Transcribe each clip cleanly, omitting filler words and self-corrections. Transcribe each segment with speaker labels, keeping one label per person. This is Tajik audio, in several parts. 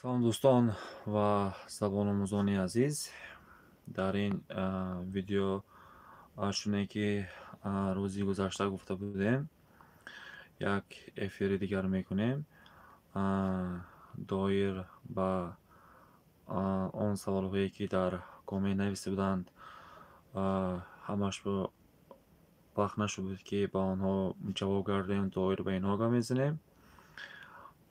Speaker 1: Салом, дӯстон ва забономӯзони азиз. Дар ин видео, чуне ки рӯзи гузашта гуфта будем, як эфири дигар мекунем доир ба он саволҳое, ки дар коммент нависта буданд. Ҳамаш вақт нашуд буд, ки ба онҳо ҷавоб гардем. Доир ба инҳо гап мезанем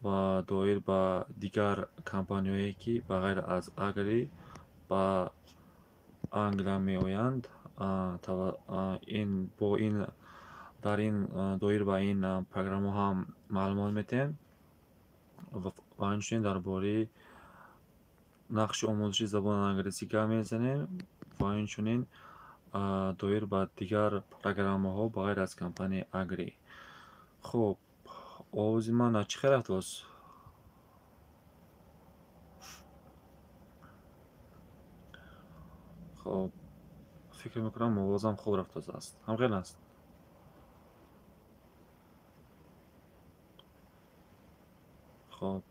Speaker 1: ва доир ба дигар компанияҳое, ки ба ғайр аз Агри ба Англия меоянд. Ин бо ин дар ин доир ба ин программаҳо ҳам маълумот метиҳем ва ҳамчунин дар бораи нақши омӯзиши забони англисӣ гап мезанем ва инчунин доир ба дигар программаҳо ба ғайр аз компанияи Агри. Хуб, овози ман чӣ хел рафтааст? Хоб, фикр мекунам, овозам хуб рафтааст. Ҳамхел аст? Хоб,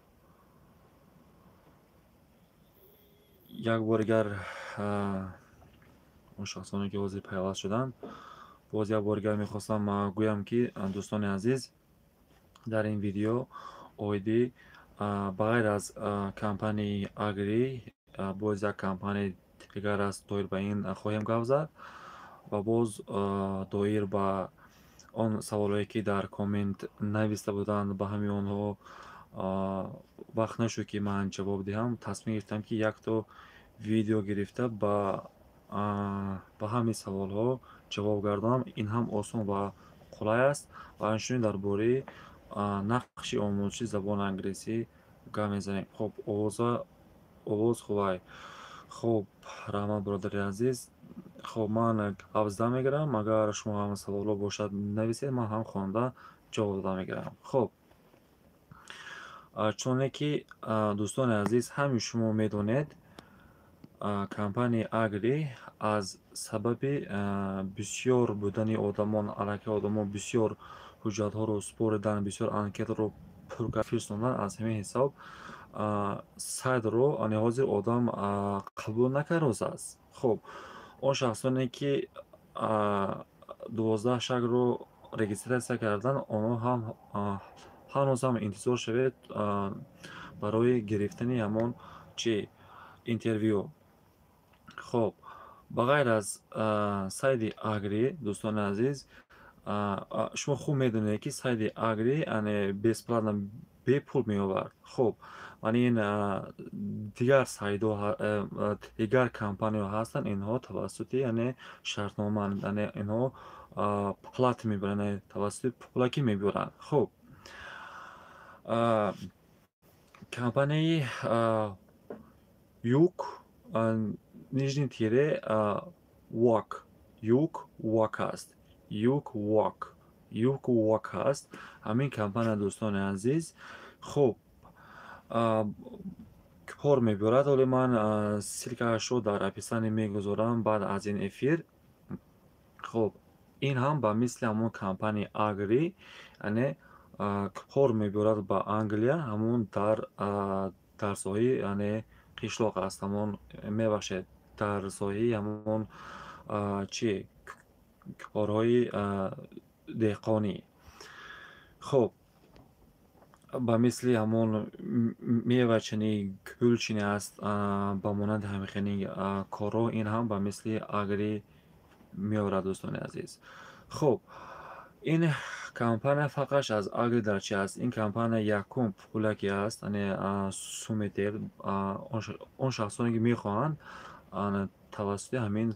Speaker 1: як бор дигар он шахсоне, ки ҳозир пайваст шуданд, боз як бор дигар мехостам гӯям, ки, дӯстони азиз, дар ин видео оиди ба ғайр аз компанияи Агри боз як компанияи дигар аст, доир ба ин хоҳем гап зад ва боз доир ба он саволҳое, ки дар коммент нависта буданд, ба ҳамаи онҳо вақт нашуд, ки ман ҷавоб диҳам. Тасмим гирифтам, ки якто видео гирифта ба ҳамаи саволҳо ҷавоб гардонам. Ин ҳам осон ва қулай аст. Ва ҳамчунин дар бораи нақши омӯзиши забони англисӣ гап мезанем. Хуб, овоз хубай. Хуб, раҳмат, бародари азиз. Хуб, ман гап зада мегирам. Агар шумо ҳам саволҳо бошад, нависед, ман ҳам хонда ҷавоб дода мегирам. Хуб, чуне ки, дӯстони азиз, ҳамаи шумо медонед, компанияи Агри аз сабаби бисёр будани одамон, аллакай одамон бисёр ҳуҷҷатҳоро супоридан, бисёр анкетаро пур фиристодан, аз ҳамин ҳисоб сайтро ани ҳозир одам қабул накардааст. Хуб, он шахсоне, ки 12 шаклро регистрация карданд, онҳо ҳам ҳанӯз ҳам интизор шавед барои гирифтани ҳамон чи интервю. Хуб, ба ғайр аз сайти Агри, дӯстони азиз, шумо хуб медонед, ки сайти Агри ане бесплатно, бепул меовард. Хуб, ман ин дигар сайтҳо, дигар компанияҳо ҳастанд, инҳо тавассути яъне шартнома, яъне инҳо плат мебаранд, яъне тавассути пулакӣ мебаранд. Хуб, компанияи Юк нижний тире Work, Юк Work аст, Юк Work, Юк Work аст ҳамин компания, дӯстони азиз. Хуб, кор мебарад. Ҳоле ман ссылкаашро дар описание мегузорам баъд аз ин эфир. Хуб, ин ҳам ба мисли ҳамон компанияи Агри, яъне кор мебарад ба Англия, ҳамон дар соҳаи яъне қишлоқ аст, ҳамон, мебахшед, дар соҳаи ҳамон чи корҳои деҳқонӣ. Хуб, ба мисли ҳамон мевачинӣ, гулчинӣ аст, ба монанди ҳамин хели корҳо ин ҳам ба мисли Агри меорад, дӯстони азиз. Хуб, ин компания фарқаш аз Агри дар чи аст? Ин компания якум пулакӣ аст, яъне сумметер. Он шахсоне, ки мехоҳанд, тавассути ҳамин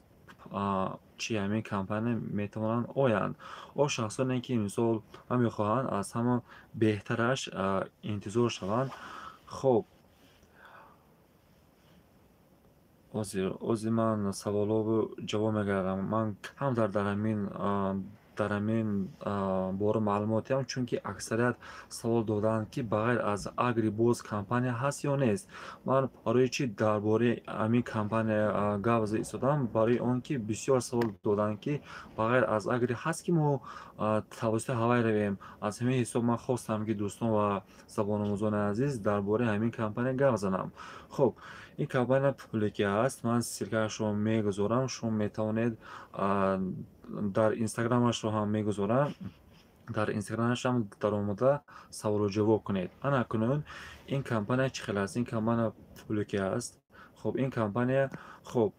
Speaker 1: чи ҳамин компания метавонанд оянд. Он шахсоне, ки мисол мехоҳанд аз ҳама беҳтараш интизор шаванд. Хуб, ҳозир ман саволҳоро ҷавоб мегардам. Ман камтар дар ҳамин Дар ҳамин бора маълумот диҳам, чунки аксарият савол доданд, ки ба ғайр аз Агри боз компания ҳаст ё нест. Ман барои чӣ дар бораи ҳамин компания гап зада истодам? Барои он ки бисёр савол доданд, ки ба ғайр аз Агри ҳаст, ки мо тавассути ҳавай равем. Аз ҳамин ҳисоб ман хостам, ки дӯстон ва забономӯзони азиз, дар бораи ҳамин компания гап занам. Хуб, ин компания пуликӣ аст. Ман ссылка ашро мегузорам, шумо метавонед, дар инстаграмашро ҳам мегузорам, дар инстаграмашам даромада саволу ҷавоб кунед. Ана акнун ин компания чӣ хел аст? Ин компания пуликӣ аст. Хуб, ин компания, хуб,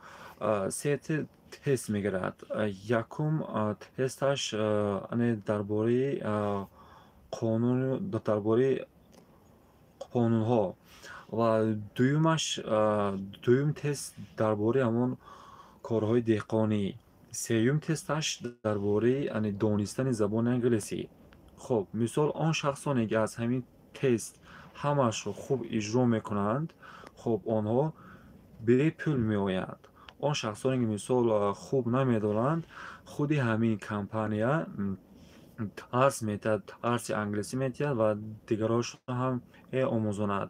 Speaker 1: се тест мегирад. Якум тесташ ане дар бораи қонун, дар бораи қонунҳо, ва дуюмаш, дуюм тест дар бораи ҳамон корҳои деҳқонӣ, сеюм тесташ дар бораи ани донистани забони англисӣ. Хуб, мисол, он шахсоне ки аз ҳамин тест ҳамаашро хуб иҷро мекунанд, хуб, онҳо бепул меоянд. Он шахсоне ки, мисол, хуб намедонанд, худи ҳамин компания дарс метиҳад, дарси англисӣ метиҳад ва дигарошро ҳам меомӯзонад.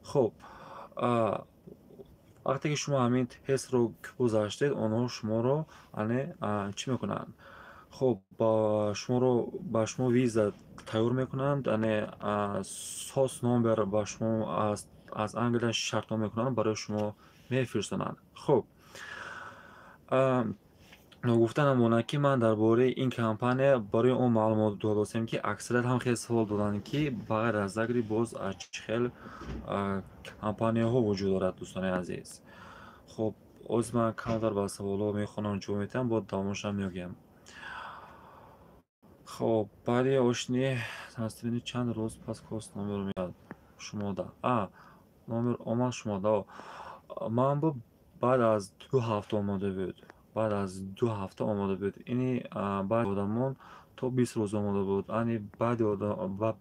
Speaker 1: Хуб, вақте ки шумо ҳамин тестро гузаштед, онҳо шуморо ане чӣ мекунанд? Хуб, ба шуморо, ба шумо виза тайёр мекунанд, ане SOS номер ба шумо аз Англия шартнома мекунанд, барои шумо мефирстонанд. Хуб, ногуфта намонад, ки ман дар бораи ин компания барои он маълумот додостем, ки аксарият ҳам хеле савол доданд, ки ба ғайр аз Агри боз чӣ хел компанияҳо вуҷуд дорад. Дӯстони азиз, хуб, ҳозир ман камтар ба саволҳо мехонам, ҷавоб медиҳам, боз давомашам мегӯям. Хуб, баъди ошни трансфери чанд рӯз пас CoS номер меояд шумода? А номер омад шумода? Ман бо баъд аз 2 ҳафта омода буд, баъд аз 2 ҳафта омода буд. Ини баъди одамон то 20 рӯз омода буд, ани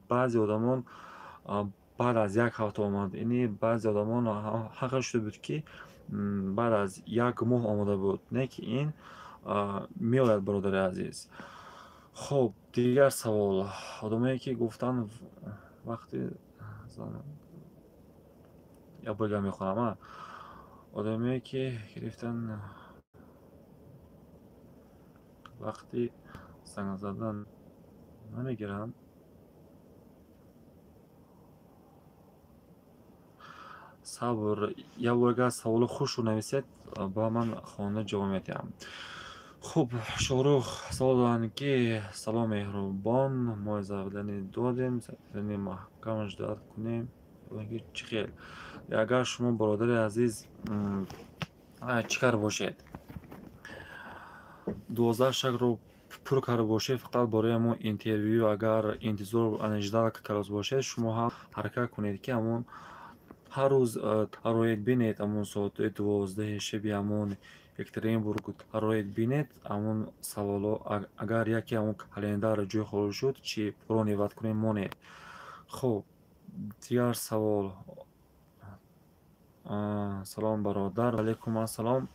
Speaker 1: баъзе одамон баъд аз як ҳафта омад, ини баъзе одамон ҳаққа шуда буд, ки баъд аз як моҳ омода буд. Не ки ин меояд, бародари азиз. Хуб, дигар савол. Одамое ки гуфтанд вақти, як бор дигар мехонам. Одамое ки гирифтан, вақти занг задан намегиранд. Сабр, як бор агар саволи хушро нависед, ба ман хонда ҷавоб медиҳам. Хуб, Шоҳрух савол доданд, ки салом, меҳрубон, мо заявление додем, заявление маҳкам ждать кунем ки чӣ хел? Агар шумо, бародари азиз, чӣ карда бошед, 12 шаг ро пур карда бошед, фақат барои ҳамон интервю агар интизор, ждать карда бошед, шумо ҳам ҳаракат кунед, ки ҳамон ҳар рӯз тароед бинед, ҳамон соати 12-и шаби ҳамон Екатеринбург тароед бинед ҳамон саволҳо. Агар яке ҳамон календар ҷой холӣ шуд, чи бронировать кунед, монед. Хуб, дигар савол. Салом, бародар. Алайкум ассалом.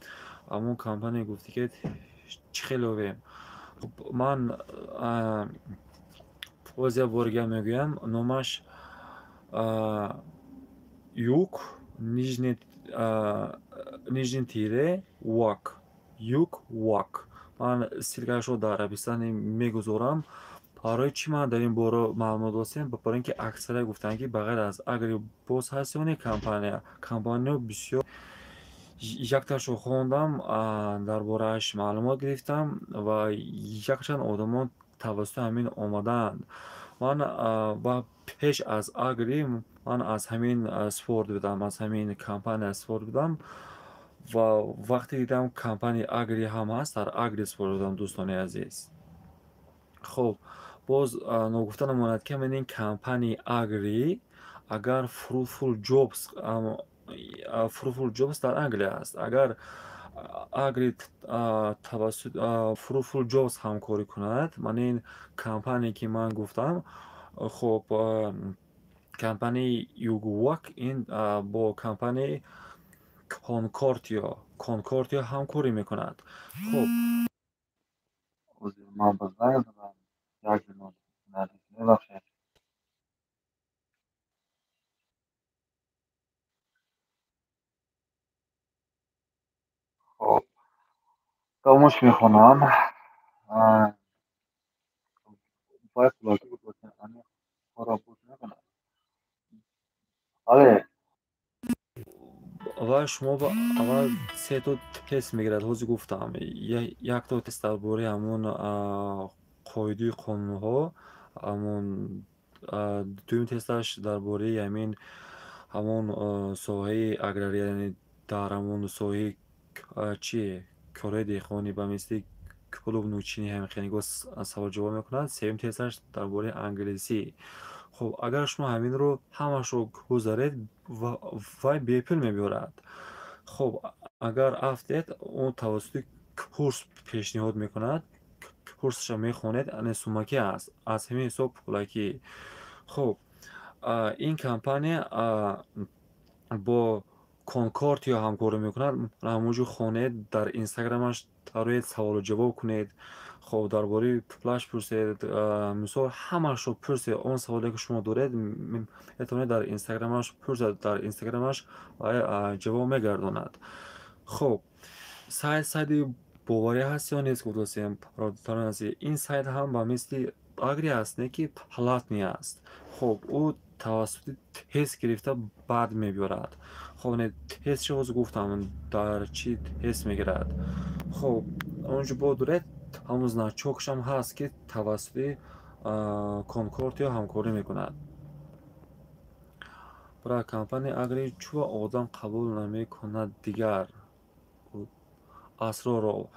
Speaker 1: Ҳамон компания гуфтӣ, ки чӣ хел ёбем? Ман боз як бор дигар мегӯям, номаш юк нижний тире вак, юк вак. Ман ссылка ашро дар описание мегузорам. Барои чӣ ман дар ин бора маълумот достем? Барои ин ки аксарият гуфтанд, ки ба ғайр аз Агри боз ҳаст ё не компания. Компанияҳо бисёр. Якташро хондам, дар борааш маълумот гирифтам ва якчанд одамон тавассути ҳамин омадаанд. Ман ва пеш аз Агри ман аз ҳамин спорт будам, аз ҳамин компания спорт будам ва вақте дидам, компанияи Агри ҳам ҳаст, дар Агри спорт будам, дӯстони азиз. Хуб, боз ногуфта намонад, ки ҳамин ин компанияи Агри, агар Fruitful Jobs, Fruitful Jobs дар Англия аст, агар Агри тавассути Fruitful Jobs ҳамкорӣ кунад, ман ин компания, ки ман гуфтам, хуб, компанияи Югвак, ин бо компанияи Конкортио ҳамкорӣ мекунад. Хуб, ман ба занг. Як минут, мебахшед. Хоб, давомаш мехонам. Вай пулакӣ буд, лекин аниқ кора буд намекунад. Бале, ва шумо аввал сето тест мегирад. Ҳозир гуфтам, якто тест дар бораи ҳамон қоидаи қонунҳо, ҳамон дуюм тесташ дар бораи ҳамин ҳамон соҳаи аграрӣ, яъне дар ҳамон соҳаи чи корҳои деҳқонӣ ба мисли клуб нӯчинӣ ҳамин хеле саволҷавоб мекунад. Сеюм тесташ дар бораи англисӣ. Хуб, агар шумо ҳаминро ҳамашро гузаред, вай бепул мебиёрад. Хуб, агар афтед, ӯ тавассути курс пешниҳод мекунад, курсаша мехонед, ане сумакӣ аст, аз ҳамин ҳисоб пулакӣ. Хуб, ин компания бо Конкордио ҳамкорӣ мекунад. Ҳамонҷо хонед, дар инстаграмаш тароед, саволу ҷавоб кунед. Хоб, дар бораи пулаш пурсед, мисол ҳамашро пурсед. Он саволе ки шумо доред, метавонед дар инстаграмаш пурсед, дар инстаграмаш ҷавоб мегардонад. Хоб, сайт сайти боварӣ ҳаст ё нест, гуфтасем бародарони азиз. Ин сайт ҳам ба мисли Агри аст, не ки платный аст. Хоб, ӯ тавассути тест гирифта баъд мебиёрад. Хоб, не тестшо ҳозир гуфтам, дар чӣ тест мегирад. Хоб, онҷо бо доред ҳамон значокшам ҳаст, ки тавассути Конкордио ҳамкорӣ мекунад. Бра, компанияи Агри чӯ одам қабул намекунад дигар? Асроров.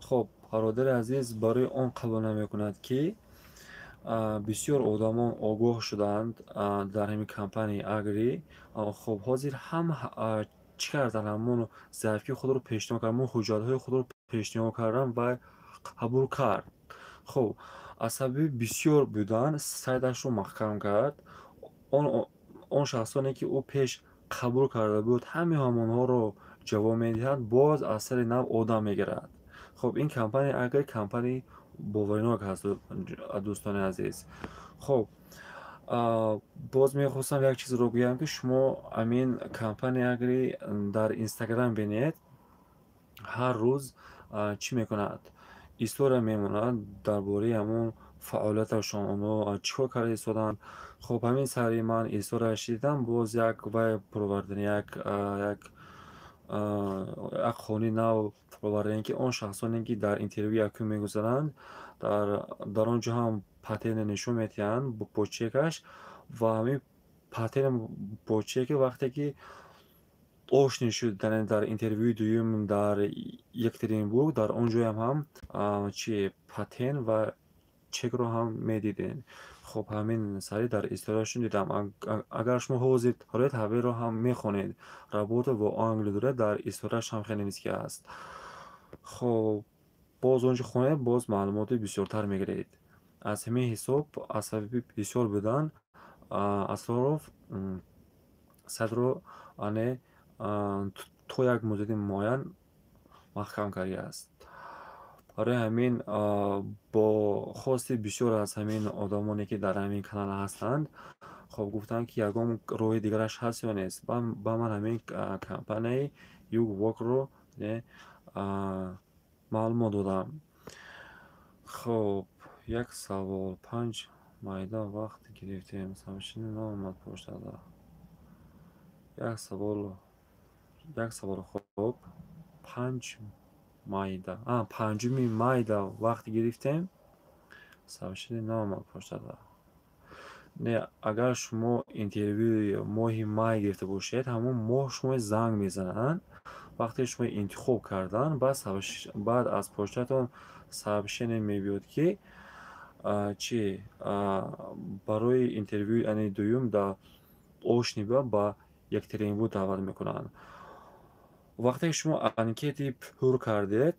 Speaker 1: Хоб, бародари азиз, барои он қабул намекунад, ки бисёр одамон огоҳ шуданд дар ҳамин компанияи Агри. Хоб, ҳозир ҳам чӣ карданд? Ҳамон заявки худро пешниҳод карданд, ҳамон ҳуҷҷатҳои худро пешниҳод карданд ва қабул кард. Хоб, аз сабаби бисёр будан сайташро маҳкам кард. Он шахсоне ки ӯ пеш қабул карда буд, ҳамаи ҳамонҳоро ҷавоб медиҳад, боз аз сари нав одам мегирад. Хоб, ин компания Агри компанияи боваринок ҳаст, дӯстони азиз. Хоб, боз мехостам як чизро гӯям, ки шумо ҳамин компания Агри дар инстаграм бинед, ҳар рӯз чӣ мекунад? История мемонад дар бораи ҳамон фаъолияташон, онҳо чӣ кор карда истоданд. Хоб, ҳамин сари ман историяш дидам, боз як вай провардани як қонуни нав провардани, ки он шахсоне ки дар интервю якум мегузаранд, дар он ҷо ҳам патента нишон медиҳанд бо чекаш, ва ҳамин патент бо чеки вақте ки ошни шуд дар интервюи дуюм дар Екатеринбург, дар он ҷоям ҳам чи патент ва чекро ҳам медидем. Хоб, ҳамин сари дар историяшон дидам. Агар шумо ҳозир доред, ҳаминро ҳам мехонед. Работа во Англия доред, дар историяш ҳам хеле низки аст. Хоб, боз он ҷо хонед, боз маълумоти бисёртар мегиред. Аз ҳамин ҳисоб, аз сабаби бисёр будан, Асроров сайтро ане то як муддати муайян маҳкам кардааст. Барои ҳамин бо хости бисёр аз ҳамин одамоне ки дар ҳамин канал ҳастанд, хоб, гуфтанд, ки ягон роҳи дигараш ҳаст ё нест. Ба ман ҳамин компанияи Югворкро маълумот додам. Хоб, як савол. 5 майда вақт гирифтем, сообщение наомад поштада. Як савол, як савол. Хоб, 5 майда, 5-уми майда вақт гирифтем, сообщение наомад поштада. Не, агар шумо интервюи моҳи май гирифта бошед, ҳамон моҳ шумо занг мезананд. Вақте шумо интихоб кардан, баъд аз поштаатон сообщение мебиёд, ки чи барои интервюи ани дуюм дар Ошниба ба Екатеринбург даъват мекунанд. Вақте ки шумо анкети пур кардед,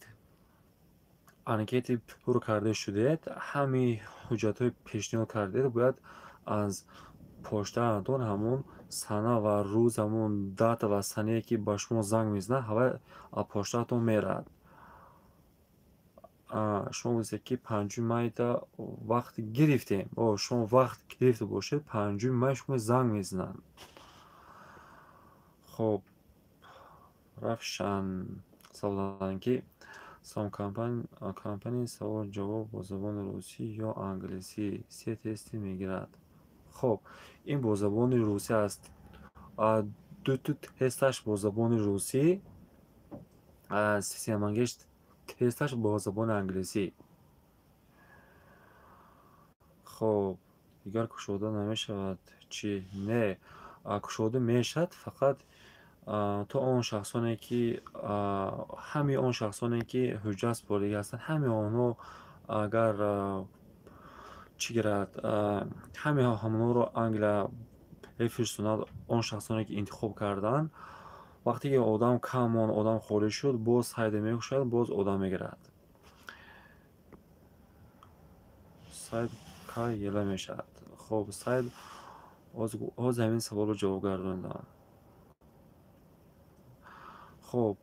Speaker 1: анкети пур карда шудед, ҳамаи ҳуҷҷатҳои пешниҳод кардед, бояд аз поштаатон ҳамон сана ва рӯз, ҳамон дата ва санае ки ба шумо занг мезанад, ҳавай аз поштаатон меравад. Шумо гуфтед, ки 5 майда вақт гирифтем. Шумо вақт гирифта бошед, 5 май шумо занг мезананд. Хоб, Равшан савол доданд, ки салом, компания савол ҷавоб бо забони русӣ ё англисӣ се тести мегирад. Хоб, ин бо забони русӣ аст. Ду тесташ бо забони русӣ, семангеш тесташ бо забони англисӣ. Хоб, дигар кушода намешавад чӣ? Не, кушода мешавад, фақат то он шахсоне ки ҳамаи он шахсоне ки ҳуҷҷат супоридагӣ ҳастанд, ҳамаи онҳо агар чӣ гирад, ҳамаи ҳамонҳоро Англия бифирстонад, он шахсоне ки интихоб карданд, вақте ки одам кам монд, одам холӣ шуд, боз сайда мекушояд, боз одам мегирад. Сайт кай ела мешавад? Хоб, сайт ҳозир ҳамин саволро ҷавоб гардондам. Хоб,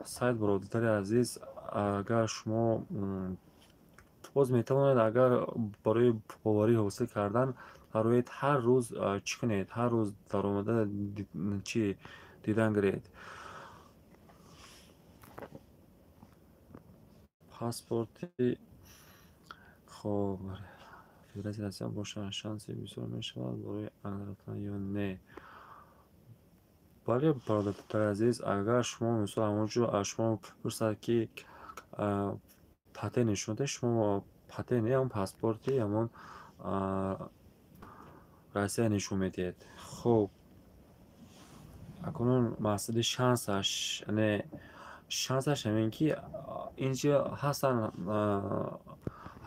Speaker 1: сайт, бародари азиз, агар шумо боз метавонед, агар барои боварӣ ҳосил кардан бароед ҳар рӯз чӣ кунед, ҳар рӯз даромада чӣ дидан гиред. Паспорти хоб Федератсияи Россия бошад, шанси бисёр мешавад барои Англия рафтан ё не? Бале, бародари азиз, агар шумо мисол ҳамонҷо аз шумо пурсад, ки патент нишон диҳед, шумо патент не, ҳамон паспорти ҳамон Россия нишон медиҳед. Хоб, акнун масъалаи шансаш, яъне шансаш ҳамин ки инҷо ҳастанд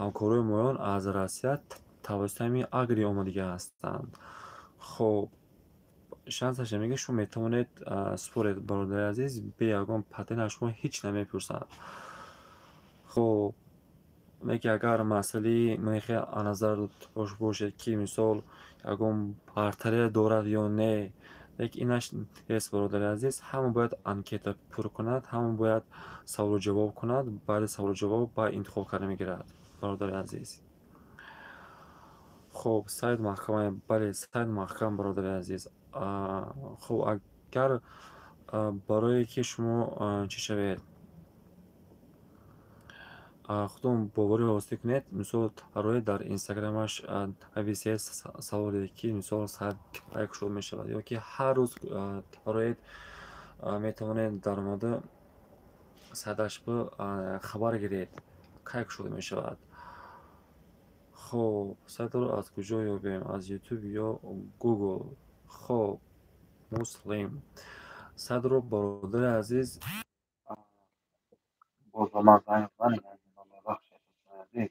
Speaker 1: ҳамкорои моён аз Россия тавассути ҳамин Агри омадагӣ ҳастанд. Хоб, шансаш ҳамин ки шумо метавонед супоред, бародари азиз, бе ягон патент аз шумо ҳеҷ намепурсанд. Хоб, леки агар масъалаи мехе назар дошт бошед, ки мисол ягон бартария дорад ё не, лекин инаш нест, бародари азиз, ҳама бояд анкета пур кунад, ҳама бояд саволу ҷавоб кунад, баъди саволу ҷавоб ба интихоб карда мегирад, бародари азиз. Хоб, сайт маҳкама, бале, сайт маҳкам, бародари азиз. Хоб, агар барое ки шумо чӣ шавед, худон боварӣ ҳосил кунед, мисол барои дар инстаграмаш нависед саволе, ки мисол сайт кай кушода мешавад, ё ки ҳар рӯз бароед метавонед даромада сайташ хабар гиред, кай кушода мешавад. Хоб, сайтро аз куҷо ёбем? Аз YouTube ё Google? Хоб, Муслим, сайтро, бародари азиз, боз ба ман занг занед, бахшед, азиз.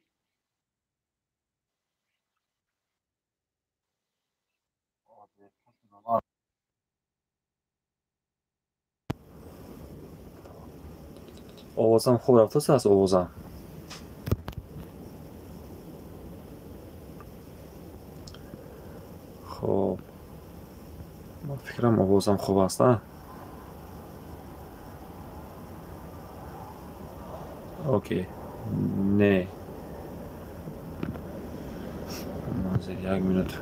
Speaker 1: Овозам хуб рафтааст аст овозам? Хоб, ман фикрам овозам хуб аст, а? Окей, не. Як минут.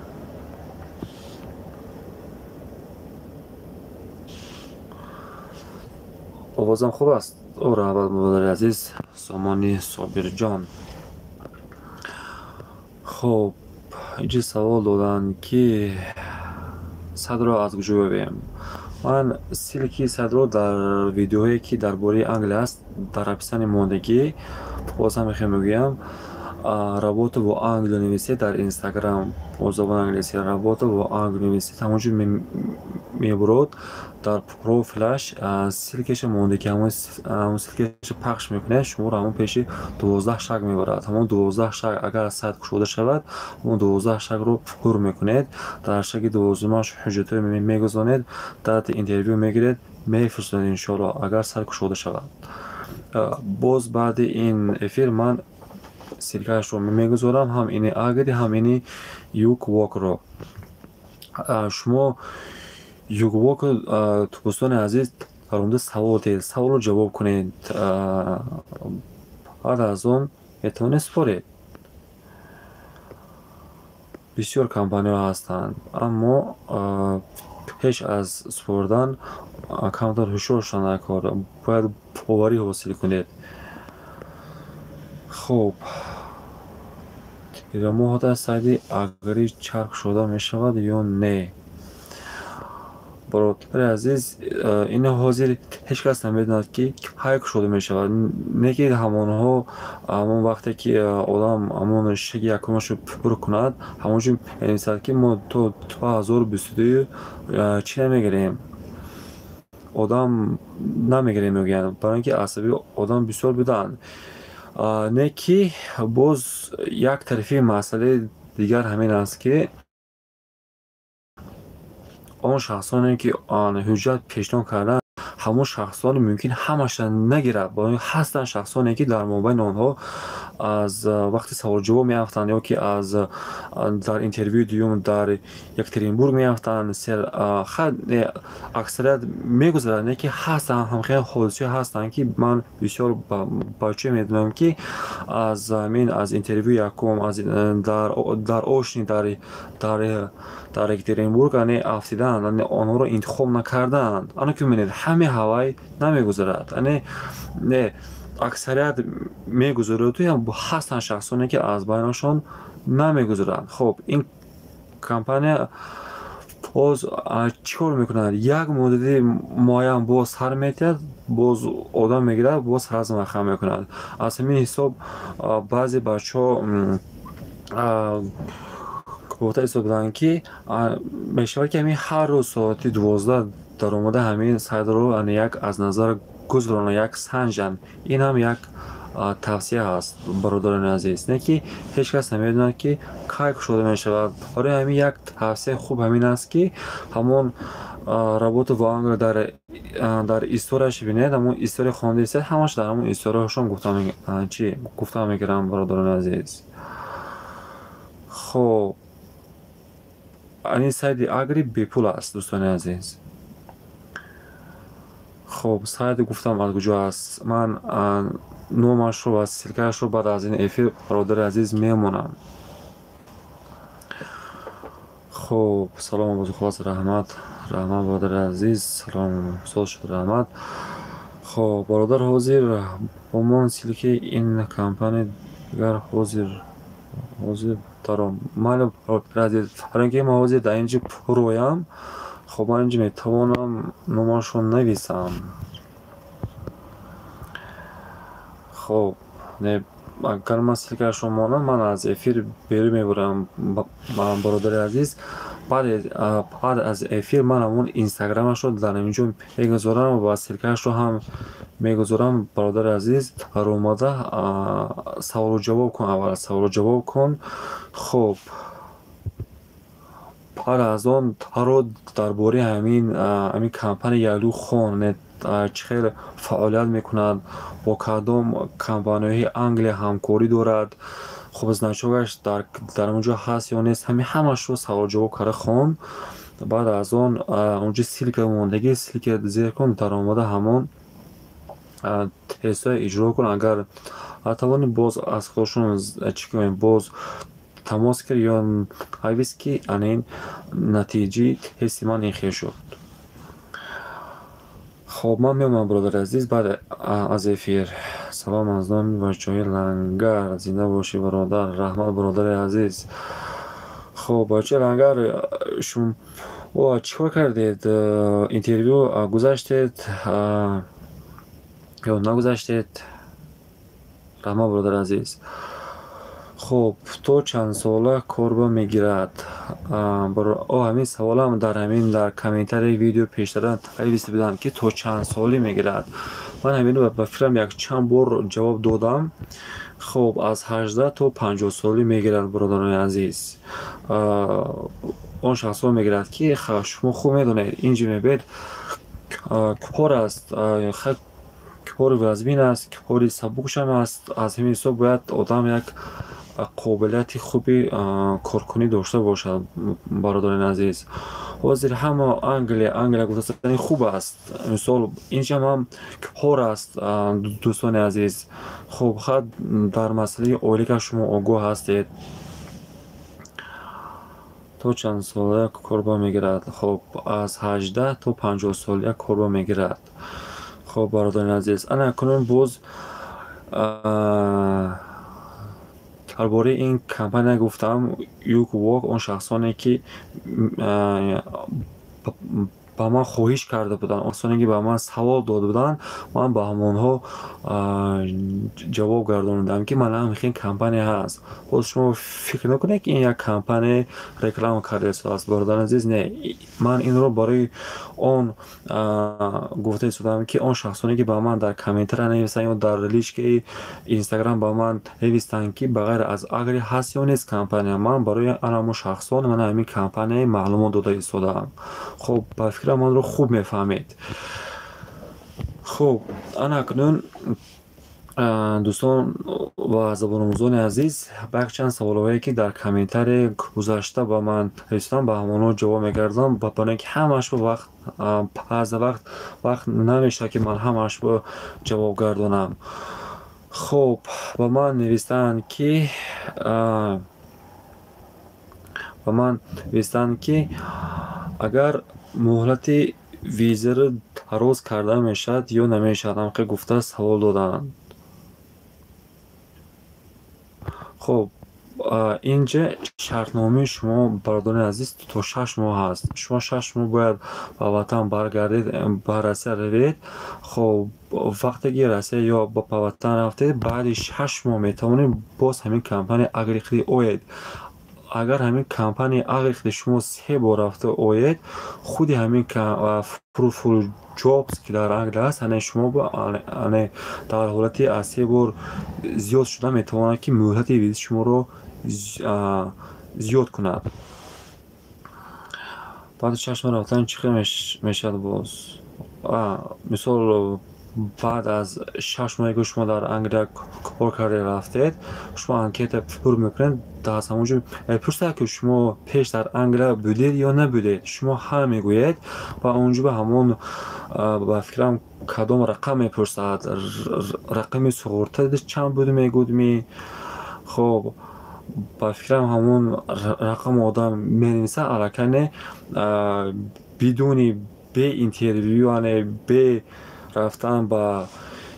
Speaker 1: Овозам хуб аст? О, раҳмат, бародари азиз, Сомони Собирҷон. Хоб, инҷо савол доданд, ки садро аз куҷо ёбем? Ман ссылки садро дар видеоҳое, ки дар бораи Англия аст, дар описании мондагӣ, боз ҳам мехоҳам мегӯям, работа во Англию нависед дар Инстаграм бо забони англисӣ, работа во Англию нависед, ҳамонҷо мебурод дар профилаш ссылкаша мондагӣ, ҳамон ссылкаша пахш мекунед, шуморо ҳамон пеши 12 шаг мебарад. Ҳамон 12 шаг агар сайт кушода шавад, ҳамон 12 шагро пур мекунед, дар шаги дувоздумаш ҳуҷҷатҳое мегузонед, дати интервю мегиред, мефирстонед иншоалло, агар сайт кушода шавад. Боз баъди ин эфир ман ссылкаашро мегузорам, ҳам ини Агри, ҳам ини Юквокро. Шумо Юквок, дӯстони азиз, дар омада савол диҳед, саволро ҷавоб кунед. Баъд аз он метавонед супоред. Бисёр компанияҳо ҳастанд, аммо пеш аз супордан камтар ҳушёр шудан дар кор, бояд боварӣ ҳосил кунед. Хуб, моҳота сайти Агри чарх шуда мешавад ё не? Бародари азиз, ин ҳозир ҳеҷ кас намедонад, ки кай кушода мешавад. Не ки ҳамонҳо ҳамон вақте ки одам ҳамон шеки якумашро пур кунад, ҳамон ҷо менависад, ки мо то 2022 чӣ намегирем, одам намегирем, мегӯянд, барои ин ки асаби одам бисёр буданд. Не ки боз як тарафи масъалаи дигар ҳамин аст, ки он шахсоне, ки ҳуҷҷат пешниҳод карданд, ҳамон шахсоне мумкин ҳамаша нагирад. Барои ҳастанд шахсоне, ки дар мобайни онҳо аз вақти саволҷавоб меафтанд ё ки аз дар интервюи дуюм дар Екатеринбург меафтанд. Аксарият мегузарад, не ки ҳастанд ҳамхел ҳодисаҳое ҳастанд, ки ман бисёр бачаҳое медонам, ки аз ҳамин аз интервюи якум аз дар очный дар Екатеринбург ане афтидаанд, ане онҳоро интихоб накардаанд. Ана ки мебинед, ҳаме ҳавай намегузарад, ане не, аксарият мегузараду ҳастанд шахсоне, ки аз байнашон намегузаранд. Хуб, ин компания боз чӣ кор мекунад? Як муддати муайян боз сар метиҳад, боз одам мегирад, боз разм маҳкам мекунад. Аз ҳамин ҳисоб баъзе бачаҳо гуфта истодаанд, ки мешавад, ки ҳамин ҳар рӯз соати 12 даромада ҳамин сайтро як аз назар гузаронанд, як санҷанд. Ин ҳам як тавсия ҳаст, бародарони азиз, не ки ҳеҷ кас намедонад, ки кай кушода мешавад. Барои ҳамин як тавсияи хуб ҳамин аст, ки ҳамон работа в Англия дар историяш бинед, ҳамон история хонда истед, ҳамаш дар ҳамон историяшон чи гуфта мегирам, бародарони азиз. Хоб, ин сайти Агри бепул аст, дӯстони азиз. Хоб, сайт гуфтам аз куҷо аст. Ман номашро ва ссылкаашро баъд аз ин эфир, бародари азиз, мемонам. Хоб, салом, Абузухолас, раҳмат, раҳмат, бародари азиз, салом, соз шуд, раҳмат. Хоб, бародар, ҳозир бомон ссылкаи ин компания дигар ҳозир даром. Майли, бародари азиз, барои ин ки ман ҳозир дар ин ҷо пурроям. Хоб, ман инҷо метавонам номашро нависам. Хоб, не, агар ман ссылкаашро монам, ман аз эфир берун мебарам, бародари азиз. Баъд аз эфир ман ҳамон инстаграмашро дар инҷо мегузорам ва ссылкаашро ҳам мегузорам, бародари азиз. Омада саволу ҷавоб кун, аввал саволу ҷавоб кун. Хоб, баъд аз он таро дар бораи ҳамин компания ялу хон, чӣ хел фаъолият мекунад, бо кадом компанияҳои Англия ҳамкорӣ дорад, хуб, значокаш дар он ҷо ҳаст ё нест, ҳамин ҳамашро саволҷавоб карда хон. Баъд аз он онҷо ссылка мондагӣ, ссылка зер кун, даромада ҳамон тестҳоя иҷро кун. Агар натавонӣ, боз аз худашон чӣ кунем, боз тамос гир ё навис, ки ана ин натиҷаи тести ман ин хел шуд. Хоб, ман меомам, бародари азиз, баъд аз эфир. Салом аз номи бачаҳои Лангар, зинда бошӣ, бародар, раҳмат, бародари азиз. Хоб, бачаи Лангар, шумо чӣ кор кардед? Интервю гузаштед ё нагузаштед? Раҳмат, бародари азиз. Хоб, то чанд сола корба мегирад? Ҳамин саволам дар ҳамин дар комментарияи видео пештара нависта будам, ки то чанд солӣ мегирад. Ман ҳаминро ба фикрам якчанд бор ҷавоб додам. Хоб, аз 18 то 50 солӣ мегирад, бародарони азиз. Он шахсҳо мегирад, ки шумо хуб медонед, ин ҷо мебинед, кор аст, кори вазмин аст, кори сабукшам аст. Аз ҳамин ҳисоб бояд одам як қобилияти хуби коркунӣ дошта бошад, бародарони азиз. Ҳозир ҳама Англия, Англия гуфтасани хуб аст. Мисол, инҷам ҳам кор аст, дӯстони азиз. Хуб, хат дар масъалаи ойлика шумо огоҳ ҳастед. То чанд сола корба мегирад? Хуб, аз 18 то 50 сола корба мегирад. Хуб, бародарони азиз, ана акнун боз дар бораи ин компания гуфтам, UK Work. Он шахсоне ки ба ман хоҳиш карда буданд, он шахсоне ки ба ман савол дода буданд, ман ба ҳамонҳо ҷавоб гардонидам, ки ман ҳамин компания ҳаст. Боз шумо фикр накунед, ки ин як компания реклама карда истодааст, бародари азиз. Не, ман инро барои он гуфта истодам, ки он шахсоне ки ба ман дар комментария нависанд ё дар личкаи Инстаграм ба ман нависанд, ки ба ғайр аз Агри ҳаст ё нест компания, ман барои ана ҳамон шахсон ман ҳамин компанияи маълумот дода истодаам. Хуб, ба фикрам, манро хуб мефаҳмед. Хуб, ана акнун, дӯстон ва забономӯзони азиз, ба якчанд саволҳое, ки дар комментарии гузашта ба ман расиданд, ба ҳамонҳо ҷавоб мегардам, барои ин ки ҳамааш вақт, баъзе вақт вақт намешавад, ки ман ҳамаашро ҷавоб гардонам. Хуб, ба ман навистанд, ки агар муҳлати визаро дароз карда мешавад ё намешавад, ҳамхел гуфта савол доданд. Хуб, инҷа шартномаи шумо, бародарони азиз, то 6 моҳ ҳаст. Шумо 6 моҳ бояд ба ватан баргардед, ба Россия равед. Хуб, вақте ки Россия ё ба ватан рафтед, баъди 6 моҳ метавонед боз ҳамин компания Агрихли оед. Агар ҳамин компанияи Агрихли шумо се бор рафта оед, худи ҳамин Fruitful Jobs, ки дар Англия аст, ане шумо ане дар ҳолати аз се бор зиёд шуда метавонад, ки муҳлати визаи шуморо зиёд кунад. Баъди 6 моҳ рафтан чӣ хел мешавад боз? Мисол, баъд аз 6 моҳе ки шумо дар Англия кор карда рафтед, шумо анкета пур мекунед, аз ҳамон ҷо мепурсад, ки шумо пеш дар Англия будед ё набудед. Шумо ҳа мегӯед ва онҷо ба ҳамон, ба фикрам, кадом рақам мепурсад, рақами суғурта чанд буд мегӯд ми. Хоб, ба фикрам, ҳамон рақаму одам менависад, аллакай не бидуни бе интервю, яъне бе рафтан ба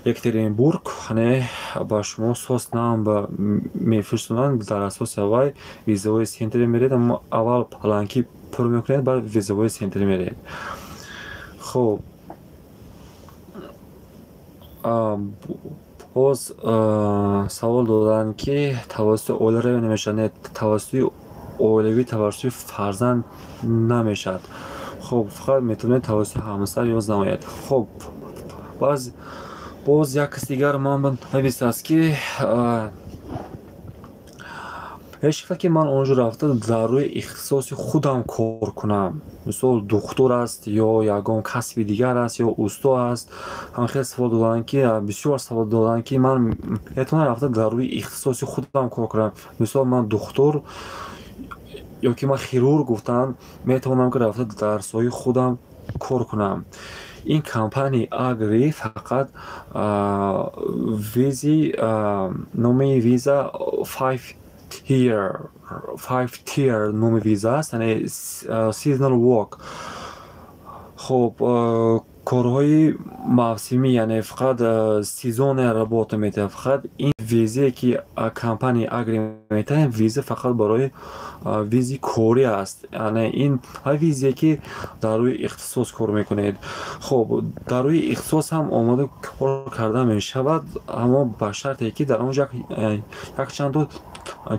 Speaker 1: Екатеринбург, не ба шумо SOS number мефирстонанд. Дар асоси аввал визовой центр меред, аммо аввал бланки пур мекунед, баъд визовой центр меред. Хуб, боз савол доданд, ки тавассути оила равӣ намешавад. Не, тавассути оилавӣ, тавассути фарзанд намешавад. Хуб, фақат метавонед тавассути ҳамсар ё зан ояд. Хуб, боз як кас дигар ман нависааст, ки мешавад, ки ман он ҷо рафта дар рӯи ихтисоси худам кор кунам. Мисол, духтур аст ё ягон касби дигар аст ё усто аст. Ҳам хеле савол доданд, ки бисёр савол доданд, ки ман метавонам рафта дар рӯи ихтисоси худам кор кунам. Мисол, ман духтур ё ки ман хирург гуфтам, метавонам, ки рафта дар соҳаи худам кор кунам. Ин компанияи Агри фақат визи, номи виза five tier номи виза аст, яъне seasonal work. Хуб, корҳои мавсимӣ, яъне фақат сезонная работа метиҳад. Фақат ин визае, ки компанияи Агри метиҳад, виза фақат барои визи корӣ аст, яъне ин визе, ки дар рӯи ихтисос кор мекунед. Хуб, дар рӯи ихтисос ҳам омода кор карда мешавад, аммо ба шарте, ки дар он ҷо якчанду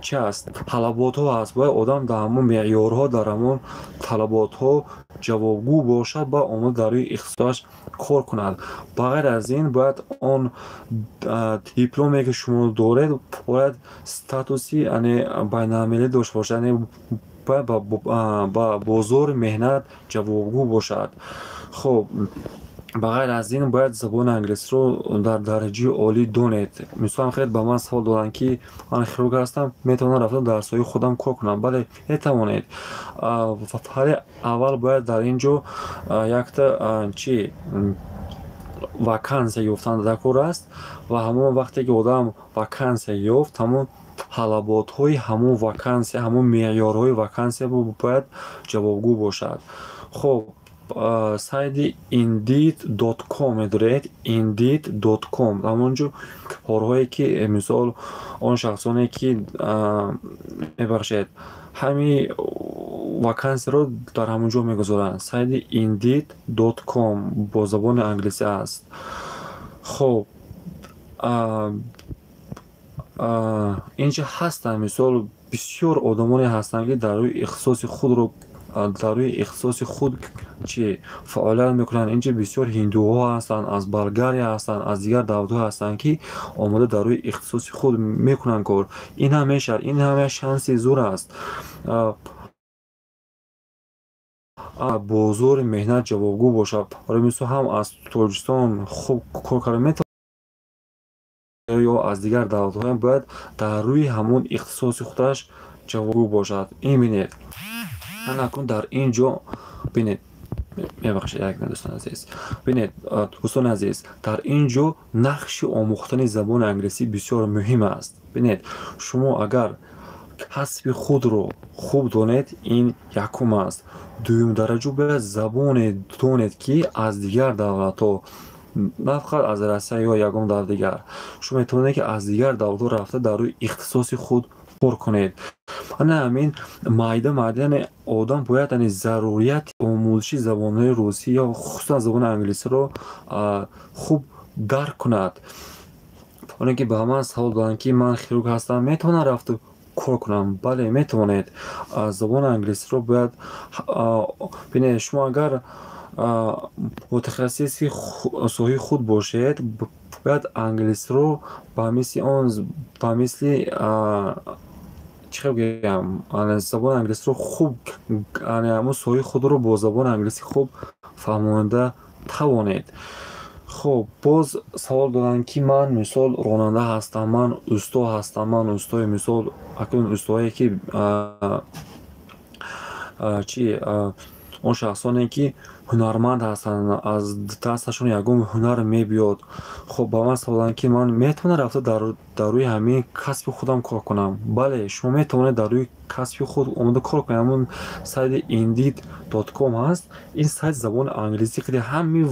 Speaker 1: чи аст, талаботҳо ҳаст. Бояд одам дар ҳамон меъёрҳо, дар ҳамон талаботҳо ҷавобгӯ бошад, ба омода дар рӯи ихтисосаш кор кунад. Ба ғайр аз ин, бояд он дипломе, ки шумо доред, бояд статуси, яъне байналмилалӣ дошта бошад, яъне бояд ба бозори меҳнат ҷавобгӯ бошад. Хуб. Ба ғайр аз ин, бояд забони англисиро дар дараҷаи олӣ донед. Мисол, хеле ба ман савол доданд, ки ман хирург ҳастам, метавонам рафта дар соҳаи худам кор кунам? Бале, метавонед. Вале аввал бояд дар ин ҷо якта чи вакансия ёфтан дар кор аст ва ҳамон вақте ки одам вакансия ёфт, ҳамон талаботҳои ҳамон вакансия, ҳамон меъёрҳои вакансия бояд ҷавобгӯ бошад. Хоб, сайти Indeed.com медоред, Indeed.com. Ҳамон ҷо корҳое ки, мисол, он шахсоне ки, мебахшед, ҳамин вакансияро дар ҳамон ҷо мегузоранд. Сайти Indeed.com бо забони англисӣ аст. Хоб, инҷа ҳастанд, мисол, бисёр одамоне ҳастанд, ки дар рӯи ихтисоси худро, дар рӯи ихтисоси худ чи фаъолият мекунанд. Инҷа бисёр ҳиндуҳо ҳастанд, аз Болгария ҳастанд, аз дигар давлатҳо ҳастанд, ки омода дар рӯи ихтисоси худ мекунанд кор. Ин ҳам мешавад, ин ҳам як шанси зур аст, бозори меҳнат ҷавобгӯ бошад. Барои мисол, ҳам аз Тоҷикистон хуб кор карда метавонад ё аз дигар давлатҳоям, бояд дар рӯи ҳамон ихтисоси худаш ҷавобгӯ бошад. Ин бинед, акнун дар ин ҷо бинед, мебахшед, як дӯстони азиз, бинед, дӯстони азиз, дар ин ҷо нақши омӯхтани забони англисӣ бисёр муҳим аст. Бинед, шумо агар касби худро хуб донед, ин якум аст. Дуюм дараҷа, бояд забоне донед, ки аз дигар давлатҳо, на фақат аз Россия ё ягон давлати дигар, шумо метавонед, ки аз дигар давлатҳо рафта дар рӯи ихтисоси худ кор кунед. Ана ҳамин майда майда, яъне одам бояд, яъне зарурияти омӯзиши забонҳои русӣ ё хусусан забони англисиро хуб дарк кунад. Оне ки ба ман савол доданд, ки ман хирург ҳастам, метавонам рафта кор кунам? Бале, метавонед. Забони англисиро бояд бинед. Шумо агар мутахассиси соҳаи худ бошед, бояд англисиро ба мисли он, ба мисли чӣ хел гӯям, забони англисиро хуб, ҳамон соҳаи худро бо забони англисӣ хуб фаҳмонида тавонед. Хуб, боз савол доданд, ки ман, мисол, ронанда ҳастам, ман усто ҳастам, ман устои, мисол, акнун устоое ки чи он шахсоне ки ҳунарманд ҳастанд, аз дасташон ягон ҳунар мебиёд. Хуб, ба ман савол доданд, ки ман метавонам рафта дар рӯи ҳамин касби худам кор кунам? Бале, шумо метавонед дар рӯи касби худ омода кор кунед. Ҳамон сайти Indeed.com ҳаст. Ин сайт забони англисӣ қиди, ҳамин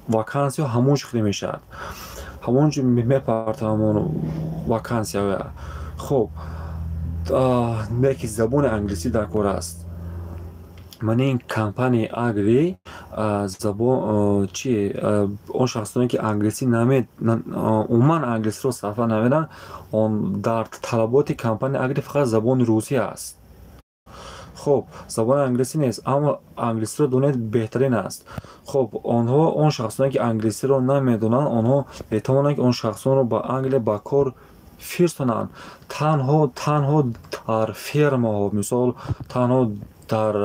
Speaker 1: вакансиё ҳамон ҷо хида мешавад, ҳамон ҷо мепартам ҳамон вакансияҳоя. Хуб, ки забони англисӣ дар кор аст. Ман ин компанияи Агри забон чи он шахсоне ки англисӣ наме, умуман англисиро сарфа намедонанд, он дар талаботи компанияи Агри фақат забони русӣ аст. Хуб, забони англисӣ нест, аммо англисиро донед беҳтарин аст. Хуб, онҳо, он шахсоне ки англисиро намедонанд, онҳо метавонанд, ки он шахсонро ба Англия ба кор фирстонанд, танҳо дар фермаҳо, мисол, танҳо дар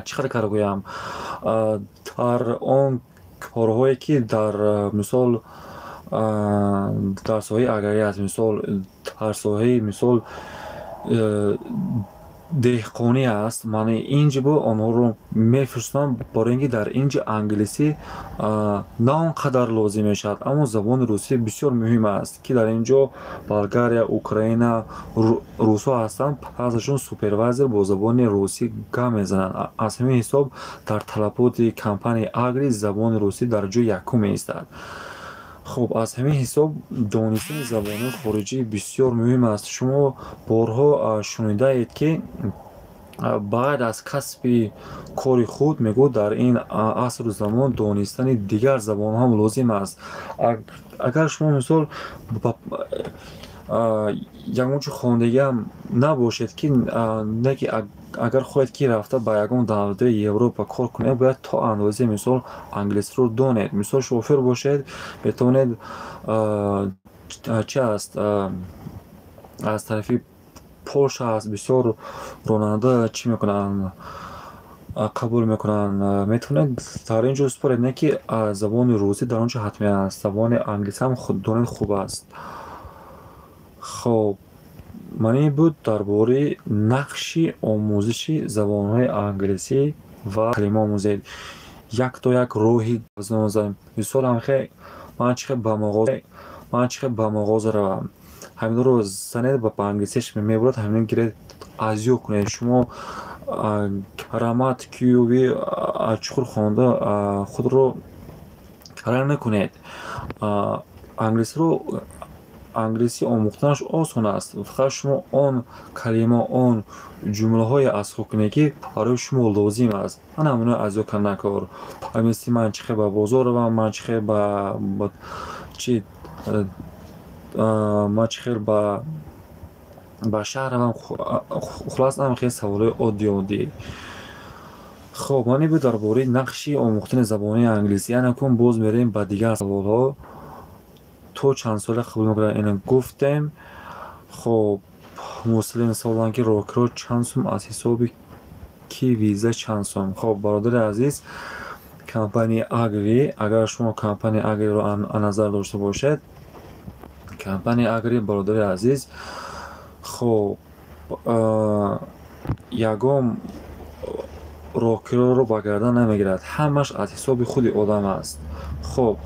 Speaker 1: чӣ қадр карда гӯям, дар он корҳое ки дар, мисол, дар соҳаи аграрӣ аст, мисол, дар соҳаи, мисол, деҳқонӣ аст. Маъни инҷо бо онҳоро мефирстонанд, барои ин ки дар инҷо англисӣ на он қадар лозим мешавад, аммо забони русӣ бисёр муҳим аст, ки дар ин ҷо Болгария, Украина, русҳо ҳастанд, баъзешон супервайзер бо забони русӣ гап мезананд. Аз ҳамин ҳисоб дар талаботи компанияи Агри забони русӣ дар ҷои якум меистад. Хуб, аз ҳамин ҳисоб донистани забонҳои хориҷӣ бисёр муҳим аст. Шумо борҳо шунидаед, ки ба ғайр аз касби кори худ, мегӯяд, дар ин асру замон донистани дигар забонҳо ҳам лозим аст. Агар шумо, мисол, ягон чӣ хондагиам набошед, ки не ки агар хоҳед, ки рафта ба ягон давлатҳои Европа кор кунед, бояд то андозаи, мисол, англисиро донед. Мисол, шофёр бошед, метавонед чи аст, аз тарафи Полша аст, бисёр ронанда чӣ мекунанд. Қабул мекунанд. Метавонед дар ин ҷо супоред, не ки забони русӣ дар он ҷо ҳатмӣ аст, забони англисӣ ҳам донед хуб аст. Хоб, ман ин буд дар бораи нақши омӯзиши забонҳои англисӣ ва калима омӯзед. Якто як роҳи заноза. Мисол ҳамхе ман чӣ хел ба мағоза равам. Ҳаминро занед ба англисиш мебурад, ҳамин гиред азё кунед. Шумо рамат кюви чуқур хонда худро кара накунед. Англисӣ омӯхтанаш осон аст. Фақат шумо он калима, он ҷумлаҳое аз худ кунед, ки барои шумо лозим аст. Ман ҳамино азё кардан кор. Мисли ман чӣ хел ба бозор равам, ман чӣ хел ба чи ман чӣ хел ба шаҳр равам. Хулас ҳам хеле саволҳои оддӣ оддӣ. Хоб, ман ин буд дар бораи нақши омӯхтани забони англисӣ. Анакун боз мерем ба дигар саволҳо. То чанд сола қабул мекунанд, ина гуфтем. Хоб, муслим саволанд, ки роҳкиро чанд сум аз ҳисоби ки виза чанд сум. Хоб, бародари азиз, компанияи Агри, агар шумо компанияи Агриро назар дошта бошед, компанияи Агри, бародари азиз, хоб, ягон роҳкироро ба гардан намегирад, ҳамаш аз ҳисоби худи одам аст. Хоб,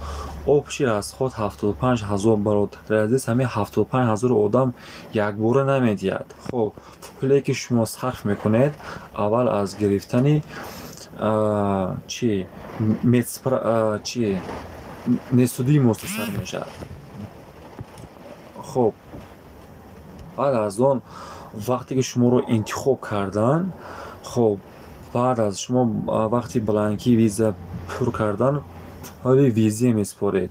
Speaker 1: общий расход 75 000, бародари азиз, ҳамин 75 000 одам якбора намедиҳад. Хоб, пуле ки шумо сарф мекунед, аввал аз гирифтани чи чи несудимост сар мешавад. Хоб, баъд аз он вақте ки шуморо интихоб кардан, хоб, баъд аз шумо вақти бланки виза пур кардан, ҳоли виза месупоред.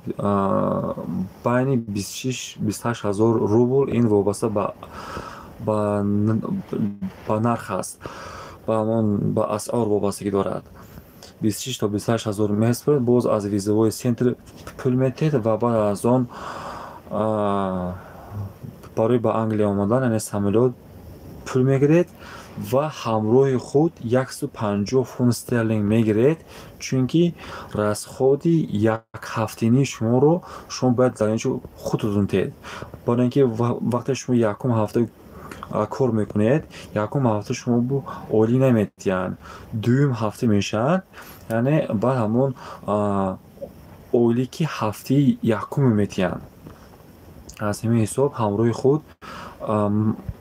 Speaker 1: Байни 26-28 ҳазор рубл, ин вобаста ба нарх аст, ба ҳамон ба асъор вобастагӣ дорад. 26 то 28 ҳазор месупоред, боз аз визавои центр пул метиҳед ва баъд аз он барои ба Англия омадан, яъне самолёт пул мегиред ва ҳамроҳи худ 150 фунт стерлинг мегиред, чунки расходи якҳафтинии шуморо шумо бояд дар ин ҷо худтон диҳед. Барои ин ки вақте шумо якум ҳафта кор мекунед, якум ҳафта шумо олӣ намедиҳанд, дуюм ҳафта мешавад, яъне баъд ҳамон ойлики ҳафтаи якуме медиҳанд. Аз ҳамин ҳисоб ҳамроҳи худ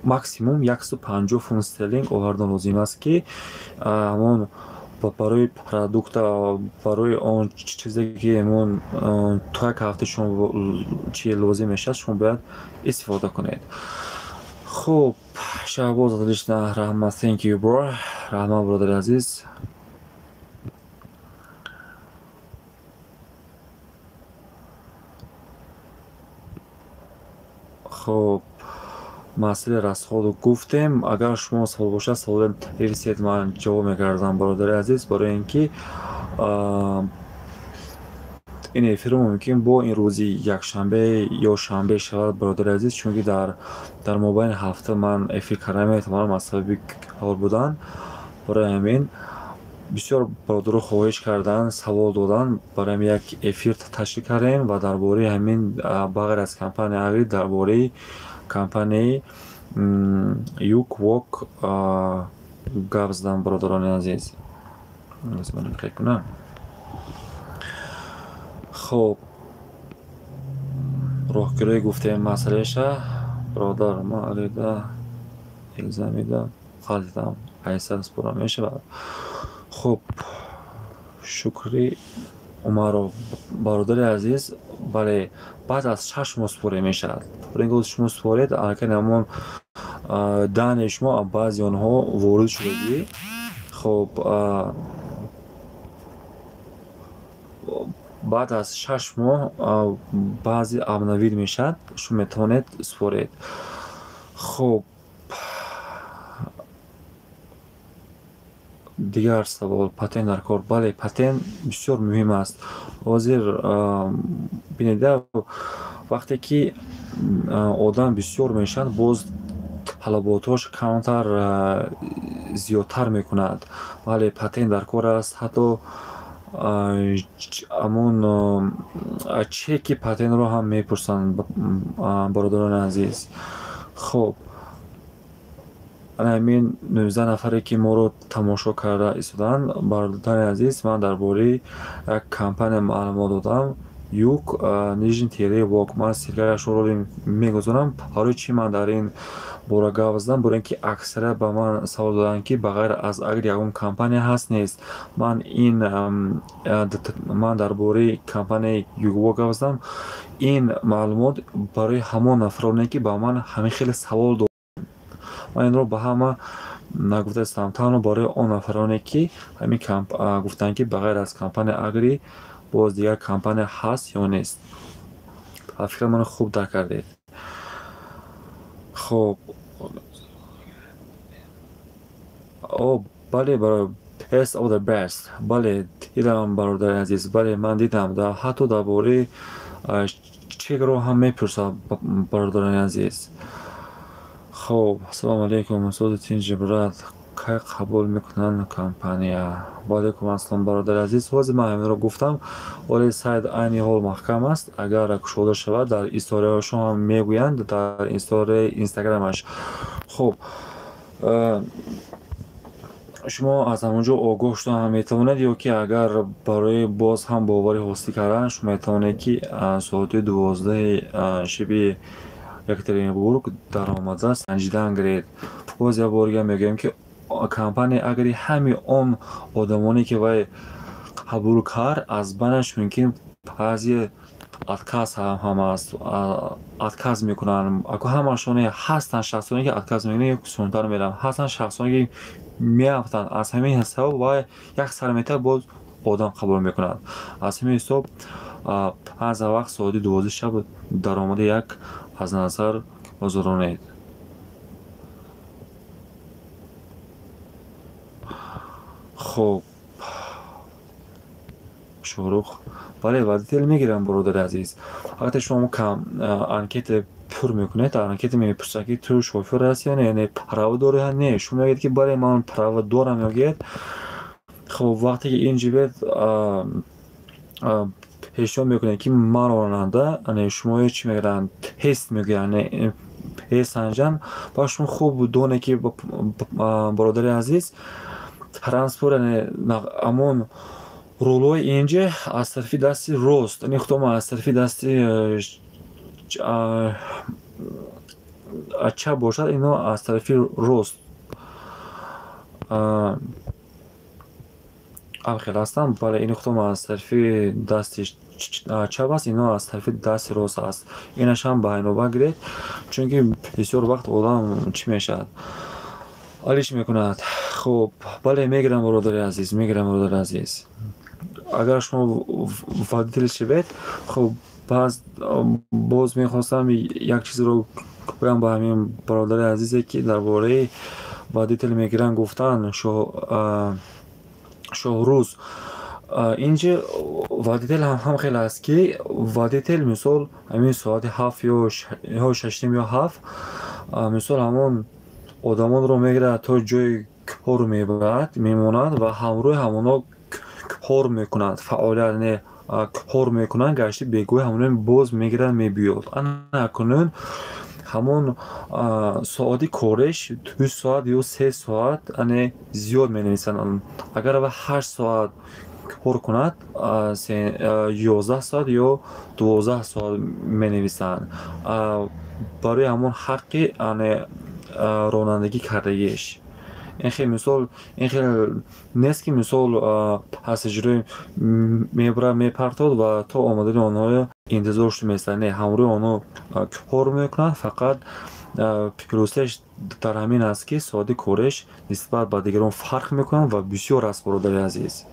Speaker 1: максимум 150 фунт стерлинг овардан лозим аст, ки ҳамон барои продукта, барои он чизе ки ҳамон то як ҳафта шумо чи лозим мешавад, шумо бояд истифода кунед. Хуб, Шаҳбоз, отлично, раҳмат, thank you bro, раҳмат бародари азиз. Хоб, масъалаи расходро гуфтем. Агар шумо савол бошад, саволе нависед, ман ҷавоб мекардам, бародари азиз, барои ин ки ин эфирро мумкин бо ин рӯзи якшанбе ё шанбе шавад, бародари азиз, чунки дар мобайни ҳафта ман эфир карда наметавонам аз сабаби кор будан. Барои ҳамин бисёр бародаро хоҳиш карданд, савол доданд, барои ҳамин як эфир ташкил кардем ва дар бораи ҳамин ба ғайр аз компанияи Агри, дар бораи компанияи Юк Вок гап задам, бародарони азиз. Хоб, роҳгирӣ гуфтем масъалаша. Бародар, ман алида экзамида ғалтидам, айсар супора мешавад. Хуб, Шукри Умаров, бародари азиз, бале, баъд аз 6 моҳ супорӣ мешавад. Барои ин ки шумо супоред, аллакай ҳамон дани шумо баъзи онҳо ворид шудагӣ. Хоб, баъд аз 6 моҳ баъзе обновид мешавад, шумо метавонед супоред. Хоб, дигар савол, патент дар кор. Бале, патент бисёр муҳим аст. Ҳозир бинед, вақте ки одам бисёр мешавад, боз талаботҳош камтар зиёдтар мекунад. Бале, патент дар кор аст, ҳатто ҳамон чеки патентро ҳам мепурсанд, бародарони азиз. Хоб, ана ҳамин 19 нафаре, ки моро тамошо карда истодаанд, бародарони азиз, ман дар бораи як компания маълумот додам, Юг нижний тире Вок. Ман ссылкаашро мегузорам. Барои чӣ ман дар ин бора гап задам? Барои ин ки аксарият ба ман савол доданд, ки ба ғайр аз Агри ягон компания ҳаст, нест. Ман дар бораи компанияи Югвок гап задам. Ин маълумот барои ҳамон нафароне, ки ба ман ҳамин хеле савол доданд. Ман инро ба ҳама нагуфтаистам, танҳо барои он нафароне, ки ҳамин гуфтанд, ки ба ғайр аз компания Агри боз дигар компания ҳаст ё нест. Ба фикр, маро хуб дарк кардед. Хоб, о, бале, best of the best. Бале, дидам, бародари азиз, бале, ман дидам. Ҳатто дар бораи чекро ҳам мепурсад, бародарони азиз. Хоб, ассалому алайкум, устоди тинҷи, брат, кай қабул мекунанд компания? Ва алайкум ассалом, бародари азиз. Ҳозир ман ҳаминро гуфтам, вале сайт айни ҳол маҳкам аст. Агар кушода шавад, дар историяҳошон ҳам мегӯянд, дар историяи Инстаграмаш. Хуб, шумо аз ҳамон ҷо огоҳ шуда ҳам метавонед, ё ки агар барои боз ҳам боварӣ ҳосил кардан, шумо метавонед, ки соати 12-и шиби Екатеринбург даромада санҷидан гиред. Боз як бор дига мегӯем, ки компанияи Агри ҳами он одамоне, ки вай қабул кард, аз байнаш мумкин баъзе отказ ҳам аст, отказ мекунанд. Ако ҳамашоне ҳастанд шахсоне, ки отказ мекунанд ё сунтар мераванд, ҳастанд шахсоне, ки меафтанд. Аз ҳамин ҳисоб вай як сарметар боз одам қабул мекунад. Аз ҳамин ҳисоб баъзе вақт соати 12 шаб даромада як аз назар гузаронед. Хоб, Шоҳрух, бале, водитель мегирам, бародари азиз. Вақте шумо анкета пур мекунед, дар анкета мепурсад, ки ту шофёр ҳастӣ ё не, яъне право дорӣ ё не. Шумо мегӯед, ки бале, ман право дорам, мегӯед. Хоб, вақте ки ин ҷибет пешниҳод мекунед, ки ман ронанда, шумо чӣ мегӯянд, тест мегӯянд, тест санҷанд. Ба шумо хуб донед, ки, бародари азиз, транспорт, яъне ҳамон рулҳои инҷа аз тарафи дасти рост, яъне худома аз тарафи дасти чап бошад, ино аз тарафи рост ҳамхел ҳастанд. Бале, ини худома аз тарафи дасти чап аст, ино аз тарафи дасти рост аст. Инаш ҳам ба инобат гиред, чунки бисёр вақт одам чӣ мешавад, алиш мекунад. Хуб, бале, мегирам, бародари азиз, мегирам, бародари азиз, агар шумо водитель шавед. Хуб, баъз боз мехостам як чизро гӯям ба ҳамин бародари азизе, ки дар бораи водитель мегиранд гуфтанд. Шоҳрӯз, инҷа водитель ҳам хел аст, ки водитель, мисол, ҳамин соати 7 ё 6:30 ё 7, мисол, ҳамон одамонро мегирад, то ҷои кор мебарад, мемонад ва ҳамроҳи ҳамонҳо кор мекунад, фаъолият не, кор мекунад, гашти бегоҳи ҳамоно боз мегирад, мебиёд. Ана акнун ҳамон соати кориш 2 соат ё 3 соат ане зиёд менависанд. Агар ва 8 соат кор кунад, 11 соат ё 12 соат менависанд барои ҳамон ҳаққи ане ронандагӣ кардагиш. Ин хел, мисол, ин хел нест, ки, мисол, пассажиро мебарад, мепартод ва то омадани онҳо интизор шуда меистад. Не, ҳамроҳи онҳо кор мекунад, фақат плюсеш дар ҳамин аст, ки соати кориш нисбат ба дигарон фарқ мекунад ва бисёр аст, бародари азиз.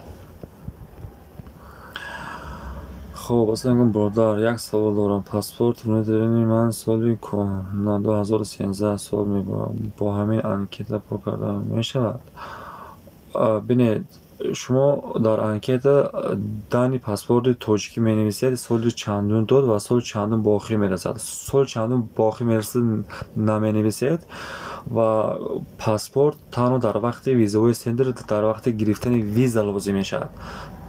Speaker 1: Хуб, ассалому алайкум, бародар, як савол дорам. Паспорт внутренний ман соли 2013 сол мебарам, бо ҳамин анкета пур карда мешавад? Бинед. Шумо дар анкета данные паспорти тоҷикӣ менависед, соли чандум дод ва соли чандум ба охир мерасад. Соли чандум ба охир мерасад наменависед ва паспорт танҳо дар вақти визовой центр, дар вақти гирифтани виза лозим мешавад.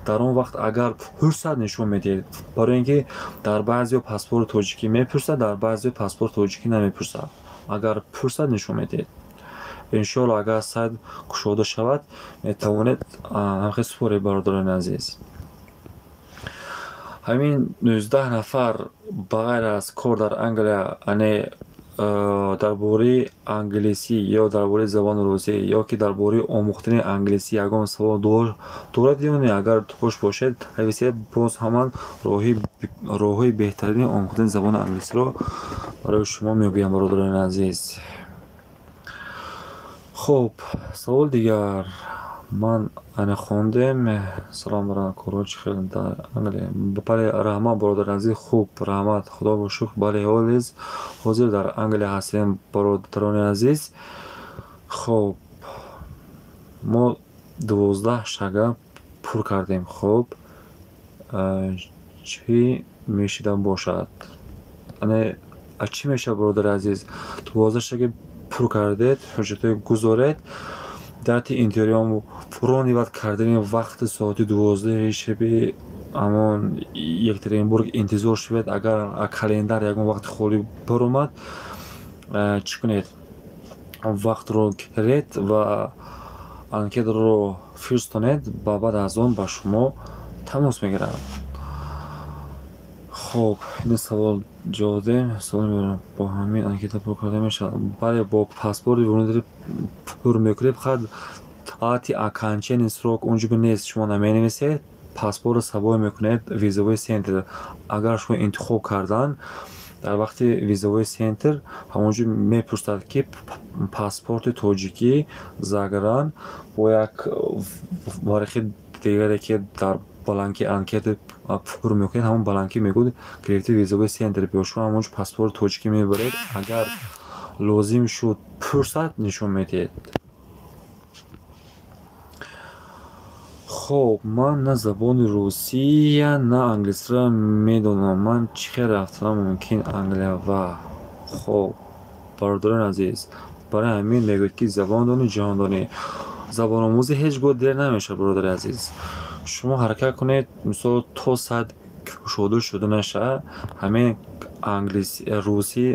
Speaker 1: Дар он вақт агар пурсад, нишон медиҳед, барои ин ки дар баъзеҳо паспорти тоҷикӣ мепурсад, дар баъзеҳо паспорти тоҷикӣ намепурсад. Агар пурсад, нишон медиҳед. Иншоалло, агар сайт кушода шавад, метавонед ҳамхел супоред. Бародарони азиз, ҳамин 19 нафар ба ғайр аз кор дар Англия, ане дар бораи англисӣ ё дар бораи забони русӣ ё ки дар бораи омӯхтани англисӣ ягон савол доред ё не? Агар дошт бошед, нависед, боз ҳаман роҳҳои беҳтарини омӯхтани забони англисиро барои шумо мегӯям, бародарони азиз. Хуб, савол дигар ман ана хондем. Салом, бародар, корҳо чӣ хел дар Англия? Бале, раҳмат, бародари азиз, хуб, раҳмат, худоро шукр. Бале, ҳолиз ҳозир дар Англия ҳастем, бародарони азиз. Хуб, мо 12 шага пур кардем. Хуб, чӣ мешида бошад? Ане чӣ мешавад, бародари азиз? 12 шага пур кардед, ҳуҷҷатҳои гузоред, дати интервюам бронировать кардани вақти соати 12-и шаби ҳамон Екатеринбург интизор шавед. Агар календар ягон вақти холӣ баромад, чӣ кунед? Вақтро гиред ва анкетаро фирстонед ва баъд аз он ба шумо тамос мегиранд. Хуб, ин савол ҷавоб додем. Савол мебарам: бо ҳамин анкета пур карда мешавад? Бале, бо паспорти внутренний пур мекунед, фақат дати окончания срок унҷо нест, шумо наменависед, паспортро сабой мекунед визовой центр. Агар шумо интихоб кардан, дар вақти визовой центр ҳамонҷо мепурсад, ки паспорти тоҷикӣ загран бо як варақи дигаре, ки дар бланки анкета пур мекунед, ҳамон бланки мегӯяд, гирифти визовой центр биё. Шумо ҳамонҷо паспорти тоҷикӣ мебаред, агар лозим шуд, пурсад, нишон медиҳед. Хоб, ман на забони русия, на англисиро медонам, ман чӣ хел рафтанам мумкин Англия? Ва хоб, бародарони азиз, барои ҳамин мегӯяд, ки забон донӣ, ҷаҳон донӣ. Забономӯзӣ ҳеҷ гоҳ дер намешавад, бародари азиз. Шумо ҳаракат кунед, мисол, то сайт кушода шуда нашавад, ҳамин русӣ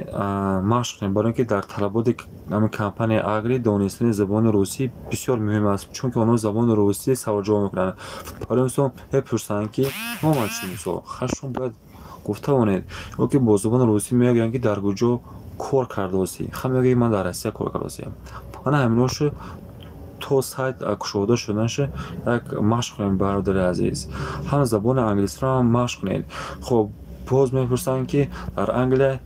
Speaker 1: машқ кунед, барои ин ки дар талаботи ҳамин компанияи Агри донистани забони русӣ бисёр муҳим аст, чунки онҳо забони русӣ саволҷавоб мекунанд. Барои мисол, мепурсанд, ки номат чи, мисол, ха, шумо бояд гуфта тавонед, ё ки бо забони русӣ мегӯянд, ки дар куҷо кор кардаосӣ, ха, мегӯяд, ман дар Россия кор кардаосиям. Ана ҳаминошо то сайт кушода шуданаша як машқ кунед, бародари азиз, ҳам забони англисиро ҳам машқ кунед. Хуб, боз мепурсанд, ки дар Англия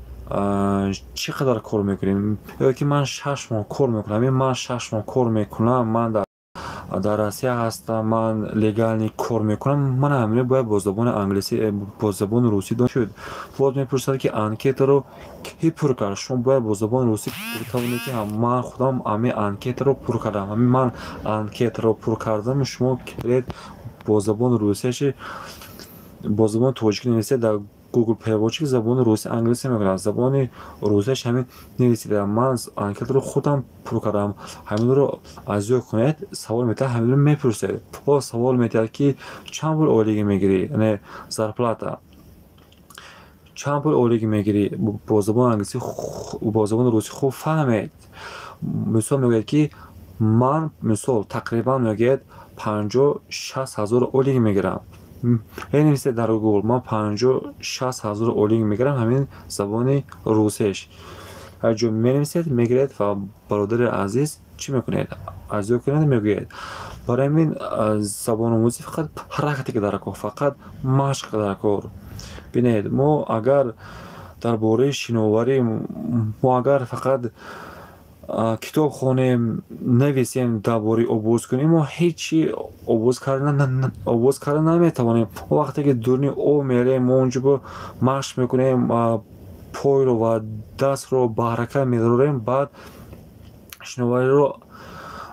Speaker 1: чӣ қадар кор мекунем, ё ки ман 6 моҳ кор мекунам. Ман 6 моҳ кор мекунам, ман дар Россия ҳастам, ман легально кор мекунам. Ман ҳамино бояд бо забони англисӣ, бо забони русӣ шуд. Боз мепурсад, ки анкетаро кӣ пур кард? Шумо бояд бо забони русӣ тавонед, ки ман худам ҳамин анкетаро пур кардам, ҳамин ман анкетаро пур кардам. Шумо киред, бо забони русияши, бо забони тоҷикӣ нависед дар Google переводчик, забони руси англисӣ мекунад, забони русияш ҳамин нависед, ман анкетаро худам пур кардам, ҳаминро аз ёд кунед. Савол метиҳад, ҳаминро мепурсед. Боз савол метиҳад, ки чанд пул ойлигӣ мегирӣ, яъне зарплата, чанд пул ойлигӣ мегирӣ? Бо забони англисӣ, бо забони русӣ хуб фаҳмед. Мисол, мегӯяд, ки ман, мисол, тақрибан, мегӯяд, 50-60 ҳазор ойлигӣ мегирам. Менависед дар Гугл, ман 50-60 ҳазор ойлигӣ мегирам, ҳамин забони русеш ҳар ҷо менависед, мегиред. Ва, бародари азиз, чӣ мекунед? Аз ёд кунед, мегӯед. Барои ҳамин забономӯзӣ фақат практика дар кор, фақат машқ дар кор. Бинед, мо агар дар бораи шиноварӣ, мо агар фақат китоб хонем, нависем, дар бораи обоз кунем, мо ҳечи обоз карда наметавонем. Мо вақте ки дуруни об мерем, мо онҷо машқ мекунем, пойро ва дастро ба ҳаракат медорем, баъд шиновариро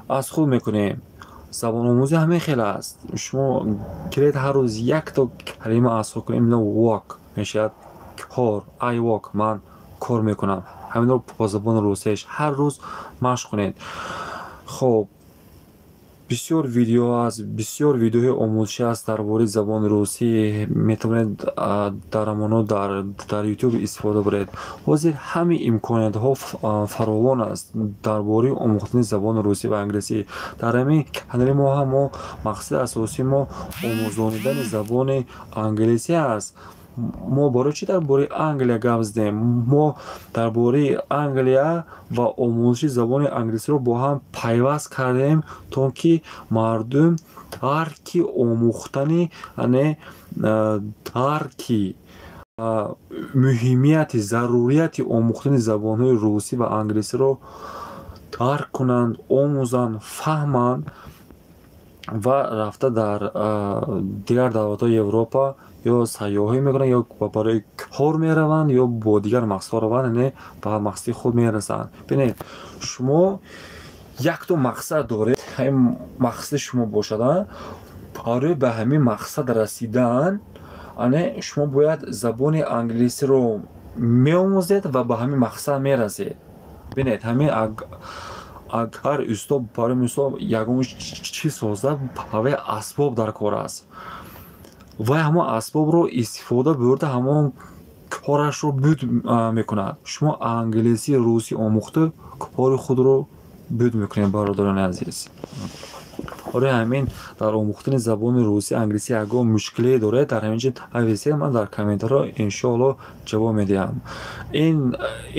Speaker 1: аз худ мекунем. Забономӯзӣ ҳамин хел аст. Шумо киред ҳар рӯз якто калима аз худ кунед, именно work мешавад кор, I work, ман кор мекунам. Ҳаминро бо забони русияш ҳар рӯз машқ кунед. Хоб, бисёр видео аст, бисёр видеоҳои омӯзишӣ аст дар бораи забони русӣ. Метавонед дар ҳамонҳо дар ютуб истифода баред. Ҳозир ҳамаи имкониятҳо фаровон аст дар бораи омӯхтани забони русӣ ва англисӣ. Дар ҳамин канали мо ҳам мо мақсади асосии мо омӯзонидани забони англисӣ аст. Мо барои чӣ дар бораи Англия гап задем? Мо дар бораи Англия ва омӯзиши забони англисиро бо ҳам пайваст кардем, то ки мардум дарки омӯхтани, яъне дарки муҳимияти, зарурияти омӯхтани забонҳои русӣ ва англисиро дарк кунанд, омӯзанд, фаҳманд ва рафта дар дигар давлатҳои Европа ё сайёҳӣ мекунанд, ё барои кор мераванд, ё бо дигар мақсадҳо раванд, яъне ба мақсади худ мерасанд. Бинед, шумо якто мақсад доред, ҳамин мақсади шумо бошад, барои ба ҳамин мақсад расидан, яъне шумо бояд забони англисиро меомӯзед ва ба ҳамин мақсад мерасед. Бинед, ҳамин агар устод барои мисол ягон чиз созад, ба вай асбоб дар кор аст. Вай ҳамон асбобро истифода бурда ҳамон корашро буд мекунад. Шумо англисӣ, русӣ омӯхта кори худро буд мекунед, бародарони азиз. Барои ҳамин дар омӯхтани забони русӣ, англисӣ ягон мушкиле доред, дар ҳамин ҷо нависед, ман дар комментарҳо иншоалло ҷавоб медиҳам.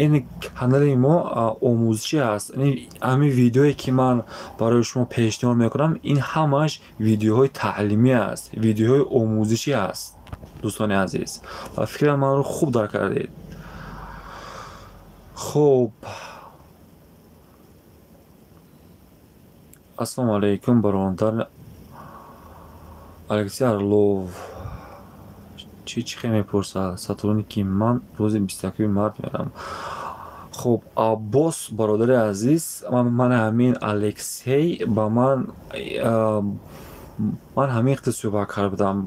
Speaker 1: Ин канали мо омӯзишӣ аст. Ҳамин видеое ки ман барои шумо пешниҳод мекунам, ин ҳамааш видеоҳои таълимӣ аст, видеоҳои омӯзишӣ аст, дӯстони азиз. Ва фикрам манро хуб дарк кардед. Хуб, ассалому алайкум, бародар Алексей Орлов. Чӣ хел мепурсад? Сотрудники ман рӯзи 21 март мерам. Хуб, Аббос бародари азиз, ман ҳамин Алексей ба ман ҳамин хел суҳбат карда будам.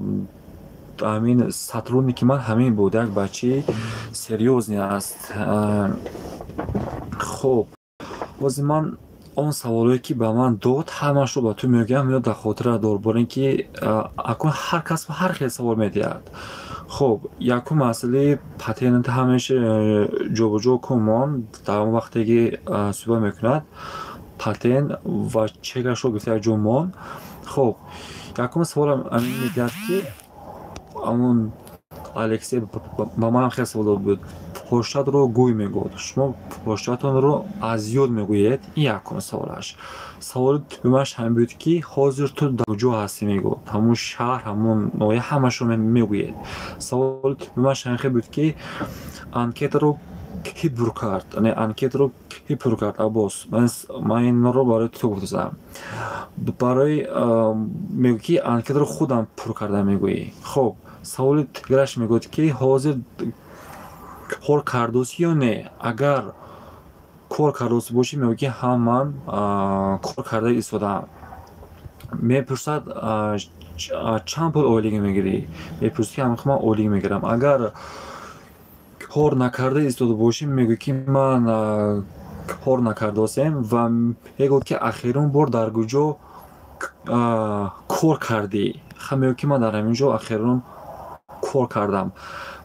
Speaker 1: Ҳамин сотрудники ман ҳамин буд, як бачаи серьёзный аст. Хуб, бози ман он саволое ки ба ман дод, ҳамаашро ба ту мегӯям, ё дар хотира дор, бор ин ки акун ҳар кас ҳар хел савол медиҳад. Хуб, якум масъалаи патент ҳамеша ҷобаҷо кун, дар он вақте ки суҳбат мекунад, патент ва чекашро гирифта якҷо мон. Хуб, якум саволам ҳамин медиҳад ки ҳамон Алексей ба манам хеле савол дод буд. Почтатро гӯй мегӯяд. Шумо почтатонро аз ёд мегӯед? Ин якум саволаш. Саволи дуюмаш ҳамин буд ки ҳозир ту дар куҷо ҳастӣ мегӯяд. Ҳамон шаҳр, ҳамон ноҳия ҳамашро мегӯед. Саволи дуюмаш ҳамин хел буд ки анкетаро кӣ пур кард? Яъне анкетаро кӣ пур кард, Аббос? Ман инро барои ту гуфтам. Барои мегӯ ки анкетаро худам пур кардам мегӯӣ. Хуб, саволи дигараш мегӯяд ки ҳозир кор кардосӣ ё не? Агар кор кардосӣ бошӣ, мегӯяд ки ҳам ман кор карда истодаам. Мепурсад чанд пул ойлиг мегирӣ? Мепурсад ки ман ойлиг мегирам. Агар кор накарда истода бошӣ, мегӯяд ки ман кор накардосем ва мегӯяд ки ахирон бор дар куҷо кор кардӣ? Мегӯяд ки ман дар ҳамин ҷо ахирон кор кардам.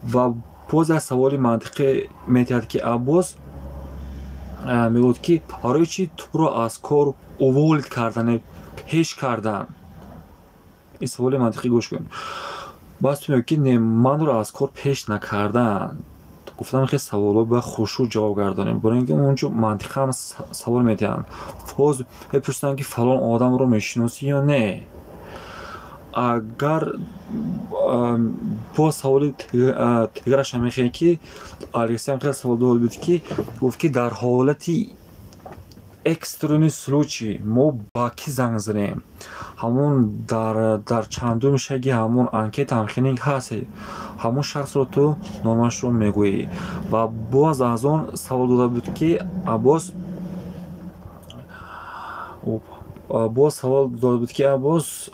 Speaker 1: Ва боз як саволи мантиқӣ метиҳад ки Аббос мегӯяд ки барои чӣ туро аз кор уволид кардан, пеш кардан? Ин саволи мантиқӣ гӯш кун. Баъд ту мегӯяд ки не, манро аз кор пеш накардаанд. Гуфтам хел саволҳо бояд хушрӯ ҷавоб гардонем, барои ин ки онҷо мантиқам савол медиҳанд. Боз мепурсанд ки фалон одамро мешиносӣ ё не? Агар боз саволи дигараш ҳам мехоҳем ки Алексей ҳам хеле савол дод буд ки гуфт ки дар ҳолати экстренный случай мо ба кӣ занг занем? Ҳамон дар чандум шаги ҳамон анкета ҳамхелинг ҳаст, ҳамон шахсро ту номашро мегӯӣ. Ва боз аз он савол дода буд ки Аббос Боз савол дода буд, ки боз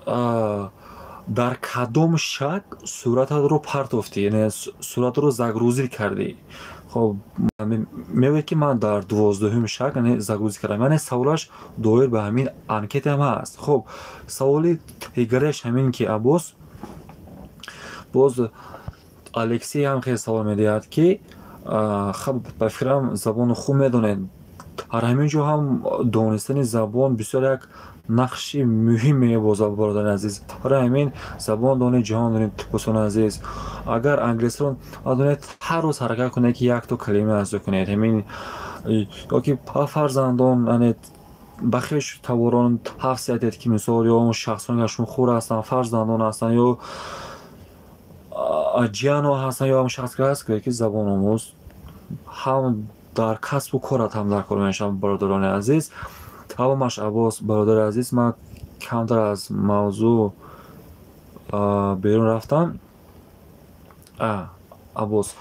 Speaker 1: дар кадом шаг сурататро партофтӣ, яъне суратро загрузить кардӣ? Хоб, мегӯяд, ки ман дар 12-уми шаг, яъне загрузить кардам, яъне саволаш доир ба ҳамин анкетаам ҳаст. Хоб, саволи дигараш ҳамин, ки Аббос, боз Алексей ҳам хеле савол медиҳад, ки хаб, ба фикрам, забони хуб медонед. Дар ҳамин ҷо ҳам донистани забон бисёр як нақши муҳим мебозад, бародари азиз. Барои ҳамин забон донед, ҷаҳон донед. Дӯстони азиз, агар англисиро надонед, ҳар рӯз ҳаракат кунед, ки якто калима аз ёд кунед. Ҳамин ёки ба фарзандон, яъне ба хешу таборон тавсия диҳед, ки мисол ё он шахсоне, ки аз шумо хур ҳастанд, фарзандон ҳастанд ё ҷиянҳо ҳастанд, ё ҳамон шахс ки ҳаст, ки забономӯз ҳам дар касбу корат ҳам дар кор мешаванд, бародарони азиз. Тамомаш, Аббос, бародари азиз, ман камтар аз мавзӯъ берун рафтам. Аббос,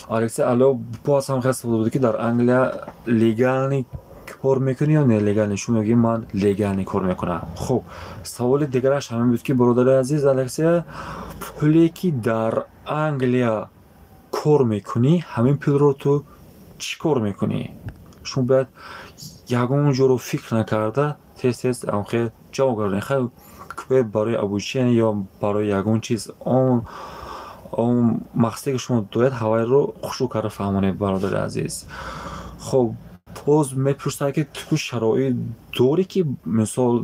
Speaker 1: Алексей, алло, боз ҳам хеле савол буд, ки дар Англия легальный кор мекунӣ ё нелегальный? Шумо мегӯӣ, ман легальный кор мекунам. Хуб, саволи дигараш ҳамин буд, ки, бародари азиз Алексей, пуле ки дар Англия кор мекунӣ, ҳамин пулро ту чӣ кор мекунӣ? Шумо бояд ягон ҷоро фикр накарда тез тез хел ҷавоб гардонед. Хел барои обучение ё барои ягон чиз, он мақсаде, ки шумо доред, ҳавайро хушрӯ карда фаҳмонед, бародари азиз. Хоб, боз мепурсад, ки ту шароит дорӣ, ки мисол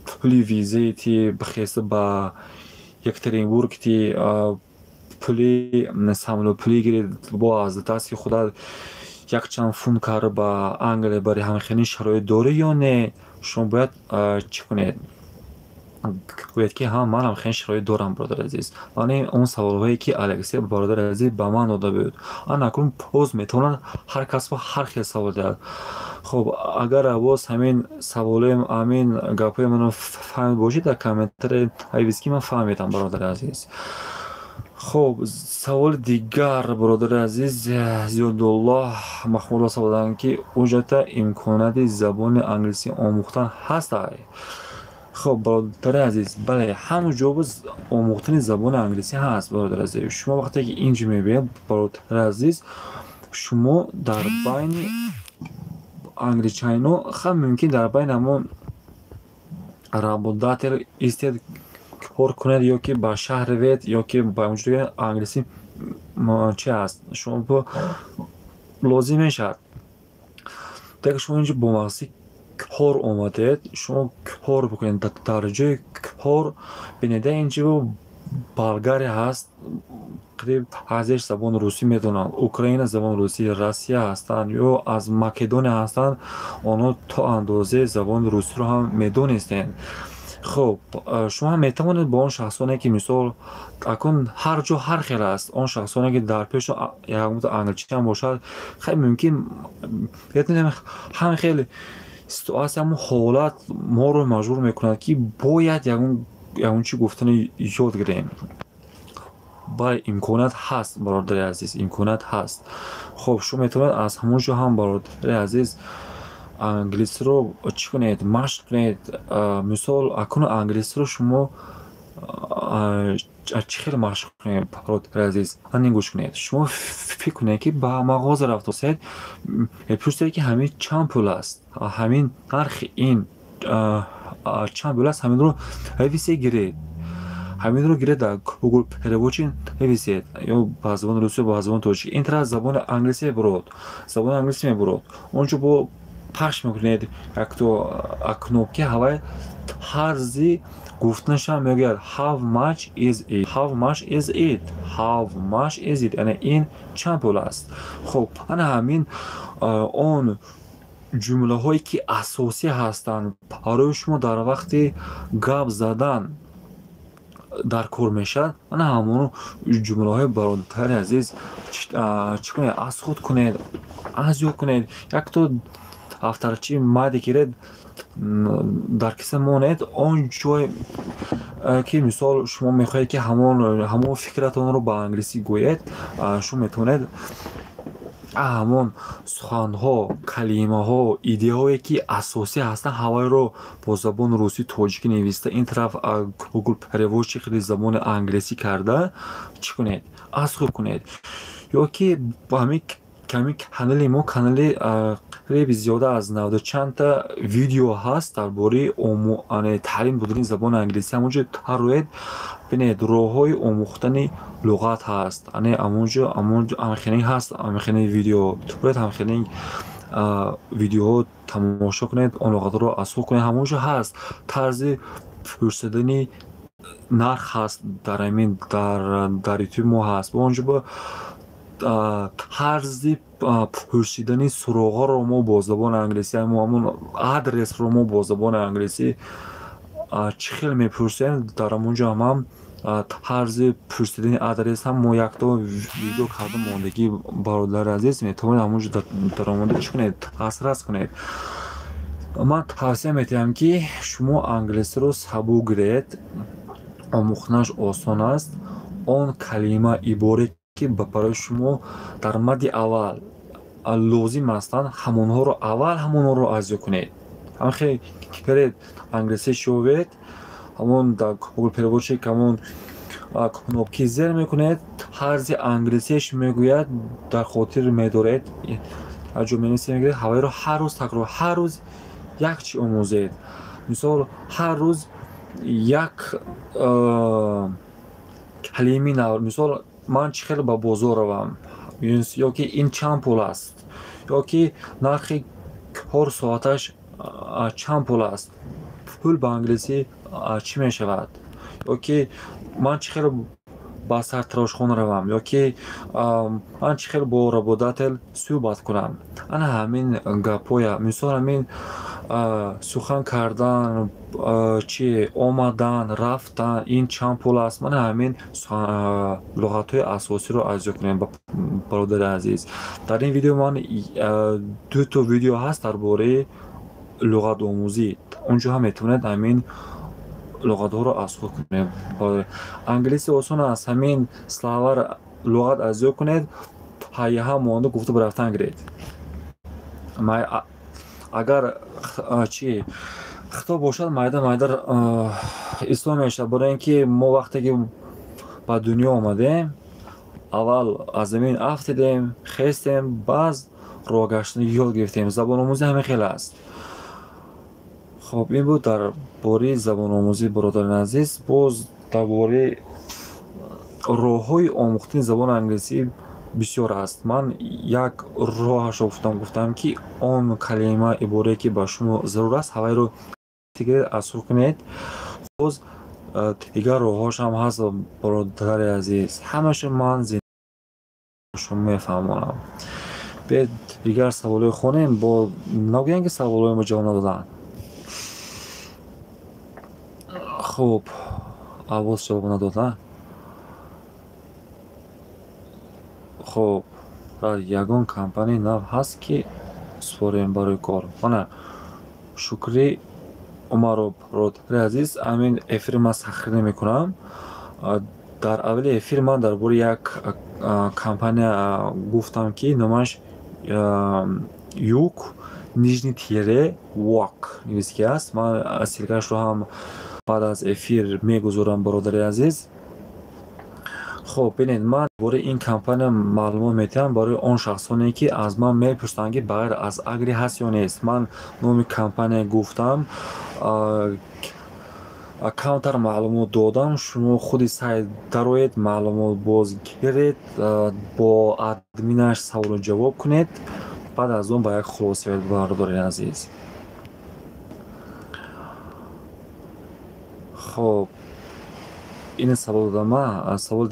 Speaker 1: пули визаи ти бихеста ба Екатеринбург, ти пули самолёт пулӣ гиред, бо аз дасти худат якчанд фунт карда ба Англия бари, ҳамхелин шароит дорӣ ё не? Шумо бояд чӣ кунед? Гӯяд, ки ҳа, ман ҳамхелин шароит дорам, бародари азиз. Яъне он саволҳое, ки Алексей, бародари азиз, ба ман дода буд. Ана акнун боз метавонад ҳар касро ҳар хел савол диҳад. Хуб, агар боз ҳамин саволои, ҳамин гапҳои маро фаҳмид бошед, дар комментария навис, ки ман фаҳмидам, бародари азиз. Хуб, саволи дигар, бародари азиз Зиёдуллоҳ Махмудов савол доданд, ки уҷата имконияти забони англисӣ омӯхтан ҳастай? Хуб, бародари азиз, бале, ҳамон ҷо омӯхтани забони англисӣ ҳаст, бародари азиз. Шумо вақте ки инҷо мебинед, бародари азиз, шумо дар байни англичанино, ха, мумкин дар байни ҳамон работодатель истед, кор кунед, ё ки ба шаҳр равед, ё ки ба онҷо англисӣ чи ҳаст, шумо лозим мешавад. Так шумо инҷо бо мақсади кор омадед, шумо кор бикунед. Дар ҷои кор бинеда, инҷо Болгария ҳаст, қариб ҳазеш забони русӣ медонанд, Украина забони русӣ, Россия ҳастанд ё аз Македония ҳастанд, онҳо то андозаи забони русиро ҳам медонистанд. Хуб, шумо ҳам метавонед бо он шахсоне, ки мисол акун ҳар ҷо ҳар хел аст, он шахсоне, ки дар пешо ягонта англичиам бошад, хеле мумкин ҳам хеле ситуация, ҳамон ҳолат моро маҷбур мекунад, ки бояд ягон чӣ гуфтани ёд гирем. Бале, имконият ҳаст, бародари азиз, имконият ҳаст. Хуб, шумо метавонед аз ҳамон ҷо ҳам, бародари азиз, англисиро чӣ кунед, машқ кунед. Мисол, акнун англисиро шумо чӣ хел машқ кунед, бародари азиз? Ани гӯш кунед. Шумо фикр кунед, ки ба мағоза рафтосед, мепурсед, ки ҳамин чанд пул аст, ҳамин нархи ин чанд пул аст, ҳаминро нависе, гиред, ҳаминро гиред, дар Google переводчик нависед, ё ба забони русӣ, ба забони тоҷикӣ. Ин тараф забони англисӣ мебурод, забони англисӣ мебурод. Он ҷо бо пахш мекунед якто кнопки, ҳавай тарзи гуфтанашам мегӯяд: "How much is it? How much is it? How much is it?" Яъне ин чанд пул аст? Хуб, ана ҳамин он ҷумлаҳое, ки асосӣ ҳастанд барои шумо, дар вақти гап задан дар кор мешавад, ана ҳамон ҷумлаҳои, бародари азиз, чӣ кунед, аз худ кунед, аз ёд кунед. Якто дафтарчаи майда гиред, дар киса монед. Он ҷое, ки мисол шумо мехоҳед, ки ҳамон фикратонро ба англисӣ гӯед, шумо метавонед. Ҳамон суханҳо, калимаҳо, идеяҳое, ки асосӣ ҳастанд, ҳавайро бо забони русӣ, тоҷикӣ нависта, ин тараф Google переводчик хеле забони англисӣ карда чӣ кунед, аз худ кунед. Ё ки ҳамин ками канали мо, канали хеле зиёда аз навду чандта видео ҳаст дар бораи таълим додани забони англисӣ. Ҳамонҷо тароед, бинед, роҳҳои омӯхтани луғат ҳаст. Ане амонҷо ҳамхеле ҳаст, ҳамхеле видео бояд ҳамхеле видеоҳо тамошо кунед, он луғатҳоро аз худ кунед. Ҳамонҷо ҳаст тарзи пурсидани нарх ҳаст, дар ҳамин дар Ютуб мо ҳаст. Онҷо бо тарзи пурсидани суроғаро мо бо забони англисӣ, ҳамон адресро мо бо забони англисӣ чӣ хел мепурсем, дар ҳамонҷо ҳам тарзи пурсидани адрес ҳам мо якто видео карда мондагӣ. Бародари азиз, метавонед ҳамонҷо даромада чӣ кунед, дастрас кунед. Ман тавсия метиҳам, ки шумо англисиро сабук гиред, омӯхтанаш осон аст. Он калима, иборе, ки барои шумо дар мадди аввал лозим ҳастанд, ҳамонҳоро аввал, ҳамонҳоро аз ёд кунед. Ҳамхел гиред, англисӣ шовед, ҳамон дар Google переводчик ҳамон кнопки зер мекунед, тарзи англисиаш мегӯяд, дар хотир медоред, ҷо менависед, мегӯяд, ҳавайро ҳар рӯз такрор, ҳар рӯз як чи омӯзед. Мисол, ҳар рӯз як калими нав. Мисол, ман чӣ хел ба бозор равам, ё ки ин чанд пул аст, ё ки нархи кор соаташ чанд пул аст, пул ба англисӣ чӣ мешавад, ё ки ман чӣ хел ба сартарошхона равам, ё ки ман чӣ хел бо работодатель суҳбат кунам. Ана ҳамин гапҳоя, мисол, ҳамин сухан кардан, чи омадан, рафтан, ин чанд пул аст, мана ҳамин луғатҳои асосиро аз ёд кунем, бародари азиз. Дар ин видео ман дуто видео ҳаст дар бораи луғатомӯзӣ, онҷо ҳам метавонед ҳамин луғатҳоро аз худ кунед. Англиси осон аст, ҳамин словар, луғат аз ёд кунед, ҳайяҳам монда гуфта ба рафтан гиред. Агар чи хито бошад, майда майда ислом мешавад, барои ин ки мо вақте ки ба дунё омадем, аввал аз замин афтидем, хестем, баъз роҳ гаштани ёд гирифтем. Забономӯзӣ ҳамин хел аст. Хоб, ин буд дар бораи забономӯзӣ, бародари азиз. Боз дар бораи роҳҳои омӯхтани забони англисӣ бисёр аст. Ман як роҳашро гуфтам, ки он калима, иборае, ки ба шумо зарур аст, ҳавайро гиред, аз худ кунед. Боз дигар роҳҳош ҳам ҳаст, бародари азиз, ҳамаашо ман шумо мефаҳмонам. Биед, дигар саволҳои хонем, бо нагӯям, ки саволҳои мо ҷавоб надоданд. Хуб, Аббос ҷавоб надод. Хуб, ягон компанияи нав ҳаст, ки супорем барои кор? Мана, Шукрӣ Умаров, бародари азиз, ҳамин эфири ман сахрӣ намекунам. Дар аввали эфир ман дар бораи як компания гуфтам, ки номаш юк нижний тире work нависки аст. Ман ссылкашро ҳам баъд аз эфир мегузорам, бародари азиз. Хоб, бинед, ман бораи ин компания маълумот медиҳам барои он шахсоне, ки аз ман мепурсанд, ки бағайр аз Агри ҳаст ё нест. Ман номи компания гуфтам, камтар маълумот додам. Шумо худи сайт дароед, маълумот боз гиред, бо админаш саволу ҷавоб кунед, баъд аз он ба як хулоса оед, бародари азиз. Хоб, ин савол додама. Савол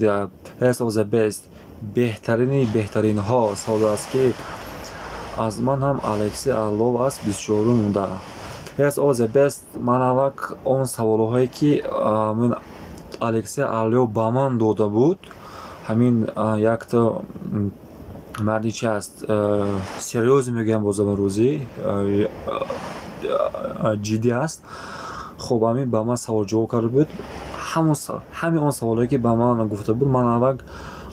Speaker 1: best of the best, беҳтарини беҳтаринҳо савол аст, ки аз ман ҳам Алексей Орлов аст, 24-ум монда. Best of the best. Ман аввак он саволҳое, ки Алексей Орлов ба ман дода буд, ҳамин якто марди чи аст, серьёзно мегӯям, бо забони русӣ ҷиддӣ аст. Хуб, ҳамин ба ман савол ҷавоб карда буд. Ҳамин он саволҳое, ки ба ман гуфта буд, ман аввак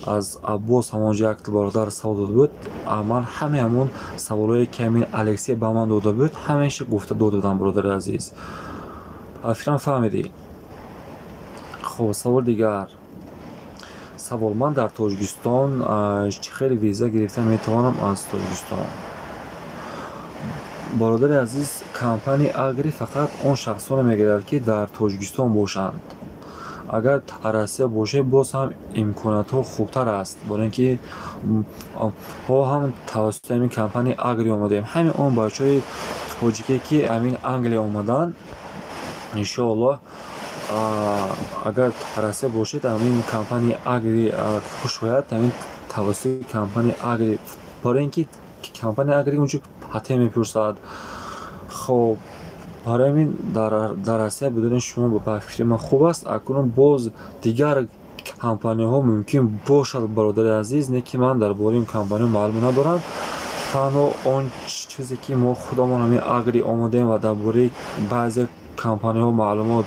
Speaker 1: Аз Аббос ҳамонҷо як бародар савол дода буд. Ман ҳамаи ҳамон саволҳое, ки ҳамин Алексей ба ман дода буд, ҳамаашро гуфта дода будам, бародари азиз. Фикрам, фаҳмидӣ. Хоб, савол дигар. Савол: ман дар Тоҷикистон чӣ хел виза гирифта метавонам аз Тоҷикистон? Бародари азиз, компанияи Агри фақат он шахсоне мегирад, ки дар Тоҷикистон бошанд. Агар дар Россия бошед, боз ҳам имкониятҳо хубтар аст, барои ин ки ҳо ҳам тавассути ҳамин компанияи Агри омадаем. Ҳамин он бачаҳои тоҷике, ки ҳамин Англия омаданд, иншоаллоҳ, агар дар Россия бошед, ҳамин компанияи Агри кушояд, ҳамин тавассути компанияи Агри, барои ин ки компанияи Агри унҷо патент мепурсад. Хоб, барои ҳамин дар Россия бидуни шумо, ба фикри ман, хуб аст. Акнун боз дигар компанияҳо мумкин бошад, бародари азиз, не ки ман дар бораи ин компаниҳо маълумот надорам. Танҳо он чизе, ки мо худамон ҳамин Агри омадаем ва дар бораи баъзе компаниҳо маълумот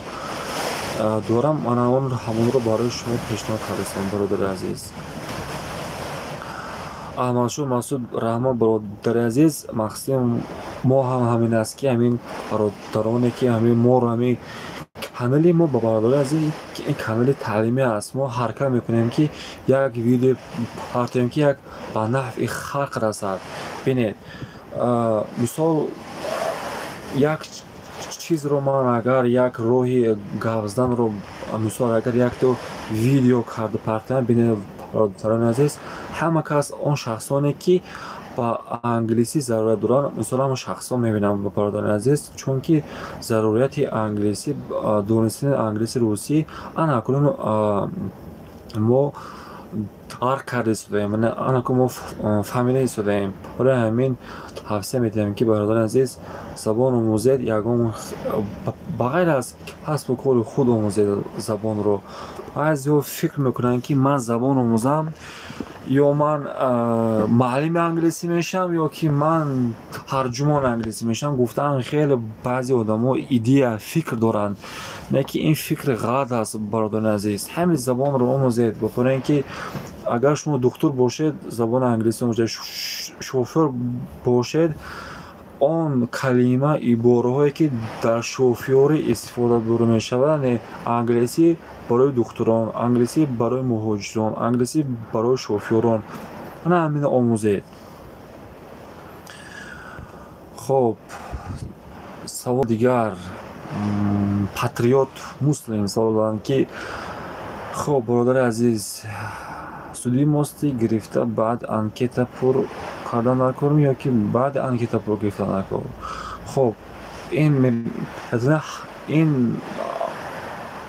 Speaker 1: дорам, мана он ҳамонро барои шумо пешниҳод кардастам, бародари азиз. Аҳмадшоҳ Масуд, раҳмат, бародари азиз. Мақсади мо ҳам ҳамин аст, ки ҳамин бародароне, ки ҳамин моро, ҳамин канали мо, ба бародари азиз, ин канали таълимӣ аст. Мо ҳаракат мекунем, ки як видео партоем, ки як ба нафъи халқ расад. Бинед, мисол, як чизро ман агар як роҳи гап заданро, мисол, агар якто видео карда партоям, бинед, бародарони азиз, ҳама кас, он шахсоне, ки ба англисӣ зарурат доранд, мисол, ҳамон шахсон мебинам, бародарони азиз, чунки зарурияти англисӣ, донистани англиси, русӣ ана акнун мо дарк карда истодаем, ана акнун мо фаҳмида истодаем. Барои ҳамин тавсия медиҳам, ки, бародарони азиз, забон омӯзед. Ягон ба ғайр аз касбу кори худ омӯзед забонро. Баъзеҳо фикр мекунанд, ки ман забон омӯзам, ё ман муаллими англисӣ мешавам, ё ки ман тарҷумони англисӣ мешавам. Гуфтаанд, хеле баъзе одамо идея, фикр доранд, не ки ин фикр ғалат аст, бародарони азиз. Ҳамин забонро омӯзед, барои ин ки агар шумо духтур бошед, забони англисӣ омӯзед, шофёр бошед, он калима, ибораҳое, ки дар шофёрӣ истифода бурда мешавад, англисӣ барои духтурон, англисӣ барои муҳоҷирон, англисӣ барои шофёрон, ана ҳамина омӯзед. Хоб, савол дигар. Патриот Муслим савол доданд, ки хоб, бародари азиз, судимости гирифта, баъд анкета пур кардан дар кор ё ки баъди анкета пур гирифтан дар кор? Хоб, ин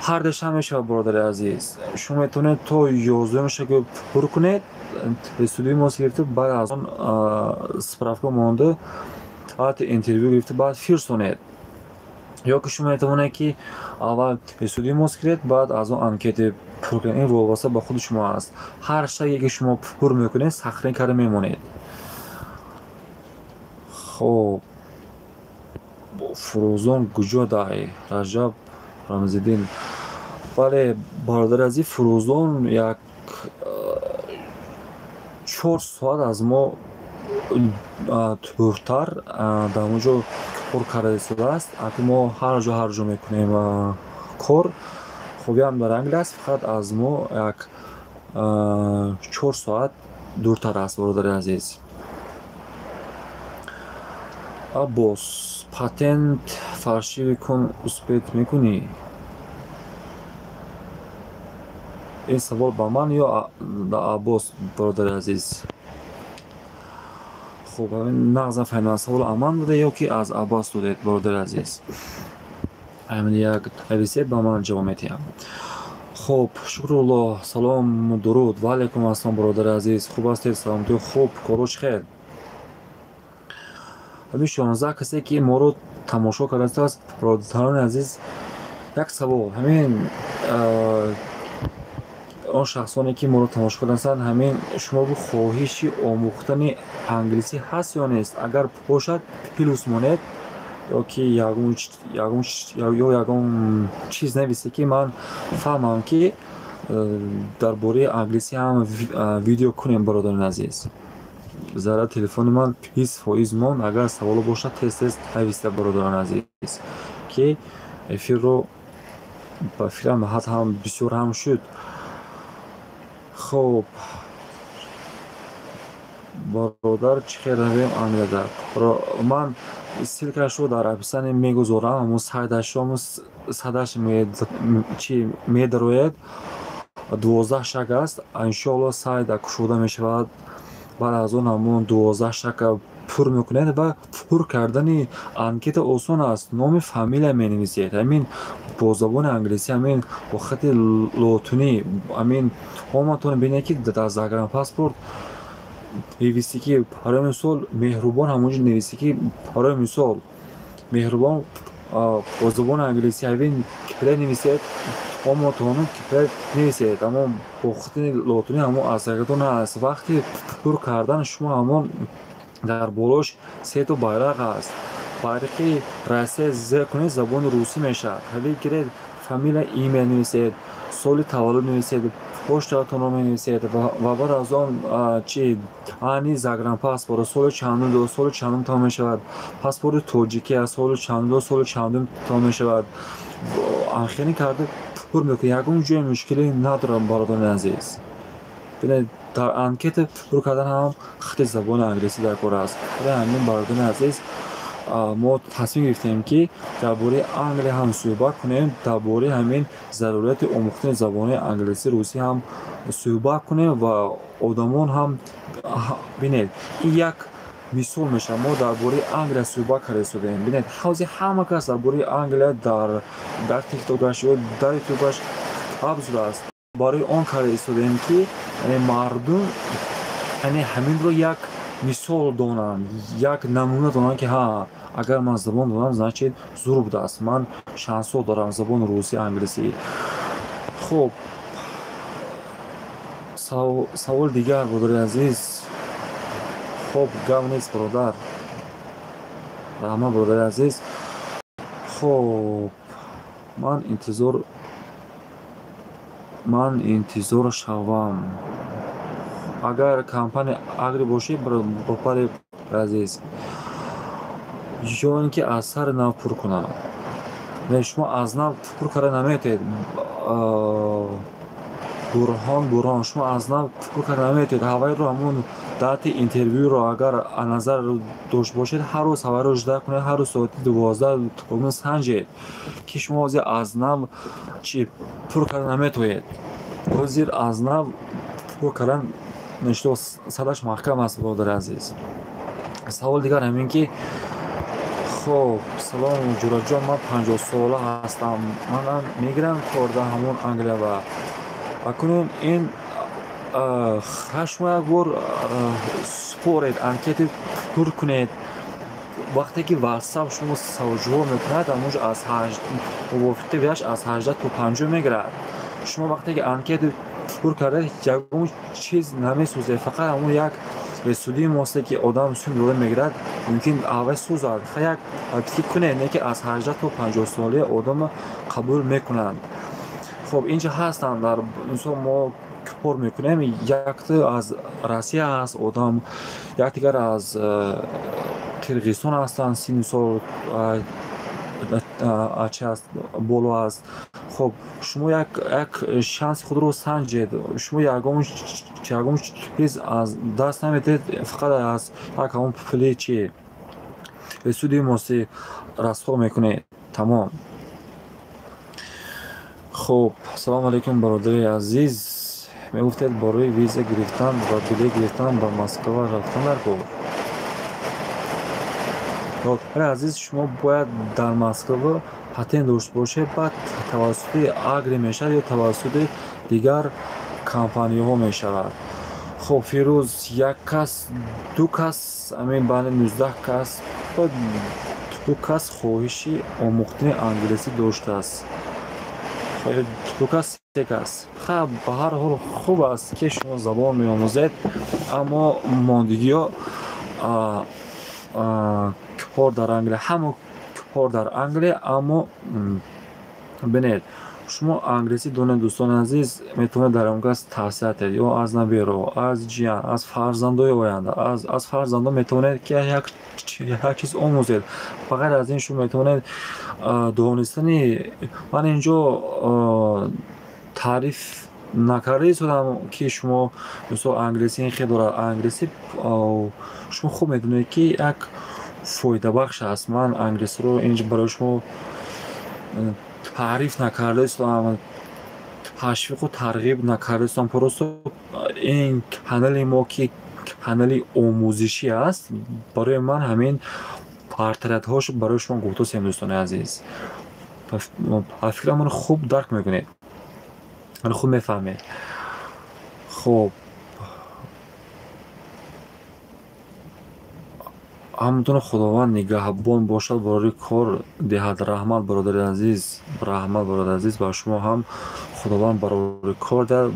Speaker 1: ҳар дашам мешавад, бародари азиз. Шумо метавонед то 11-умша ки пур кунед, судимост гирифта, баъд аз он справка монда, баъд интервю гирифта, баъд фирсонед, ё ки шумо метавонед, ки аввал судимост гиред, баъд аз он анкета пур кунед. Ин вобаста ба худи шумо аст. Ҳар шаке, ки шумо пур мекунед, сахрӣ карда мемонед. Хоб, Фурӯзон куҷо дай? Раҷаб Рамзиддин. Бале, бародари азиз, Фурӯзон як 4 соат аз мо дуртар дар он ҷо кор карда истодааст. Аки мо ҳар ҷо, ҳар ҷо мекунем кор. Хобиам дар Англия аст, фақат аз мо як 4 соат дуртар аст, бародари азиз. Аббос, патент фальшивый кун, успеть мекунӣ? Ин савол ба ман ё Аббос, бародари азиз? Хуб, нағзам фаҳмидам, савол аз ман дода ё ки аз Аббос додед, бародари азиз? Ҳамин як нависед, ба ман ҷавоб медиҳам. Хуб, Шукруллоҳ, салому дуруд. Ва алайкум ассалом, бародари азиз, хуб ҳастед? Саломатӣ хуб, кору чӣ хел? Ҳамин 16 касе, ки моро тамошо кардааст, бародарони азиз, як савол: ҳамин он шахсоне, ки моро тамошо кардаастанд, ҳамин шумо хоҳиши омӯхтани англисӣ ҳаст ё нест? Агар бошад, плюс монед ё ки ягон ё ягон чиз нависед, ки ман фаҳмам, ки Дар бораи англисӣ ҳам видео кунем, бародарони азиз. Заряд телефони ман 20% монд. Агар саволо бошад, тез тез нависта, бародарони азиз, ки эфирро ба фикрам ҳад ҳам бисёр ҳам шуд. Хоб, бародар, чӣ хел равем Англияда? Ман ссылкашро дар описание мегузорам, ҳамун сайташро. Ҳамун сайташ чи медарояд, 12 шаг аст. Иншоалло, сайт кушода мешавад. Баъд аз он ҳамун 12 шага пур мекунед ва пур кардани анкета осон аст. Номи фамилия менависед, ҳамин бо забони англисӣ, ҳамин бо хати лотунӣ. Ҳамин омадтон бинед, ки дар загранпаспорт нависӣ, ки барои мисол Меҳрубон, ҳамонҷо нависӣ, ки барои мисол Меҳрубон бо забони англисӣ ҳамин кипре нависед, оматону кипре нависед, аммо бо хати лотунӣ ҳамон аз загратон аст. Вақти пур кардан шумо ҳамон дар болош сето байрақ аст, байрақи Россия зер кунед, забони русӣ мешавад. Ҳавӣ гиред, фамилия, имя нависед, соли таваллуд нависед, почтаатонро менависед ва баъд аз он чи ани загранпаспорт соли чандум до соли чандум тамом мешавад, паспорти тоҷикӣ аз соли чандум до соли чандум тамом мешавад. Анхелӣ карда пур мекунед, ягон ҷои мушкилӣ надорам, бародарони азиз. Бинед, дар анкета пур кардан ҳам хати забони англисӣ дар кор аст. Барои ҳамин, бародарони азиз, мо тасмим гирифтем, ки дар бораи Англия ҳам суҳбат кунем, дар бораи ҳамин зарурияти омӯхтани забонҳои англисӣ, русӣ ҳам суҳбат кунем ва одамон ҳам бинед, ин як мисол мешавад. Мо дар бораи Англия суҳбат карда истодаем. Бинед, ҳозир ҳама кас дар бораи Англия дар Тиктокаш ё дар Ютубаш гап зудааст. Барои он карда истодаем, ки мардум яъне ҳаминро як мисол донанд, як намуна донанд, ки ҳа, агар ман забон донам, значит, зур будааст, ман шансҳо дорам, забони русӣ, англисӣ. Хуб, саволи дигар, бародари азиз. Хуб, гап нест, бародар, раҳмат, бародари азиз. Хуб, ман интизор шавам, агар компания Агри бошед, бародари азиз, ё ин ки аз сари нав пур кунам? Не, шумо аз нав пур карда наметавонед. Бурҳон, Бурҳон, шумо аз нав пур карда наметавонед. Ҳавайро, ҳамун дати интервюро агар назар дошт бошед, ҳар рӯз ҳавайро жда кунед, ҳар рӯз соати 12 санҷед, ки шумо ҳозир аз нав чи пур карда наметавонед. Ҳозир аз нав пур кардан ништо садаш маҳкам аст, бародари азиз. Саволи дигар ҳамин ки, хоб, салом, Ҷураҷон, ман 50-сола ҳастам, манам мегирам кор дар ҳамон Англия? Ва акнун ин шумо як бор супоред, анкети пур кунед. Вақте ки Ватсап шумо саволҷавоб мекунад, ҳамонҷо аз мувофиқи вияш аз 18 то 50 мегирад. Шумо вақте ки анкети пур карда, ягон чиз намесӯзед, фақат ҳамон як судии мосте, ки одам сум дода мегирад, мумкин аввал сӯзад. Як фикр кунед, не ки аз 18 то 50 солия одамро қабул мекунанд. Хоб, инҷа ҳастанд, дар мисол мо кор мекунем, якта аз Россия ҳаст одам, якдигар аз Қирғизистон ҳастанд, синну сол чи аст, боло аст. Хоб, шумо як шанси худро санҷед. Шумо ягон чиз аз даст наметиҳед, фақат аз як ҳамон пули чи суди моси расход мекунед, тамом. Хуб, ассалому алайкум, бародари азиз. Мегуфтед, барои виза гирифтан ва билет гирифтан ба Москва рафтан дар кор. Бародари азиз, шумо бояд дар Москва патент дошта бошед, баъд тавассути Агри мешавад ё тавассути дигар компаниҳо мешавад. Хуб, Фирӯз, як кас, ду кас, ҳамин байни 19 кас ду кас хоҳиши омӯхтани англисӣ доштааст, ду кас, се кас. Ха, ба ҳар ҳол хуб аст, ки шумо забон меомӯзед, аммо мондагиҳо кор дар Англия, ҳама кор дар Англия. Аммо бинед, Шумо англисӣ донед, дӯстони азиз, метавонед дар он кас тавсия диҳед, ё аз набераҳо, аз ҷиян, аз фарзандои оянда, аз фарзандо метавонед ки як чиз омӯзед. Ба ғайр аз ин шумо метавонед донистани ман инҷо таъриф накарда истодам, ки шумо мисол англисӣ ин хел дорад. Англисӣ шумо хуб медонед, ки як фоидабахш аст. Ман англисиро инҷо барои шумо таъриф накарда истодам, ташвиқу тарғиб накарда истодам. Просто ин канали мо, ки канали омӯзишӣ аст, барои ман ҳамин бартариятҳош барои шумо гуфтасем, дӯстони азиз. Ба фикрам, маро хуб дарк мекунед, маро хуб мефаҳмед. Хуб, ҳамтон Худованд нигаҳбон бошад, барори кор диҳад. Раҳмат, бародари азиз, раҳмат, бародари азиз, ба шумо ҳам Худованд барори кор диҳад,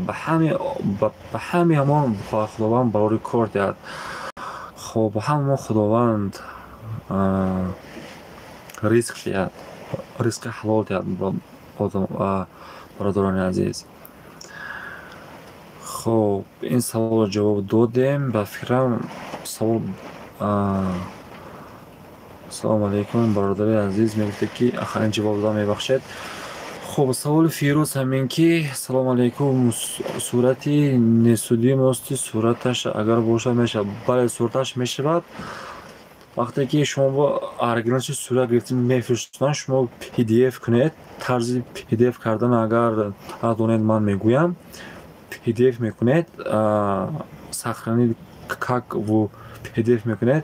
Speaker 1: ба ҳами ҳамон ба Худованд барори кор диҳад. Хуб, ҳамон Худованд ризқ диҳад, ризқи ҳалол диҳад, бародарони азиз. Хуб, ин саволро ҷавоб додем. Ба фикрам савол. Салому алейкум, бародари азиз, мегуфте ки ахирин ҷавоб додам, мебахшед. Хуб, саволи Фирӯз ҳамин ки: салому алейкум, сурати несудимости сураташ агар бошад мешавад? Бале, сураташ мешавад. Вақте ки шумо бо оригиналши сурат гирифта мефиристонанд, шумо PDF кунед. Тарзи PDF кардан агар надонед, ман мегӯям. PDF мекунед, сохранить как в PDF мекунед,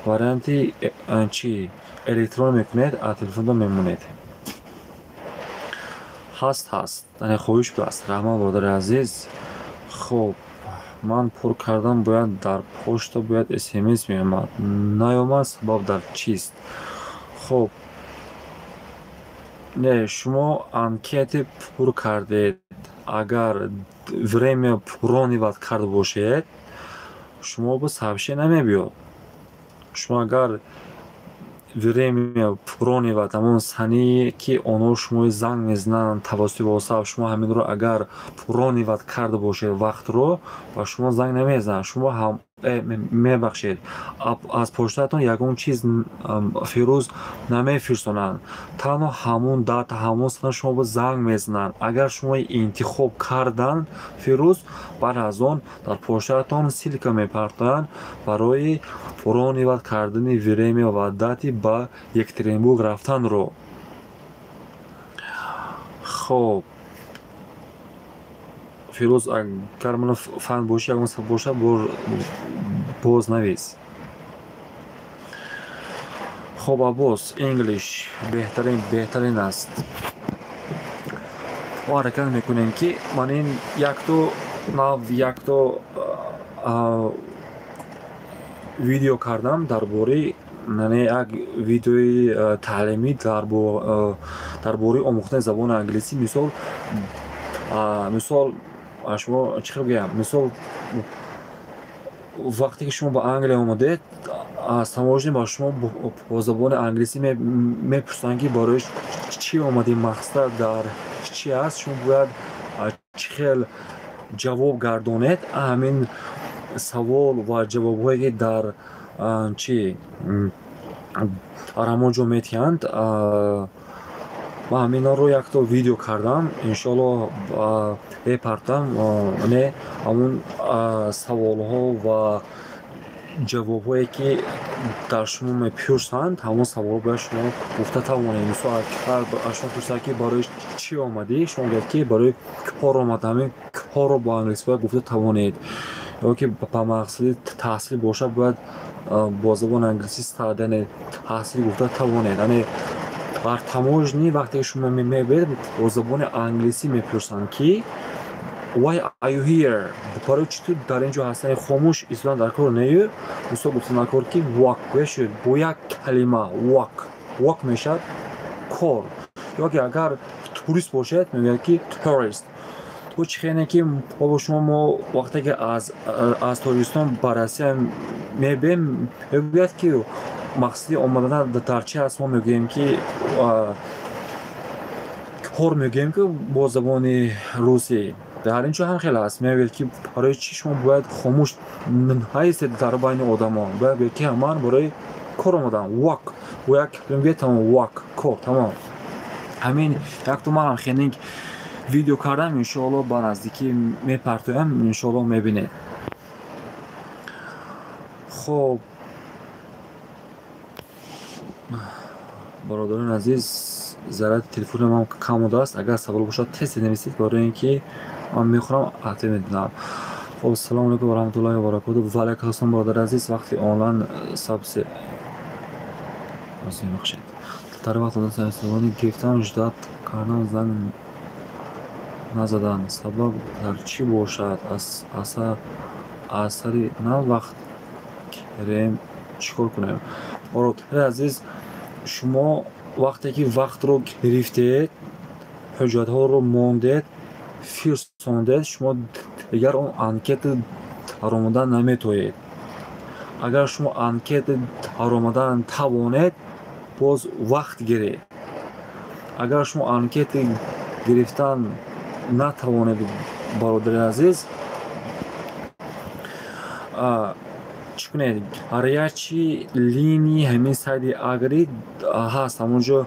Speaker 1: варианти чи электрон мекунед, а телефонда мемонед. Ҳаст, ҳаст, яъне хоҳиш будааст. Раҳмат, бародари азиз. Хуб, ман пур кардам, бояд дар почта бояд смс меомад, наёмад, сабаб дар чист? Хуб, не, шумо анкете пур кардед, агар время бронировать карда бошед, шумо ба сообщение намебиёд. Шумо агар время бронировать, ҳамон сание ки онҳо шумои занг мезананд тавассути WhatsApp, шумо ҳаминро агар бронировать карда бошед вақтро, ба шумо занг намезананд. Шумо ҳам мебахшед, аз почтаатон ягон чиз, Фирӯз, намефирсонанд. Танҳо ҳамон дата, ҳамон сана шумо ба занг мезананд. Агар шумо интихоб кардан, Фирӯз, баъд аз он дар почтаатон ссылка мепартоянд барои бронировать кардани время ва дати ба Екатеринбург рафтанро. Хоб, Фирӯз, агар мана фаҳм бошӣ, ягон сабаб бошад, боз навис. Хоб, Аббос, English беҳтарин, беҳтарин аст. Мо ҳаракат мекунем, ки ман ин якто нав якто видео кардам дар бораи, яъне як видеои таълимӣ дар бораи омӯхтани забони англисӣ. Мисол, шумо чӣ хел гӯям, мисол, вақте ки шумо ба Англия омадед, аз таможня ба шумо бо забони англисӣ мепурсанд, ки барои чӣ омадӣ, мақсад дар чӣ аст, шумо бояд чӣ хел ҷавоб гардонед. Ҳамин савол ва ҷавобҳое ки дар чи дар ҳамон ҷо метиҳанд, ман ҳаминҳоро якто видео кардам, иншоалло мепартам. Не, ҳамун саволҳо ва ҷавобҳое ки дар шумо мепурсанд, ҳамон саволҳо бояд шумо гуфта тавонед. Мисол, агар аз шумо пурсад, ки барои чӣ омадӣ, шумо гӯяд, ки барои кор омадам, ҳамин корро бо англисӣ бояд гуфта тавонед. Ё ки ба мақсади таҳсил бошад, бояд бо забони англисӣ яъне таҳсил гуфта тавонед. Яъне бар таможни вақте ки шумо мебинед, бо забони англисӣ мепурсанд, ки "Why are you here?", барои чӣ ту дар ин ҷо ҳастӣ? Хомӯш истодан дар кор нею. Мисол, гуфтан дар кор, ки work шуд бо як калима work, work мешавад кор. Ё ки агар турист бошед, мегӯяд, ки tourist. Ту чӣ хеле ки бо шумо мо вақте ки аз Тоҷикистон ба Россия мебием, мегӯяд, ки мақсади омадан дар чӣ аст, мо мегӯем, ки кор мегӯем, ки бо забони русӣ дар ин ҷо ҳам хеле аст. Мегӯяд, ки барои чӣ шумо бояд хомӯш наистед дар байни одамон, бояд гӯед, ки ман барои кор омадам. Work, як мегӯяд, тамом, work, кор, тамом. Ҳамин якто ман ҳам хеле видео кардам, иншоалло ба наздикӣ мепартоям, иншоалло мебинед. Хоб, бародарони азиз, заряди телефони ман кам будааст. Агар савол бошад, тез нависед, барои ин ки ман мехӯрам, ответ медиҳам. Хоб, ассалому алайкум ва раҳматуллоҳи ва баракотуҳ. Ва алайкум ассалом, бародари азиз. Вақти онлайн сабсе бахшед. Дар вақт саволи гирифтан, ждать кардан, занг назадан, сабаб дар чӣ бошад? Асари на вақт керем, чӣ кор кунем? Бародари азиз, шумо вақте ки вақтро гирифтед, ҳуҷҷатҳоро мондед, фирсондед, шумо дигар он анкета даромадан наметоед. Агар шумо анкета даромадан тавонед, боз вақт гиред. Агар шумо анкета гирифтан натавонед, бародари азиз, чӣ кунед? Горячий линии ҳамин сайти Агри ҳаст, ҳамонҷо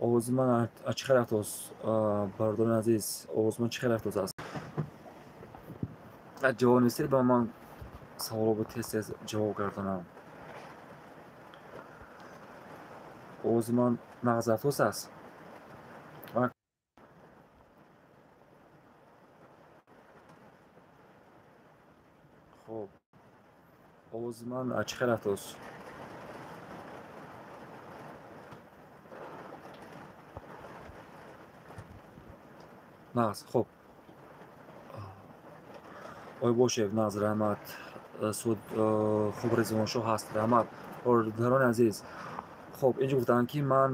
Speaker 1: овози ман чӣ хел рафтост, бародарони азиз? Овози ман чӣ хел рафтост аст? Ҷавоб нестед ба ман, саволро тез тез ҷавоб гардонам. Овози ман нағз рафтост аст? Хоб, овози ман чӣ хел рафтост? Нағз. Хоб, ой бошев, нағз, раҳмат. Суд хуб, Резвоншоҳ ҳаст, раҳмат. Бародарони азиз, хоб, инҷо гуфтанд, ки ман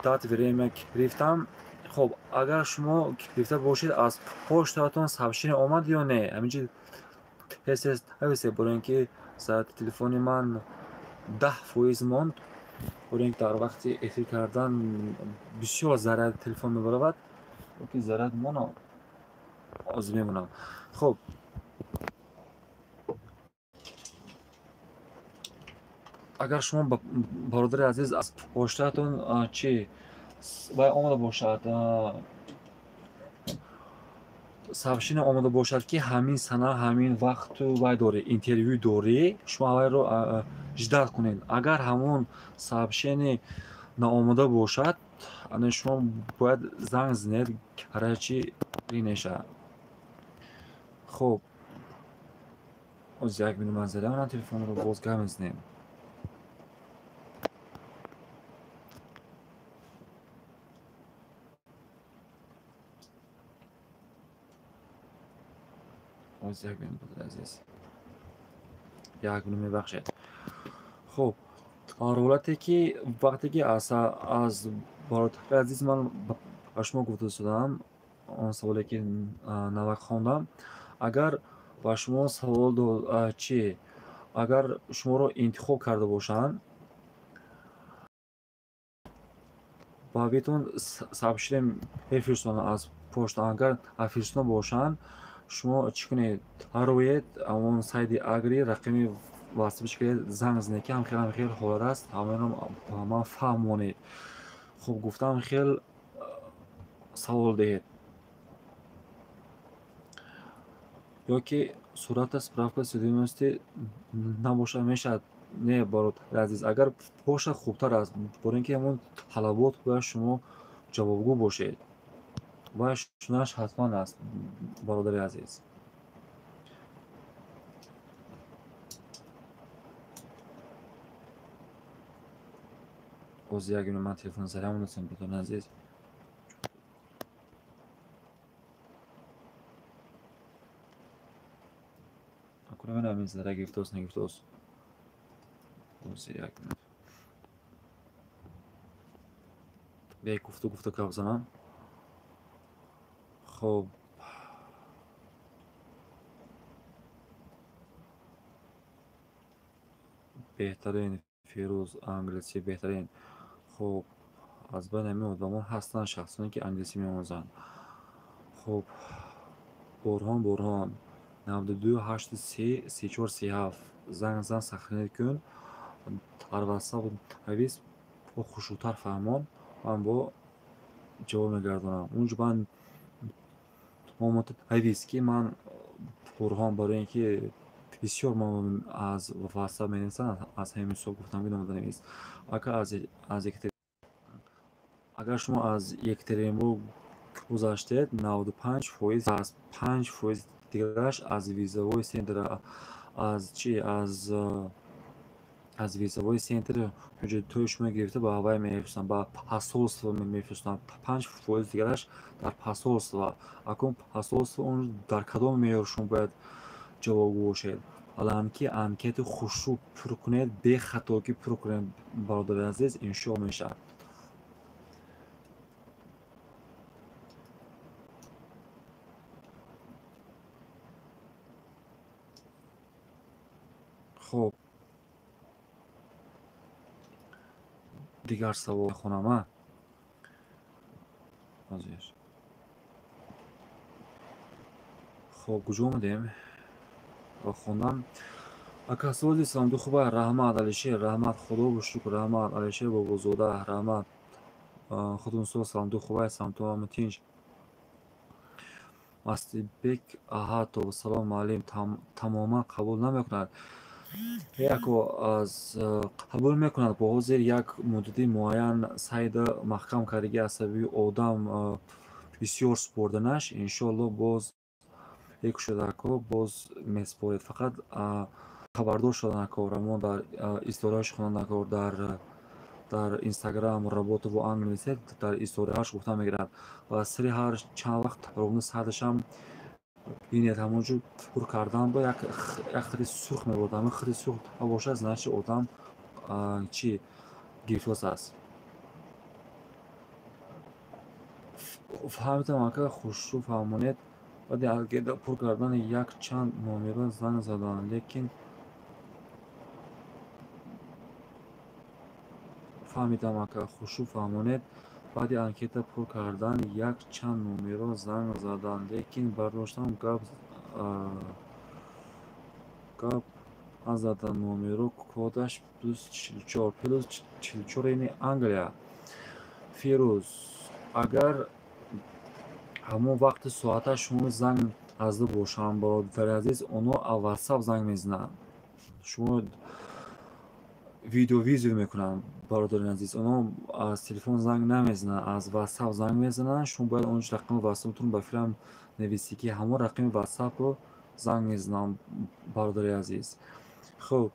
Speaker 1: дать время гирифтам. Хоб, агар шумо гирифта бошед, аз поштаатон сообщение омад ё не? Ҳаминҷо тез тез нависед, барои ин ки соати телефони ман 10% монд, барои ин ки дар вақти эфир кардан бисёр заряди телефон мебаравад, ки заряд мона ҳозир мемонам. Хоб, агар шумо, бародари азиз, аз поштаатон чӣ вай омада бошад, сообщение омада бошад, ки ҳамин сана, ҳамин вақту вай дорӣ, интервю дорӣ, шумо вайро ждать кунед. Агар ҳамон сообщение наомада бошад, ана шумо бояд занг занед, горячий линияша. Хоб, ҳозир як минут ман задам телефонро, боз гап мезанем. Ҳозир як минут, бародари азиз, як минут мебахшед. Хоб, ҳолате ки вақте ки аз бародари азиз ман ба шумо гуфта шудам, он саволе ки навак хондам, агар ба шумо савол чӣ, агар шуморо интихоб карда бошанд, ба битон сообщение мефирстонанд аз пошта. Агар нафирстона бошанд, шумо чӣ кунед? Ҳароед ҳамон сайти Агри, рақами ватсапш кунед, занг занед, ки ҳамхел ҳамхел ҳолат аст, ҳамаро ба ман фаҳмонед. Хуб, гуфтам, хел савол диҳед. Ё ки сурата справка судимости набошад, мешавад? Не, бародари азиз, агар бошад, хубтар аст, барои ин ки ҳамон талабот бояд шумо ҷавобгӯ бошед ва шунаш ҳатман аст, бародари азиз. Боз як минут ман телефон заря монастам, бародари азиз. Акуна ҳамин заря гирифтост, нагирифтост. Боз як минут. Бе гуфту гуфту гап занам. Хоб, беҳтарин Фирӯз, англисӣ беҳтарин. Хуб, аз байни ҳамин одамон ҳастанд шахсоне, ки англисӣ меомӯзанд. Хуб, Борҳон 92 83 34 37 занг зан, сахнӣ кун, дар WhatsApp навис, бо хушрӯтар фаҳмон, ман бо ҷавоб мегардонам. Унҷо ман навис, ки ман Бурҳон, барои ин ки бисёр мо аз WhatsApp менависанд, аз ҳамин мисол гуфтам, ки номада навис. Агар шумо аз Екатеринбург гузаштед, 95% аз 5% дигараш аз визовой центр, аз чи, аз визовой центр ҳуҷҷатҳои шумо гирифта ба ҳавай мефирстанд, ба посольство мефирстанд. 5% дигараш дар посольство. Акун посольство он дар кадом меъёр шумо бояд ҷавобгӯ бошед? Аланки анкети хушрӯ пур кунед, бехатогӣ пур кунед, бародари азиз, иншоалло мешавад. Хуб, дигар савол хонам, а? Ҳозир. Хуб, куҷо омадем? Хондам. Ака, соли салом, ду хуба, раҳмат, Алишер, раҳмат, Худо шукр, раҳмат, Алишер Бобозода, раҳмат. Худун сол салом, ду хуба, салом, ту ҳама тинҷ. Мастибек Аҳатов, салом, муаллим, тамоман қабул намекунад. Яко аз қабул мекунад, бо ҳозир як муддати муайян сайда маҳкам кардаги аз сабаби одам бисёр супорданаш, иншоалло боз якшудако боз месупоред. Фақат хабардор шуда накор, мо дар историяш хонда накор, дар Инстаграм работа во Англия дар историяш гуфта мегирад ва сири ҳар чанд вақт ровно садашам бинед, ҳамон ҷо пур кардан бо як хати сурх мебурд. Ҳамин хати сурх бошад, значит одам чи гирифтос аст. Фаҳмидам, ака, хушрӯ фаҳмонед. Баъди анкета пур кардани як чанд номерро занг заданд, лекин фаҳмидам, ака, хушрӯ фаҳмонед. Баъди анкета пур кардан як чанд номерро занг заданд, лекин бардоштам, гап назаданд. Номерро кодаш +44, +44 яъне Англия. Фирӯз, агар ҳамон вақти соата шумо занг назда бошанд, бародари азиз, онҳо аз WhatsApp занг мезананд, шумо видеовизио мекунанд, бародари азиз, онҳо аз телефон занг намезананд, аз WhatsApp занг мезананд. Шумо бояд он рақами WhatsApp-тон ба филм нависӣ, ки ҳамон рақами WhatsApp-ро занг мезананд, бародари азиз. Хуб,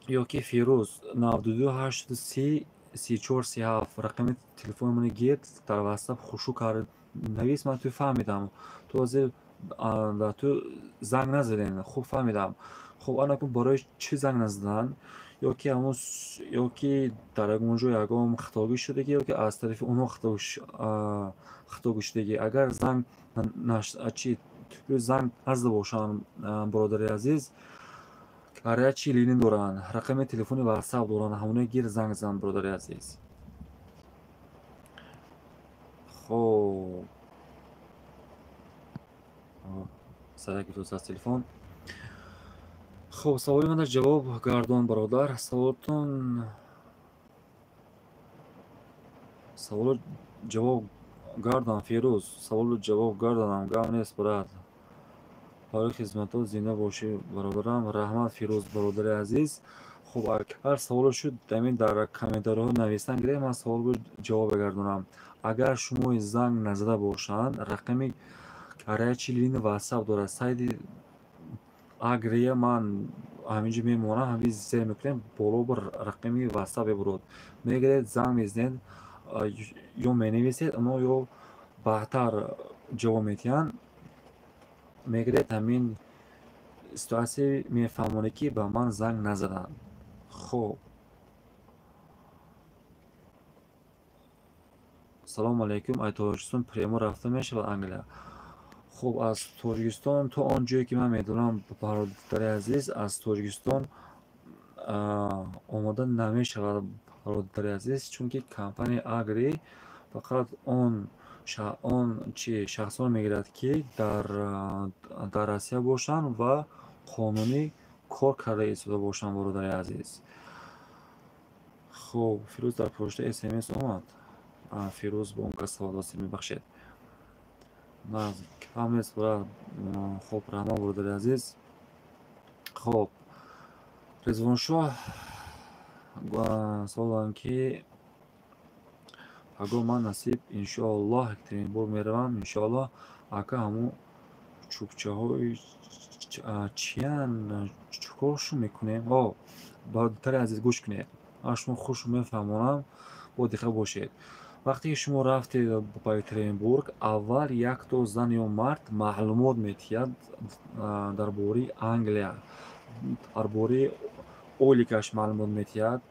Speaker 1: ё ки Фирӯз 92 83 34 37 рақами телефони мани гир, дар WhatsApp хушрӯ кард навис, ман ту фаҳмидам, ту ҳозир дар ту занг назадем, хуб фаҳмидам. Хуб, анакун барои чӣ занг назаданд? Ё ки ҳамон, ё ки дар ягон ҷо ягон хатогӣ шудагӣ, ё ки аз тарафи онҳо хатогӣ шудагӣ. Агар занг чи занг назада бошанд, бародари азиз, горячий линия доранд, рақами телефони WhatsApp доранд, ҳамоне гир занг зан, бародари азиз. Хуб, садак гирифтааст аз телефон. Хуб, саволи мана ҷавоб гардон, бародар. Саволтон саволо ҷавоб гардон, Фирӯз, саволо ҷавоб гардонам, гап нест, брат. Барои хизматҳо зинда бошӣ, бародарам. Раҳмат, Фирӯз, бародари азиз. Хуб, агар саволо шуд, ҳамин дар комментариҳо нависан гиред, ман саволро ҷавоб бигардонам. Агар шумо занг назада бошанд, рақами горячий линия WhatsApp дорад сайти Агрия, ман ҳаминҷо мемонам, ҳамин зер мекунем, боло ба рақами WhatsApp мебурад. Мегиред, занг мезанед ё менависед, оно ё баъдтар ҷавоб медиҳанд. Мегиред, ҳамин ситуатсия мефаҳмонед, ки ба ман занг назаданд. Хуб, салому алайкум, аз Тоҷикистон прямо рафта мешавад Англия? Хуб, аз Тоҷикистон то он ҷое ки ман медонам, бародари азиз, аз Тоҷикистон омода намешавад. Бародари азиз, чунки компанияи Агри фақат он чи шахсон мегирад, ки дар Россия бошанд ва қонунӣ кор карда истода бошанд, бародари азиз. Хуб, Фирӯз дар почта СМС омад. Фирӯз бо он кас савол дошт, мебахшед. Кам нест, брат. Хуб, раҳмат, бародари азиз. Хуб, Резвоншоҳ савол дорам, ки пагоҳ ман насиб иншоаллоҳ Екатеринбург меравам, иншоаллоҳ. Ака, ҳамун чӯбчаҳои чиян, чӣ коршон мекунем? О, бародари азиз, гӯш кунед, ман шумо хуш мефаҳмонам, бо диққат бошед. Вақте ки шумо рафтед ба Екатеринбург, аввал якто зан ё мард маълумот медиҳад дар бораи Англия, дар бораи оликаш маълумот медиҳад,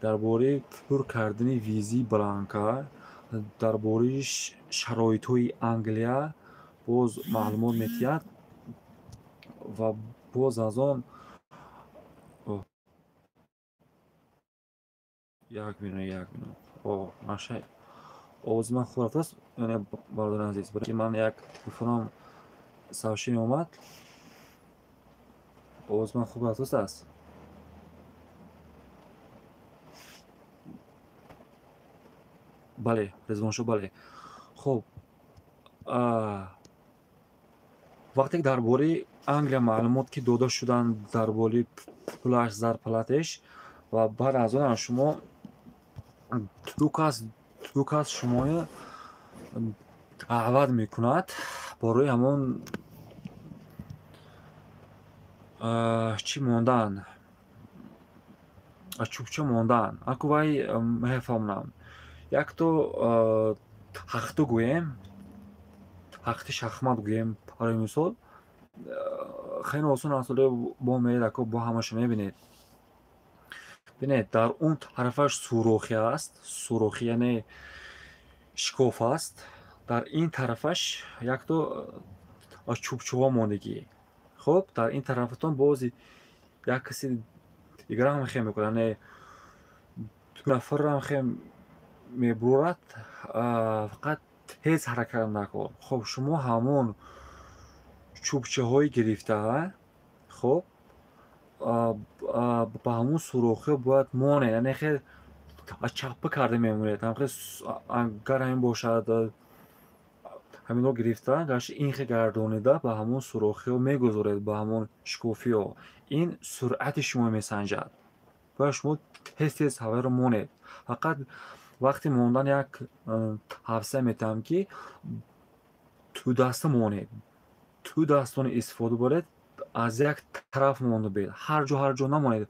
Speaker 1: дар бораи пур кардани визии бланка, дар бораи шароитҳои Англия боз маълумот медиҳад ва боз аз он як минут. О, маша, овози ман хуб рафтааст, бародари азиз? Барои ман як телефонам сообщение омад. Овози ман хуб рафтааст? Бале, Резвоншо, бале. Хуб, вақте ки дар бораи Англия маълумот ки дода шуданд, дар бораи пулаш, зарплаташ, ва баъд аз он шумо ду кас шуморо даъват мекунад барои ҳамон чӣ мондан, чӯбча мондан. Аку вай мефаҳмонам, якто тахту гӯем, тахти шахмат гӯем, барои мисол, хеле осон аст, бо меред, аку бо ҳамаша мебинед. Бинед, дар он тарафаш сурохӣ аст, сурохӣ яъне шикоф аст, дар ин тарафаш якто чӯбчӯҳо мондагӣ. Хуб, дар ин тарафатон боз як каси дигар ҳам хел мекунад, яъне ду нафарам хел мебурад, фақат тез ҳаракат накун. Хуб, шумо ҳамон чӯбчаҳои гирифта, хуб, ба ҳамон сурохиҳо бояд монед, яъне хел чаппа карда мемонед. Агар ҳамин бошад, ҳаминро гирифта, гарчи ин хел гардонида ба ҳамон сурохиҳо мегузоред, ба ҳамон шикофиҳо. Ин суръати шумо месанҷад. Бояд шумо тез тез ҳавайро монед. Фақат вақти мондан як тавсия метаҳам, ки тудаста монед, ту дастони истифода баред, аз як тараф монда бед, ҳар ҷо ҳар ҷо намонед.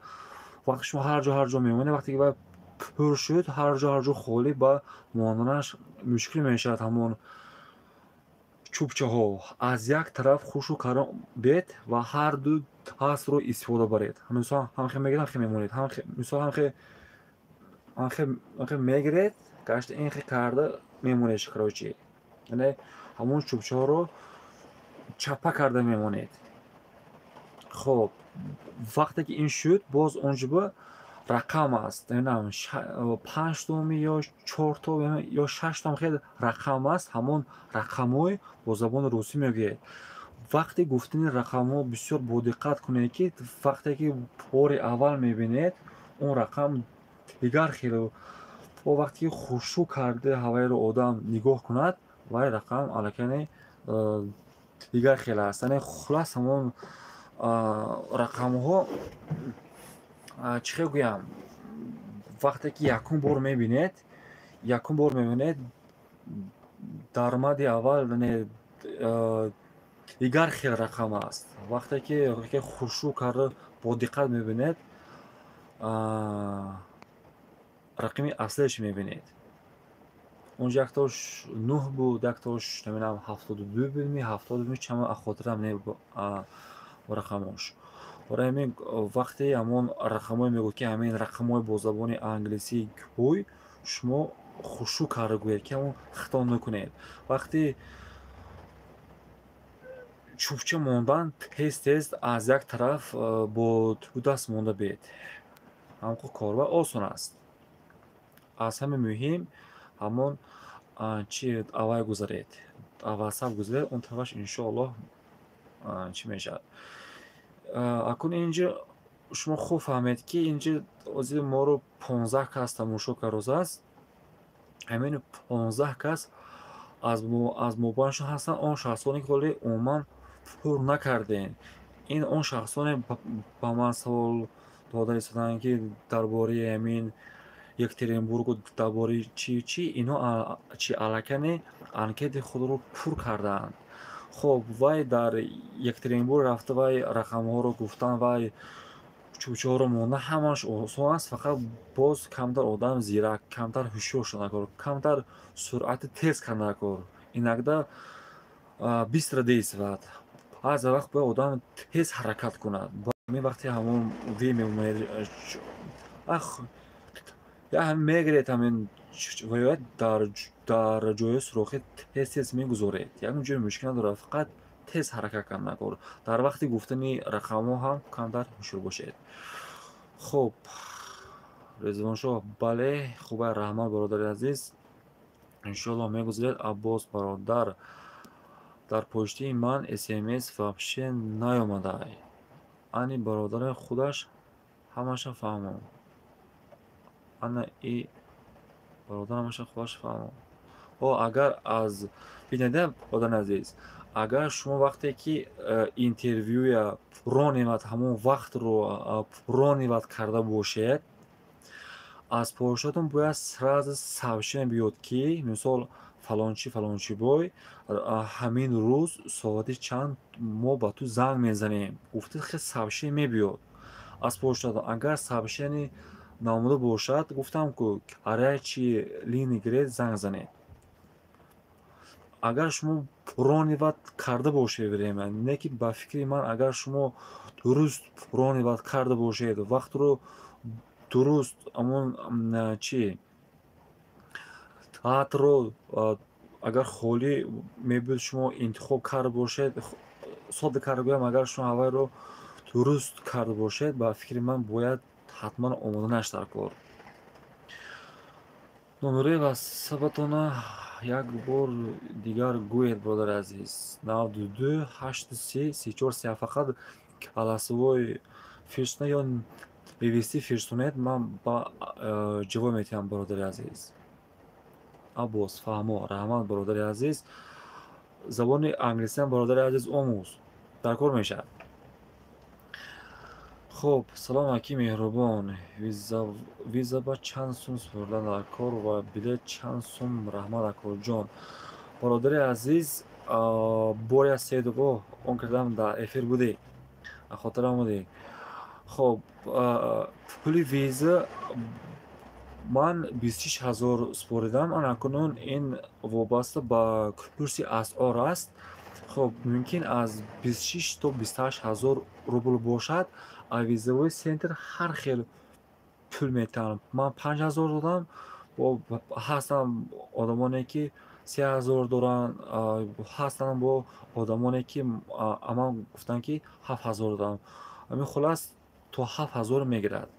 Speaker 1: Вақте шумо ҳар ҷо ҳар ҷо мемонед, вақте ки пур шуд, ҳар ҷо ҳар ҷо холӣ, ба монданаш мушкил мешавад. Ҳамон чӯбчаҳо аз як тараф хушу каром бед ва ҳар ду дастро истифода баред. Мисол, ҳамхе мегиред, ҳамхе мемонед, мисол, ҳамхе мегиред, гашта инхе карда мемонед, короче, яъне ҳамон чӯбчаҳоро чаппа карда мемонед. Хоб, вақте ки ин шуд, боз онҷоба рақам аст, намедонам, 5 томи ё 4 то ё 6 том хел рақам аст. Ҳамон рақамҳои бо забони русӣ мегӯяд. Вақти гуфтани рақамҳо бисёр бодиққат кунед, ки вақте ки бори аввал мебинед, он рақам дигар хеле, вақте ки хушрӯ карда ҳавайро одам нигоҳ кунад, вай рақам аллакай дигар хел аст. Яъне хулас ҳамон рақамҳо чӣ хел гӯям, вақте ки якум бор мебинед, даромади аввал дигар хел рақам аст. Вақте ки хушрӯ карда бо диққат мебинед, рақами аслиаш мебинед. Онҷо яктош 9 буд, яктош намедонам 72 будми, 70 будми, чанд хотирам не рақамош. Барои ҳамин вақте ҳамон рақамҳое мегӯяд, ки ҳамин рақамҳои бо забони англисӣ гӯй, шумо хушрӯ карда гӯед, ки ҳамон хато накунед. Вақте чӯбча мондан, тез тез аз як тараф бо ду даст монда бед. Ҳамқо корва осон аст. Аз ҳама муҳим ҳамон чи аввал гузаред, WhatsApp гузаред, он тарафаш иншоаллоҳ чӣ мешавад. Акун инҷо шумо хуб фаҳмед, ки инҷо ҳозир моро 15 кас тамошо кардааст. Ҳамин 15 кас аз мобайншон ҳастанд он шахсоне, ки ҳоле умуман пур накардем. Ин он шахсоне ба ман савол дода истоданд, ки дар бораи ҳамин Екатеринбургу дар бораи чи чи ино чи аллакай анкети худро пур кардаанд. Хоб, вай дар Екатеринбург рафта, вай рақамҳоро гуфтан, вай чӯчаҳоро монда, ҳамааш осон аст. Фақат боз камтар одам зирак, камтар ҳушёр шуда кор, камтар суръати тез карда кор. Иногда быстро действовать. Баъзе вақт бояд одам тез ҳаракат кунад. Ҳамин вақте ҳамон ви мемонед, я ҳам мегиред, ҳамин бояд дар ҷои сурохӣ тез тез мегузоред. Ягон ҷои мушкил надорад, фақат тез ҳаракат карда кор. Дар вақти гуфтани рақамҳо ҳам камтар ҳушёр бошед. Хуб, Резвоншоҳ, бале, хуба, раҳмат, бародари азиз. Иншоаллоҳ мегузаред. Аббос бародар, дар почтаи ман СМС вообще наёмадай. Ани бародари худаш ҳамаша фаҳмон. Ана и бародар ҳамаша худаш фаҳмон. О, агар аз бинед, бародари азиз, агар шумо вақте ки интервюя бронивать, ҳамон вақтро бронивать карда бошед, аз почтатон бояд сразу сообщение биёд, ки мисол фалончи, фалончи бой, ҳамин рӯз соати чанд мо ба ту занг мезанем гуфта, хел сообщение мебиёд аз почтатон. Агар сообщение наомада бошад, гуфтам ку, горячий линия гиред, занг занед. Агар шумо бронивать карда бошед время, не ки ба фикри ман, агар шумо дуруст бронивать карда бошед, вақтро дуруст, ҳамон чи таатро агар холӣ мебуд, шумо интихоб карда бошед, содда карда гӯям, агар шумо ҳавайро дуруст карда бошед, ба фикри ман, бояд ҳатман омода дар кор. Номерои ватсапатона як бор дигар гӯед, бародари азиз. 92 83 34 3. Фақат голосовой фирстона ё бивисӣ фирстонед, ман ба ҷавоб метиҳам, бародари азиз. Аббос, фаҳмо, раҳмат, бародари азиз. Забони англисиам, бародари азиз, омӯз, дар кор мешавад. Хуб, салом, аки меҳрубон. Виза ба чанд сум супурдан дар кор ва билет чанд сум? Раҳмат, акоҷон. Бародари азиз, боря седово он кардам, дар эфир будӣ, хотирам будӣ. Хоб, пули виза ман 26 000 супоридам. Ана акнун ин вобаста ба курси асъор аст. Хоб, мумкин аз 26 то 28 ҳазор рубл бошад. А визовой центр ҳар хел пул метиҳанд. Ман 5000 додам, ҳастанд одамоне, ки 3000 доранд, ҳастанд бо одамоне, ки аман гуфтанд, ки 7000 додам. Ҳамин хулас то 7000 мегирад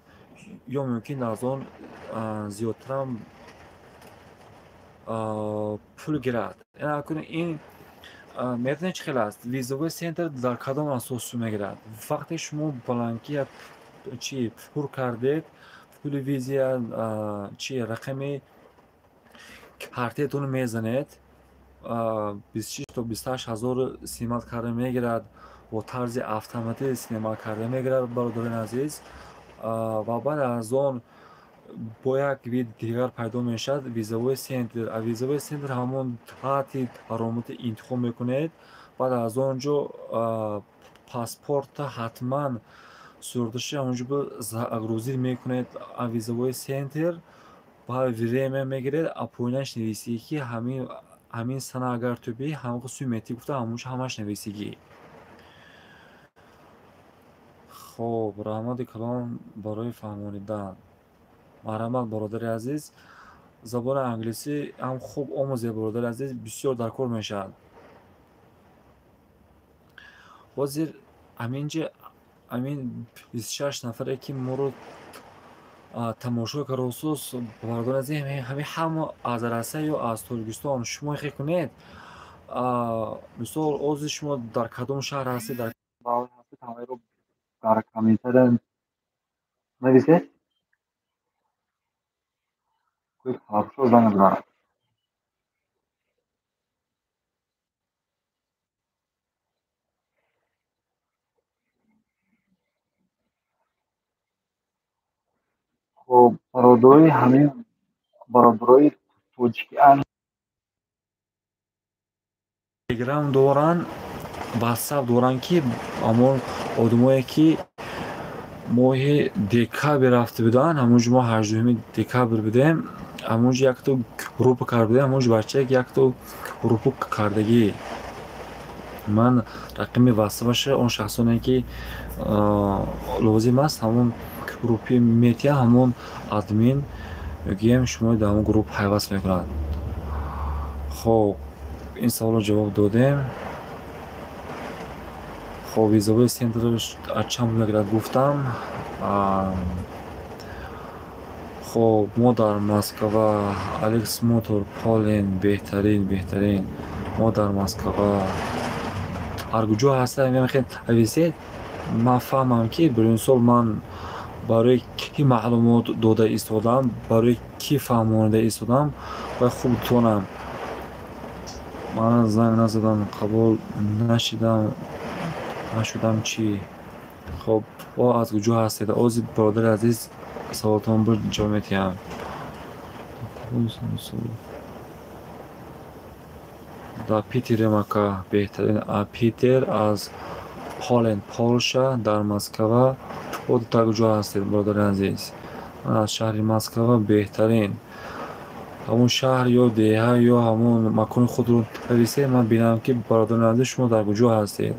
Speaker 1: ё мумкин аз он зиёдтарам пул гирад. Ин медонед, чӣ хел аст? Визовой центр дар кадом асос сум мегирад? Вақте шумо бланкия чи пур кардед, пули визия чи рақами картаетонро мезанед, 26 то 28 ҳазор снимать карда мегирад, бо тарзи автоматӣ снимать карда мегирад, бародарони азиз. Ва баъд аз он бо як вид дигар пайдо мешавад, визовой центр. А визовой центр ҳамон дати баромадӣ интихоб мекунед. Баъд аз он ҷо паспорта ҳатман сураташи ҳамонҷо загрузить мекунед. А визовой центр ба время мегиред, а поинаш нависӣ, ки ҳамин сана агар ту биӣ, ҳамон сӯи метӣ гуфта, ҳамонҷо ҳамаш нависигӣ. Хоб, раҳмати калон барои фаҳмонидан. Марҳамат, бародари азиз. Забони англисӣ ҳам хуб омӯзед, бародари азиз, бисёр дар кор мешавад. Ҳозир ҳаминҷа ҳамин 26 нафаре, ки моро Тамошо каросус бародарони азиз, ҳамин ҳама аз Россия ё аз Тоҷикистон шумо хе кунед. Мисол, ози шумо дар кадом шаҳр ҳастед, дар давлат ҳастед, ҳамаро дар комментария нависед. Хорошо, занг занад. Хоб, бародарои ҳамин бародарои тоҷики Телеграм доранд, Ватсап доранд, ки ҳамон одамое ки моҳи декабр рафта буданд, ҳамонҷо мо 18 декабр будем, ҳамонҷо якто группа карда будем, ҳамонҷо бачаек якто группа кардагӣ. Ман рақами ватсапаша он шахсоне ки лозим аст, ҳамон группи метия, ҳамон админ мегӯем, шумо дар ҳамон групп пайваст мекунад. Хоб, ин саволро ҷавоб додем. Хоб, визовой центр аз чанд пул мегирад гуфтам. Хоб, мо дар Москва, Алекс Мотор, Полен, беҳтарин, беҳтарин. Мо дар Москва. Ҳар куҷо ҳастед, мехоҳед нависед, ман фаҳмам ки биринсол ман барои кӣ маълумот дода истодам, барои кӣ фаҳмонида истодам ва хуб тонам. Ман занг назадам, қабул нашудам чӣ? Хоб, о аз куҷо ҳастед? Ози бародари азиз, саволатон буд, ҷавоб медиҳам. Дар Питерем ака, беҳтарин. Питер аз Полен, Полша, дар Москва. О дар куҷо ҳастед, бародари азиз? Ман аз шаҳри Москва, беҳтарин. Ҳамон шаҳр ё деҳа ё ҳамон макони худро нависед, ман бинам ки бародари азиз шумо дар куҷо ҳастед.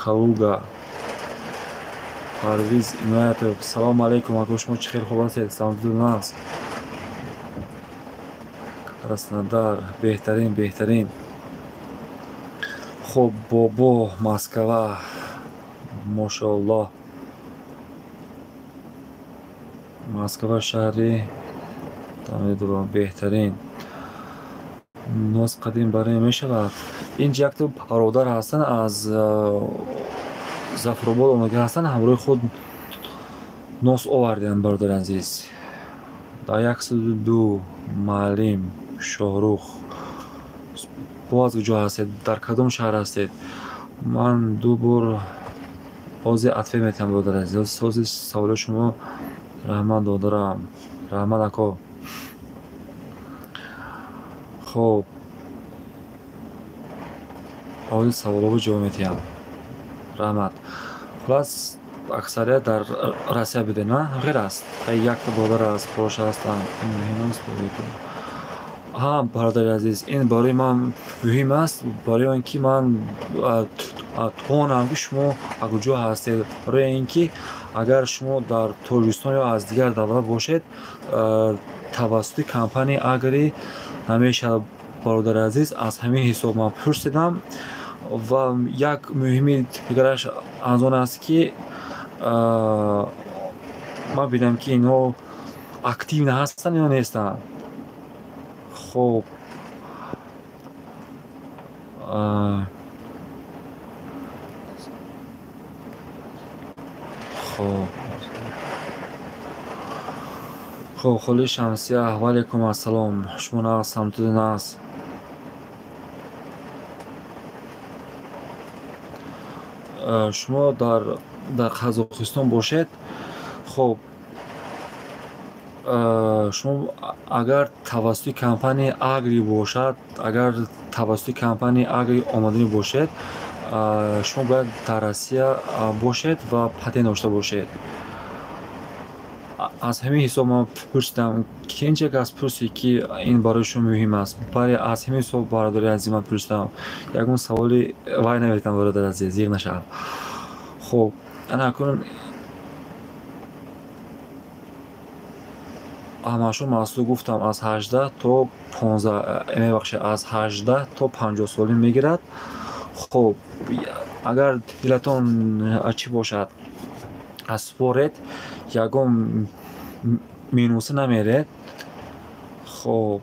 Speaker 1: Калуга. Парвиз Иноятов, салому алайкум, ака, шумо чӣ хел хуб ҳастед? Саломатитон аст? Краснодар, беҳтарин, беҳтарин. Хоб, бобо, Москва, мошоаллоҳ. Москва шаҳри беҳтарин. Ноз қадим барои мешавад. Инҷа якто бародар ҳастанд аз Зафаробод омада ҳастанд, ҳамроҳи худ нос оварданд, бародари азиз. Дар 102 маълим Шоҳрух. Бо аз куҷо ҳастед? Дар кадом шаҳр ҳастед? Ман ду бор ҳозир ответ метиҳам, бародари азиз. Ҳозир саволи шумо. Раҳмат додарам, раҳмат ако. Хоб, ҳозир саволҳоро ҷавоб медиҳам. Раҳмат. Хулас, аксарият дар Россия буде, на? Ғайр аст. Якта бародар аз Польша ҳастанд. Ин муҳим аст барои ту. Ҳа, бародари азиз, ин барои ман муҳим аст, барои он ки ман тонам ки шумо аз куҷо ҳастед, барои ин ки агар шумо дар Тоҷикистон ё аз дигар давлат бошед, тавассути компанияи Агри намешавад, бародари азиз. Аз ҳамин ҳисоб ман пурсидам ва як муҳими дигараш аз он аст ки ман бинам ки инҳо активно ҳастанд ё нестанд. Хоб, хоб, хоб, Холи Шамсия, ва алайкум ассалом. Шумо нағз, самтуди нағз. Шумо дар Қазоқистон бошед. Хоб, шумо агар тавассути компанияи Агри бошад, агар тавассути компанияи Агри омаданӣ бошед, шумо бояд дар Россия бошед ва патент дошта бошед. Аз ҳамин ҳисоб ман пурсидам, ки инча кас пурсид ки ин барои шумо муҳим аст. Бале, аз ҳамин ҳисоб бародари азиз ман пурсидам. Ягон саволи вай наметам, бародари азиз, зиқ нашавад. Хоб, ана акнун ҳамашон маҳсул гуфтам аз 18 то 15, мебахшед, аз 18 то 50 солӣ мегирад. Хоб, агар дилатон чӣ бошад, аз според, ягон минуса намеред. Хоб,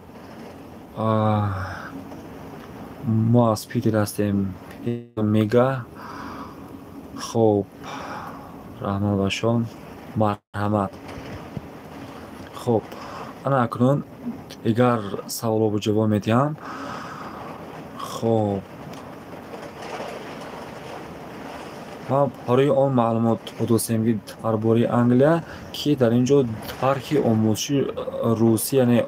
Speaker 1: мо аз Питер ҳастем, мега. Хоб, раҳмат ба шон, марҳамат. Хоб, ана акнун дигар саволҳо ҷавоб медиҳам. Хоб, ман барои он маълумот додастем, ки дар бораи Англия, ки дар ин ҷо тархи омӯзиши русӣ, яъне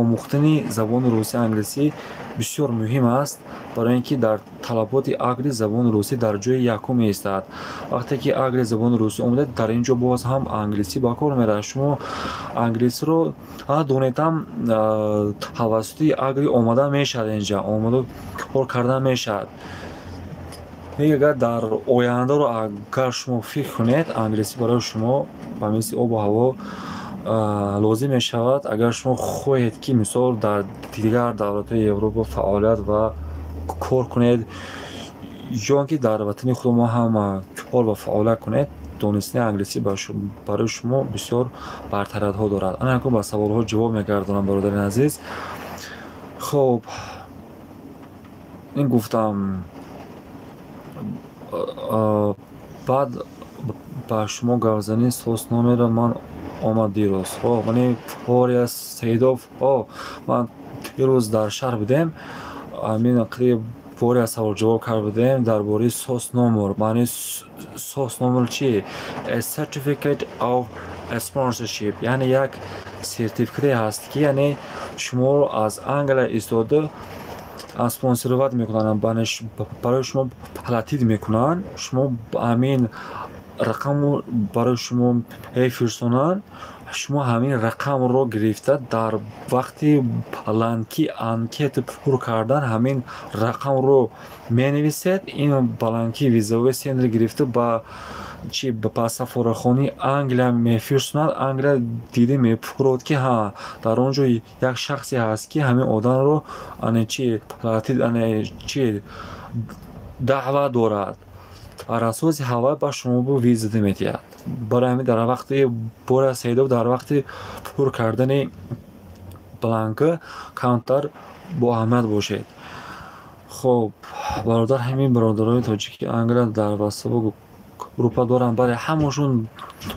Speaker 1: омӯхтани забони русӣ, англисӣ бисёр муҳим аст, барои ин ки дар талаботи Агри забони русӣ дар ҷои якум меистад. Вақте ки Агри забони русӣ омада, дар ин ҷо боз ҳам англисӣ ба кор меравад. Шумо англисиро донедам, тавассути Агри омада мешавад, инҷа омада кор карда мешавад. Агар дар ояндаро агар шумо фикр кунед, англисӣ барои шумо ба мисли обу ҳаво лозим мешавад. Агар шумо хоҳед, ки мисол дар дигар давлатҳои Европа фаъолият ва кор кунед, ё он ки дар ватани худмо ҳам кор ва фаъолият кунед, донистани англисӣ барои шумо бисёр бартариятҳо дорад. Ана акнун ба саволҳо ҷавоб мегардонам, бародари азиз. Хоб, ин гуфтам. Баъд ба шумо гапзанӣ сос номера ман омад дирӯз. Хоб, мани Фория Саидов. Ман дирӯз дар шаҳр будем, ҳамин қири Фория саволҷавоб кард будем дар бораи сос номер. Маънии сос номер чи? A certificate of sponsorship, яъне як сертификате ҳаст, ки яъне шуморо аз Англия истода спонсоровать мекунанд, барои шумо платить мекунанд. Шумо ҳамин рақамро барои шумо мефирсонанд, шумо ҳамин рақамро гирифта дар вақти бланки анкета пур кардан ҳамин рақамро менависед. Ин бланки визовый центр гирифта ба чи ба сафорахонаи Англия мефирсонад. Англия дида мепурод, ки ҳа, дар он ҷо як шахсе ҳаст, ки ҳамин одамро ане чи платить, ане чи даъва дорад. Бар асоси ҳавай ба шумо виза медиҳад. Барои ҳамин дар вақти Боря Саидов дар вақти пур кардани бланка камтар боаҳамият бошед. Хоб, бародар, ҳамин бародарони тоҷики Англия дар васфо группа дорам. Бале, ҳамашон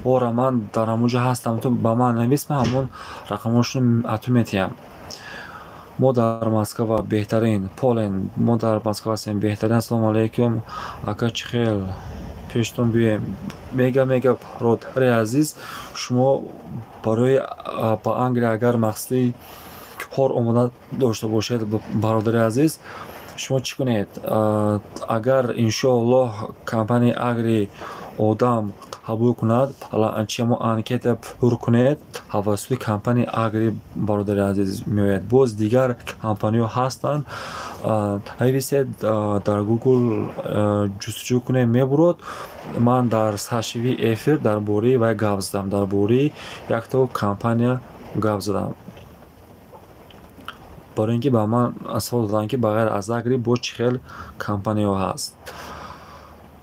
Speaker 1: дорам, ман дар ҳамон ҷо ҳастам. Ту ба ман навис, ман ҳамон рақамошон ату метиҳам. Мо дар Москва, беҳтарин Полен, мо дар Москва ҳастем, беҳтарин. Ассалому алайкум, ака, чӣ хел пештон биёем? Мега, мега, бародари азиз, шумо барои ба Англия агар мақсади кор омода дошта бошед, бародари азиз, шумо чӣ кунед? Агар иншоаллоҳ компанияи Агри одам қабул кунад, чимо анкета пур кунед, тавассути компанияи Агри, бародари азиз, меояд. Боз дигар компаниҳо ҳастанд, нависед дар Google, ҷустуҷӯ кунед, мебурод. Ман дар саршивии эфир дар бораи вай гап задам, дар бораи якто компания гап задам, барои ин ки ба ман савол доданд, ки ба ғайр аз Агри боз чӣ хел компаниҳо ҳаст.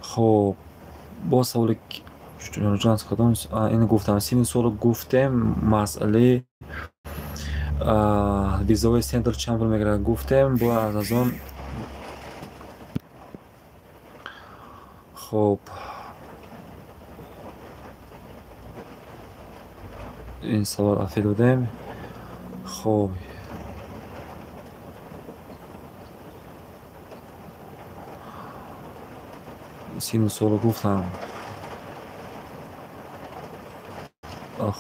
Speaker 1: Хоб, боз саволи кадом? Ин гуфтам, синни соло гуфтем, масъалаи визовый центр чанд пул мегирад гуфтем, бояд аз он. Хоб, ин савол афӣ додем. Хоб, синну соло гуфтам.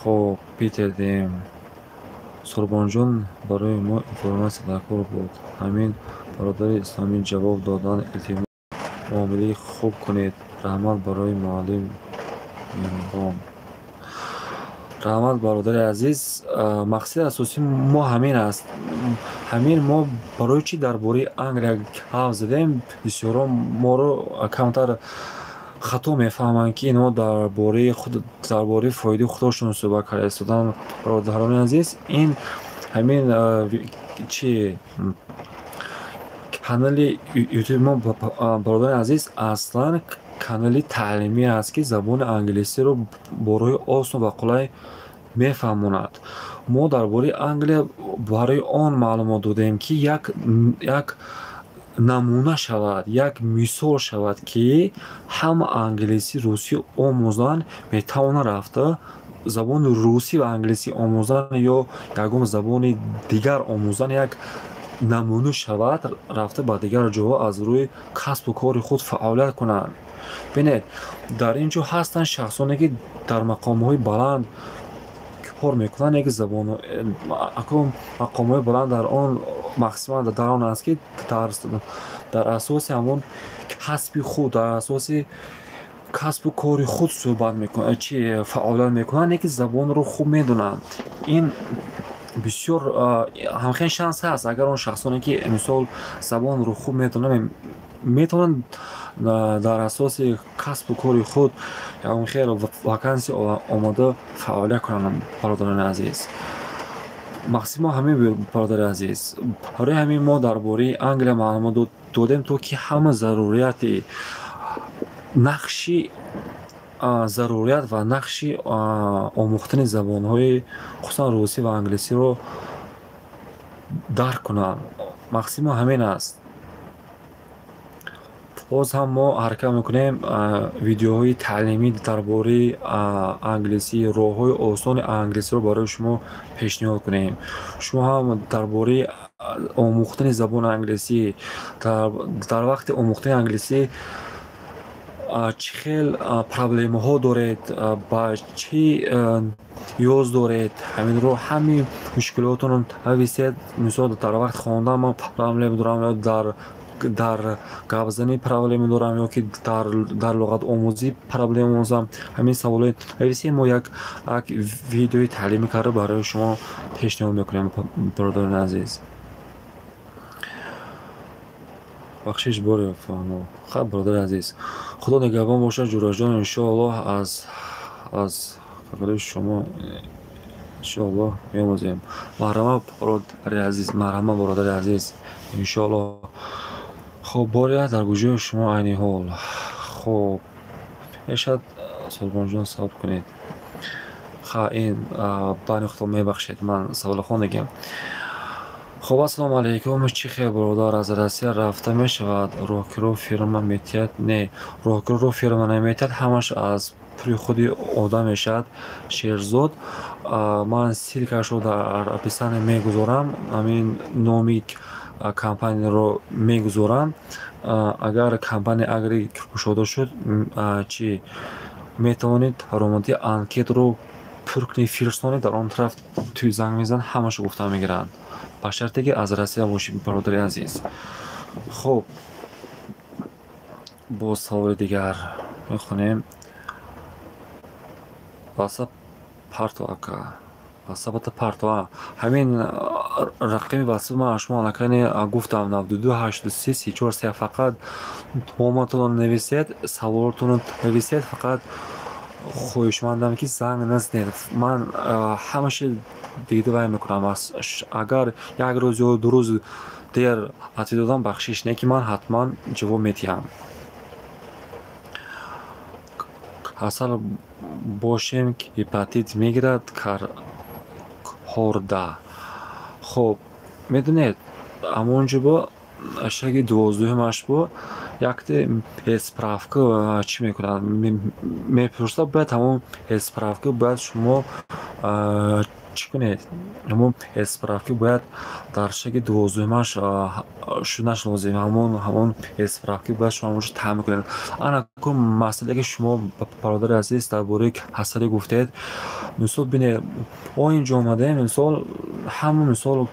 Speaker 1: Хоб, Питер дем. Сурбонҷон, барои мо информатсия дар кор буд. Ҳамин бародари исломӣ ҷавоб додан, илтимос, муомилаи хуб кунед. Раҳмат барои муаллим меҳрубон. Раҳмат, бародари азиз. Мақсади асосии мо ҳамин аст. Ҳамин мо барои чӣ дар бораи Англия гап задем? Бисёрон моро камтар хато мефаҳманд, ки инҳо дар бораи худ, дар бораи фоидаи худошон суҳбат карда истоданд. Бародарони азиз, ин ҳамин чи канали Ютуби мо, бародарони азиз, аслан канали таълимӣ аст, ки забони англисиро бо роҳи осон ва қулай мефаҳмонад. Мо дар бораи Англия барои он маълумот додем, ки як намуна шавад, як мисол шавад, ки ҳама англисӣ, русӣ омӯзанд, метавонанд рафта забони русӣ ва англисӣ омӯзан ё ягон забони дигар омӯзан, як намуна шавад, рафта ба дигар ҷоҳо аз рӯи касбу кори худ фаъолият кунанд. Бинед, дар ин ҷо ҳастанд шахсоне, ки дар мақомҳои баланд кор мекунанд, яке забон мақомҳои баланд дар он мақсиман дар он аст, ки дар асоси ҳамон касби худ, дар асоси касбу кори худ суҳбат мекунанд, чи фаъолият мекунанд, яке забонро хуб медонанд. Ин бисёр ҳамхел шанс ҳаст, агар он шахсоне, ки мисол забонро хуб медонанд, метавонанд дар асоси касбу кори худ ягон хел вакансия омода фаъолият кунанд. Бародарони азиз, мақсади мо ҳамин, бародари азиз. Барои ҳамин мо дар бораи Англия маълумот додем, то ки ҳама зарурияти нақши зарурият ва нақши омӯхтани забонҳои, хусусан русӣ ва англисиро дарк кунанд. Мақсади мо ҳамин аст. Боз ҳам мо ҳаракат мекунем видеоҳои таълимӣ дар бораи англисӣ, роҳҳои осони англисиро барои шумо пешниҳод кунем. Шумо ҳам дар бораи омӯхтани забони англисӣ, дар вақти омӯхтани англисӣ чӣ хел проблемаҳо доред, ба чӣ ниёз доред, ҳаминро ҳамин мушкилотонро нависед. Мисол, дар вақти хондан ман проблема дорам, ё дар гапзанӣ проблема дорам, ё ки дар луғатомӯзӣ проблема омӯзам. Ҳамин саволҳои нависед, мо як видеои таълимӣ карда барои шумо пешниҳод мекунем, бародарони азиз. Бахшиш боре фаҳмо. Хай, бародари азиз, Худо нигаҳбон бошад. Ҷураҷон, иншоаллоҳ аз фақири шумо иншоаллоҳ меомӯзем. Марҳамат, бародари азиз, марҳамат, бародари азиз, иншоаллоҳ. Хоб, бория дар куҷои шумо айни ҳол? Хоб, мешавад, Сулбонҷон, савоб кунед. Ха, ин бани худо мебахшед, ман савола хондагим. Хоб, ассалому алайкум. Чӣ хел, бародар, аз Россия рафта мешавад? Роҳкиро фирма метиҳад? Не, роҳкиро фирма наметиҳад, ҳамаш аз пули худи одам мешавад. Шерзод, ман ссылкашро дар описание мегузорам, ҳамин номи компанияро мегузорам. Агар компания Агри кушода шуд, чӣ метавонед даромади анкетро пур кунед, фирстонед, дар он тараф тӯй занг мезананд, ҳамашо гуфта мегиранд, ба шарте ки аз Россия бошед, бародари азиз. Хуб, боз саволи дигар мехонем. Ватсап парто, ака, ватсапата парто. Ҳамин рақами ватсап ман шумо аллакай гуфтам, 92 83 34 3. Фақат номатонро нависед, саволотонро нависед. Фақат хоҳишмандам, ки занг назанед. Ман ҳамаша дида вай мекунам. Агар як рӯз ё 2 рӯз дер ответ додам, бахшиш, не ки ман ҳатман ҷавоб медиҳам. Касал бошем, гепатит мегирад карҳорда. Хоб, медонед, ҳамон ҷо бо шаги 12-умаш бо якте справка чӣ мекунад, мепурсад, бояд ҳамон справка бояд шумо чӣ кунед, ҳамон справка бояд дар шаги 12-умаш шуданаш лозим. Ҳамон справка бояд шумо ҳамонҷо таъмин кунед. Ана ку масъалае, ки шумо, бародари азиз, дар бораи касалӣ гуфтед. Мисол, бинед, мо инҷо омадаем, мисол, ҳама, мисол,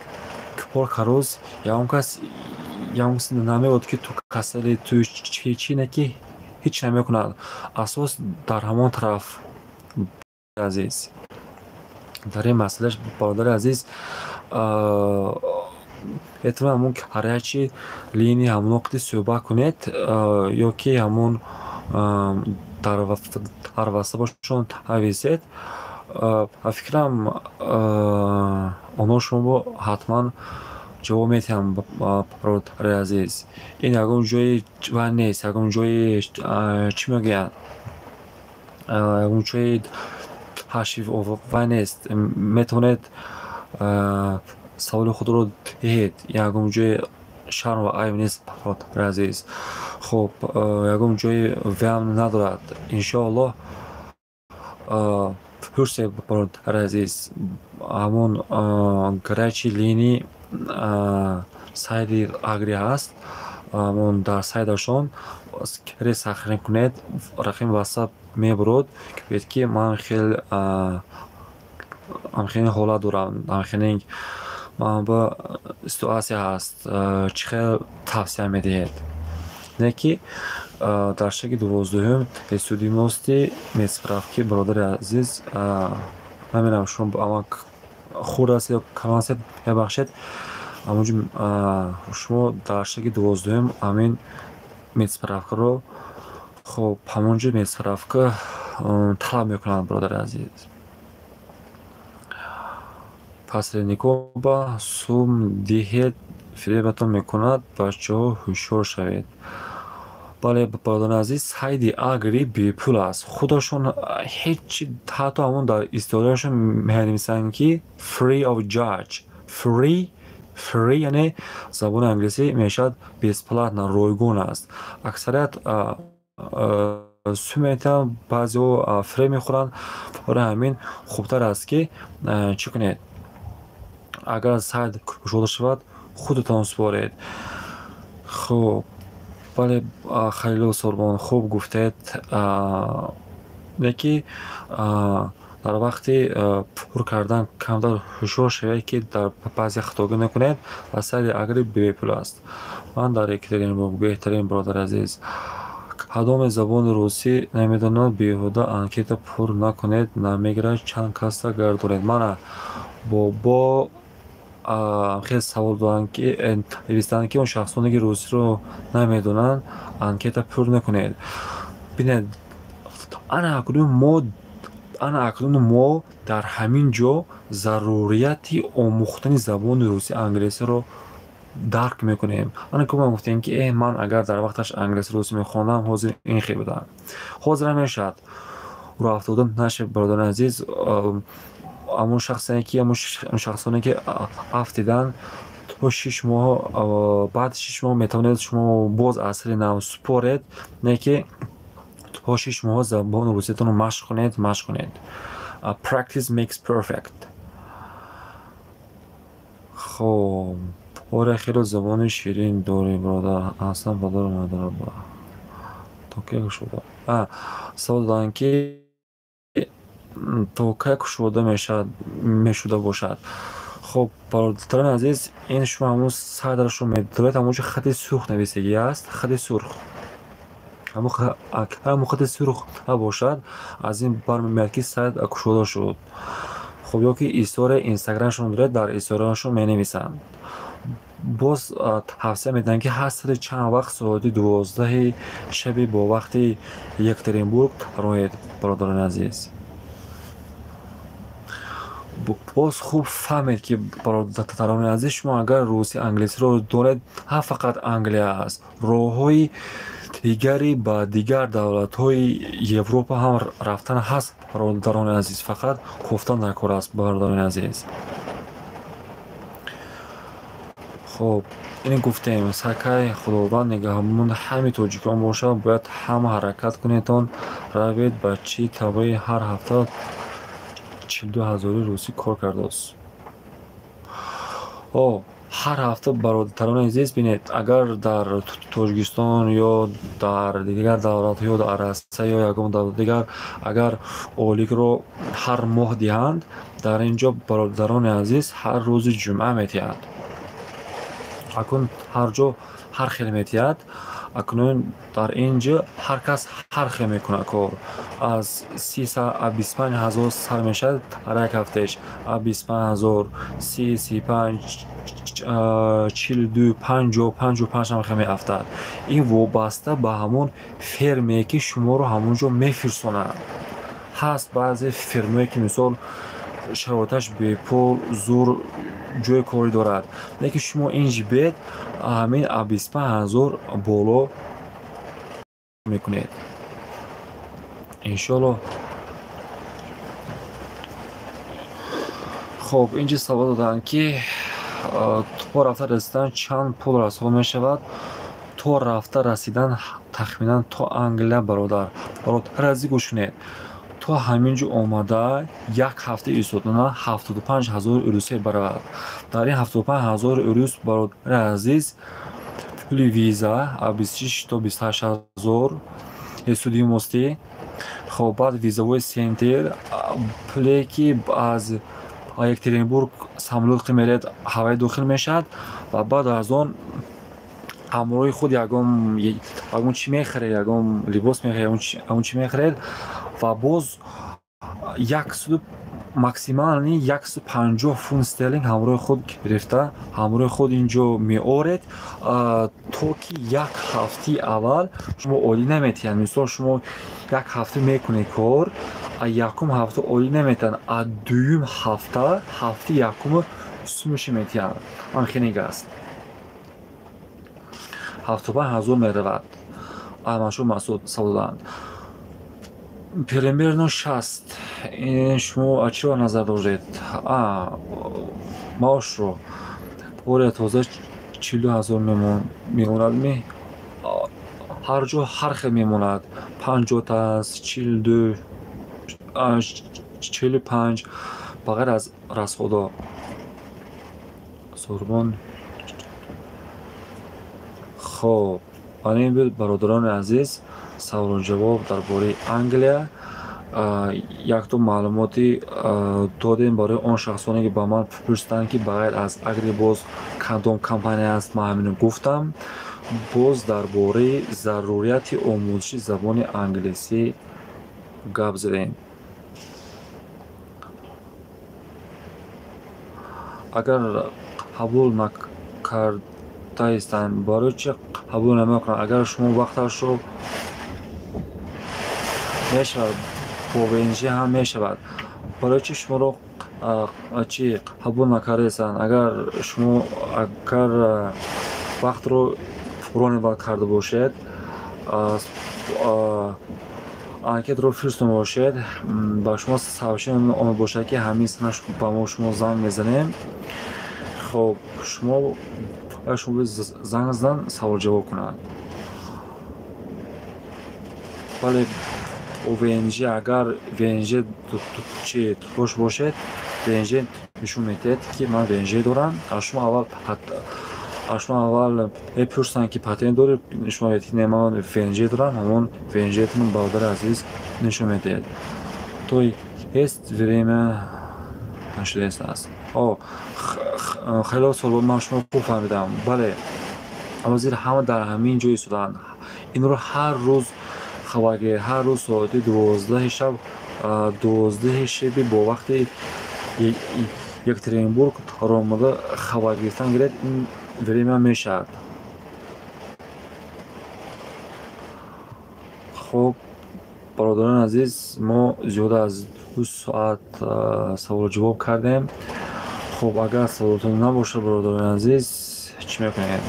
Speaker 1: пор кароз ягон кас намегӯяд, ки ту касалӣ, ту чӣ, не ки ҳеҷ намекунад. Асос дар ҳамон тараф, азиз, дар ин масъалаш, бародари азиз, метавонед ҳамон ҳарячи линии ҳамон қити суҳбат кунед, ё ки ҳамон дар ватсапашон нависед. Ба фикрам, онҳо шуморо ҳатман ҷавоб медиҳанд, бародари азиз. Ин ягон ҷои вай нест, ягон ҷои чӣ мегӯянд, ягон ҷои Ҳаши вай нест, метавонед саволи худро диҳед, ягон ҷои шарм ва айб нест, бародари азиз. Хуб, ягон ҷои ваам надорад, иншоаллоҳ. Пурсед, бародари азиз, ҳамон горячий линии сайти Агри ҳаст, ҳамон дар сайташон скрин сохранить кунед, рақами Ватсап мебурод, гӯед, ки ман хел ҳамхелин ҳолат дорам, ҳамхелин ман ба ситуация ҳаст, чӣ хел тавсия медиҳед? Не ки дар шаки 12-ум судимости медсправки, бародари азиз, намедонам, шумо амак хурд ҳастед ё калон ҳастед, мебахшед, ҳамонҷо шумо дар шаки 12-ум ҳамин медсправкаро, хоб, ҳамонҷо медсправка талаб мекунанд, бародари азиз. Посредникоба сум диҳед, фиребатон мекунад, бачаҳо, ҳушёр шавед. Бале, бародарони азиз, сайти Агри бепул аст. Худашон ҳеҷ, ҳатто ҳамон дар историяшон менависанд, ки free of charge. Free, free, яъне забони англисӣ мешавад бесплатно, ройгон аст. Аксарият сум метиҳанд, баъзеҳо фиреб мехӯранд. Барои ҳамин хубтар аст, ки чӣ кунед? Агар сайт кушода шавад, худатон супоред. Хуб, бале, Халилов Сорбон, хуб гуфтед, леки дар вақти пур кардан камтар ҳушёр шавед, ки дар баъзе хатогӣ накунед, ва сайти Агри бепул аст. Ман дар Екатеринбург. Беҳтарин, бародари азиз. Кадоме забони русӣ намедонад, беҳуда анкета пур накунед, намегирад. Чанд каса гардонед. Мана бобо хеле савол доранд, ки нависанд, ки он шахсоне, ки русиро намедонанд, анкета пур накунед. Бинед, ана акнун мо дар ҳамин ҷо зарурияти омӯхтани забони русӣ, англисиро дарк мекунем. Ана ки ман гуфтем, ки ман агар дар вақташ англиси, русӣ мехондам, ҳозир ин хел будам. Ҳозир мешавад, рӯ афтода нашед, бародари азиз. Ҳамон шахсе ки, ҳамон шахсоне, ки афтиданд, то 6 моҳ, баъди 6 моҳ метавонед шумо боз аз сари нав супоред. Не ки то 6 моҳ забони русиятонро машқ кунед, машқ кунед. Practice makes perfect. Хоб, оре, хеле забони ширин дорӣ, бародар. Аслан падару модарат то кай кушода? Савол доданд, ки то кай кушода мешуда бошад. Хоб, бародарони азиз, ин шумо ҳамун садрашро медоред, ҳамонҷо хати сурх нависагӣ аст, хати сурх. Ҳамон хати сурх набошад, аз ин бармемеяд, ки сайт кушода шуд. Хоб, ё ки история Инстаграмшон доред, дар историяшон менависанд. Боз тавсия медиҳам, ки ҳар сари чанд вақт соати 12-и шаби бо вақти Екатеринбург роед, бародарони азиз. Боз хуб фаҳмед, ки, бародарони азиз, шумо агар русӣ, англисиро донед, ҳа, фақат Англия аст, роҳҳои дигари ба дигар давлатҳои Европа ҳам рафтан ҳаст, бародарони азиз, фақат кофтан дар кор аст, бародарони азиз. Хоб, ин гуфтем. Сакай, Худованд нигаҳбони ҳамаи тоҷикон бошад. Бояд ҳама ҳаракат кунедтон, равед. Ба чӣ тавре ҳар ҳафта 42 ҳазори русӣ кор кардааст? О, ҳар ҳафта, бародарони азиз, бинед, агар дар Тоҷикистон ё дар дигар давлатҳо ё дар Россия ё ягон давлати дигар агар ойликро ҳар моҳ диҳанд, дар ин ҷо, бародарони азиз, ҳар рӯзи ҷумъа метиҳанд. Акнун ҳар ҷо ҳар хел метиҳад. Акнун дар ин ҷо ҳар кас ҳар хел мекунад кор. Аз 25 000 сар мешавад ҳар як ҳафтаеш, аз 25 000, 30, 35, 42, 50, 55 ҳам хел меафтад. Ин вобаста ба ҳамон фермее, ки шуморо ҳамон ҷо мефирсонанд. Ҳаст баъзе фермое, ки мисол шароиташ бепул, зур ҷои корӣ дорад, лекин шумо инҷи бед ҳамин аз 25 000 боло мекунед, иншоалло. Хоб, инҷо савол доданд, ки то рафта расидан чанд пул расход мешавад? То рафта расидан тахминан то Англия, бародар. Бародар азиз, гӯш кунед. То ҳамин ҷо омада як ҳафта истодана 75 ҳазор урусия баравад. Дар ин 75 ҳазор урус, бародари азиз, пули виза аз 26 то 28 ҳазор судимости. Хоб, баъд визовой центр, пуле ки аз Екатеринбург самолёт ки меред, ҳаваи дохил мешавад ва баъд аз он ҳамроҳи худ ягон чӣ мехаред, ягон либос мехаред, ягон чӣ мехаред ва боз яксаду максимални 150 фунт стерлинг ҳамроҳи худ гирифта, ҳамроҳи худ инҷо меоред, то ки як ҳафтаи аввал шумо олӣ наметиҳанд. Мисол, шумо як ҳафта мекунед кор, якум ҳафта олӣ наметиҳанд, а дуюм ҳафта, ҳафтаи якуму сумаши метиҳанд. Ан хеле аст. 75 ҳазор меравад. Аҳмадшоҳ Масуд савол доданд. Примерно 60. Ин шумо чиро назар доред? Маошро. Оре, тоза 42 ҳазор мемонад ми? Ҳар ҷо ҳар хел мемонад. 50 аст, 42, 45, ба ғайр аз расходҳо. Сурбон. Хоб, ана ин буд, бародарони азиз, саволу ҷавоб дар бораи Англия. Якто маълумоти додем барои он шахсоне, ки ба ман пурсиданд, ки ба ғайр аз Агри боз кадом компания аст, ман ҳамино гуфтам. Боз дар бораи зарурияти омӯзиши забони англисӣ гап задем. Агар қабул накардаистанд, барои чӣ қабул намекунанд? Агар шумо вақташро мешавад, бо ВНЖ ҳам мешавад. Барои чӣ шуморо чӣ қабул накардаистанд? Агар шумо агар вақтро ронивал карда бошед, анкетро фирстон бошед, ба шумо сообщение омад бошад, ки ҳамин сана ба мо шумо занг мезанем. Хоб, шумо занг зан, савол ҷавоб кунад. Вале ВНЖ, агар ВНЖ чи дошт бошед, ВНЖ нишон медиҳед, ки ман ВНЖ дорам. Аз шумо аввал мепурсанд, ки патент доред, шумо мегӯед, ки не, ман ВНЖ дорам, ҳамон ВНЖ-тон, бародари азиз, нишон медиҳед. То есть время нашудааст. Хело сол ман шумо хуб фаҳмидам. Бале, ҳозир ҳама дар ҳамин ҷо истодаанд. Инро ҳар рӯз хабаргиред, ҳар рӯз соати 12 шаб, 12 шаби бо вақти Екатеринбург ромада хабар гирифтан гиред, ин время мешавад. Хоб, бародарони азиз, мо зиёда аз 2 соат саволу ҷавоб кардем. Хоб, агар саволотон набошад, бародарони азиз, чӣ мекунем?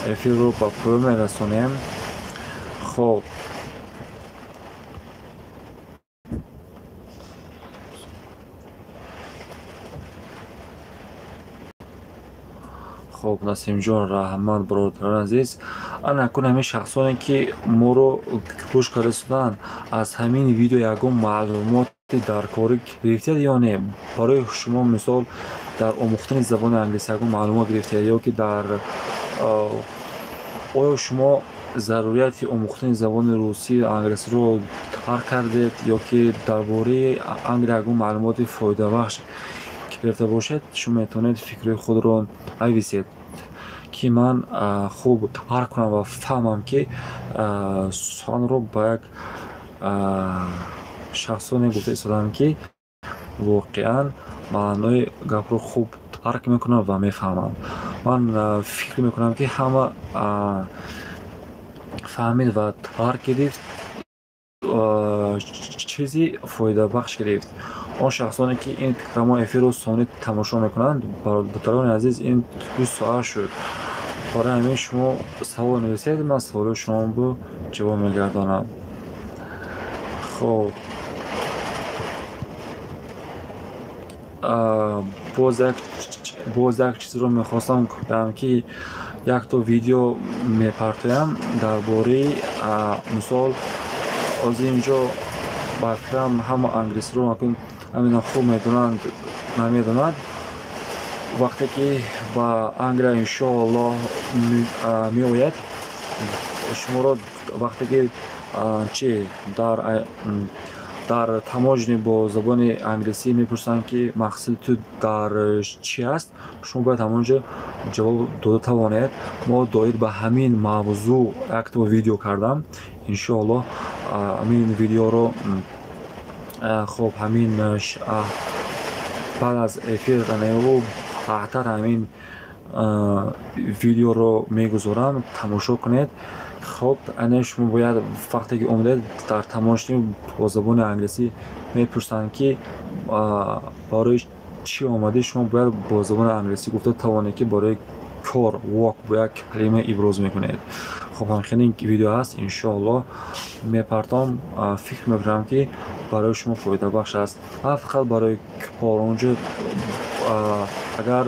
Speaker 1: Эфирро ба поён мерасонем. Хоб, хоб, Насимҷон, раҳмат, бародарони азиз. Ана акун ҳамин шахсоне, ки моро гӯш карда истоданд, аз ҳамин видео ягон маълумоти даркорӣ гирифтед ё не? Барои шумо мисол дар омӯхтани забони англисӣ ягон маълумот гирифтед ё ки дар оё шумо зарурияти омӯхтани забони русӣ англисиро дарк кардед ё ки дар бораи Англия ягон маълумоти фоидабахш гирифта бошед, шумо метавонед фикри худро нависед, ки ман хуб дарк кунам ва фаҳмам, ки суханро ба як шахсоне гуфта истодам, ки воқеан маънои гапро хуб дарк мекунам ва мефаҳмам. Ман фикр мекунам, ки ҳама фаҳмид ва дарк гирифт, чизи фоидабахш гирифт. Он шахсоне, ки ин прямой эфирро сонӣ тамошо мекунанд, бародарони азиз, ин 2 соат шуд. Барои ҳамин шумо савол нависед, ман саволи шуморо ҷавоб мегардонам. Хоб. Боз як чизро мехостам гӯям, ки якто видео мепартоям дар бораи, мисол, ҳозир инҷо ба фикрам ҳама англисиро ҳамина хуб медонанд, намедонад. Вақте ки ба Англия, иншоаллоҳ, меояд, шуморо вақте ки чи дар таможня бо забони англисӣ мепурсанд, ки мақсади ту дар чӣ аст, шумо бояд ҳамон ҷо ҷавоб дода тавонед. Мо доир ба ҳамин мавзӯъ якто видео кардам. Иншоаллоҳ, ҳамин видеоро, хоб, ҳамин баъд аз эфир баъдтар ҳамин видеоро мегузорам, тамошо кунед. Хоб, ане шумо бояд, вақте ки омадед, дар таможня бо забони англисӣ мепурсанд, ки барои чӣ омадӣ, шумо бояд бо забони англисӣ гуфта тавонед, ки барои кор, work, бо як калима иброз мекунед. Хоб, ҳамхелин видео ҳаст, иншоаллоҳ, мепартом. Фикр мекунам, ки барои шумо фоидабахш аст, на фақат барои кор. Онҷо агар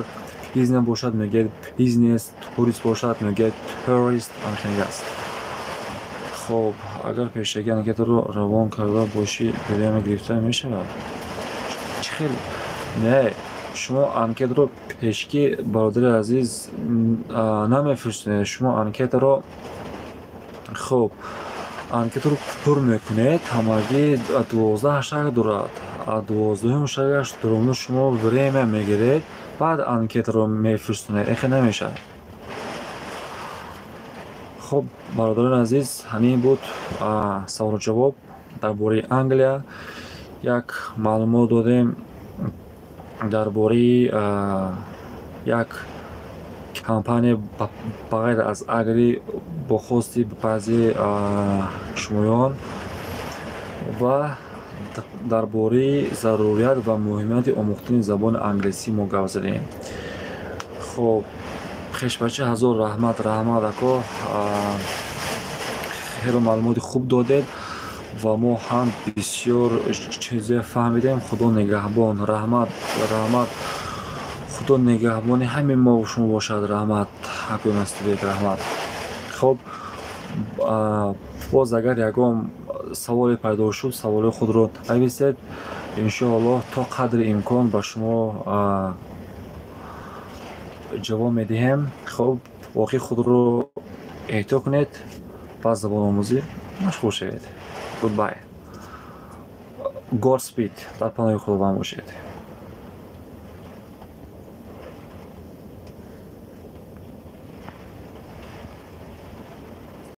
Speaker 1: бизнес бошад, мегӯяд бизнес, турист бошад, мегӯяд турист, ҳамхелин аст. Хоб, агар пешакӣ анкетаро равон карда бошӣ, время гирифта мешавад? Чӣ хел? Не, шумо анкетаро пешакӣ, бародари азиз, намефиристед. Шумо анкетаро, хоб, анкетаро пур мекунед. Ҳамагӣ 12 шаг дорад. 12-уми шагаш дуруно шумо время мегиред, баъд анкетаро мефиристонед. Эхе намешавад. Хоб, бародарони азиз, ҳамин буд саволу ҷавоб дар бораи Англия. Як маълумот додем дар бораи як компания ба ғайр аз Агри, бо хости баъзе шумоён, ва дар бораи зарурият ва муҳимияти омӯхтани забони англисӣ мо гап задем. Хоб, хешбача, ҳазор раҳмат, раҳмат, ако, хело маълумоти хуб додед ва мо ҳам бисёр чизе фаҳмидем. Худо нигаҳбон, раҳмат, раҳмат, Худо нигаҳбони ҳамин мо шумо бошад. Раҳмат, акои Мастибек, раҳмат. Хоб, боз агар ягон саволе пайдо шуд, саволи худро нависед. Иншоаллоҳ, то қадри имкон ба шумо ҷавоб медиҳем. Хоб, боқӣ худро эҳтиёт кунед ва забономӯзӣ машғул шавед. Goodbye, Godspeed, дар паноҳи Худованд бошед.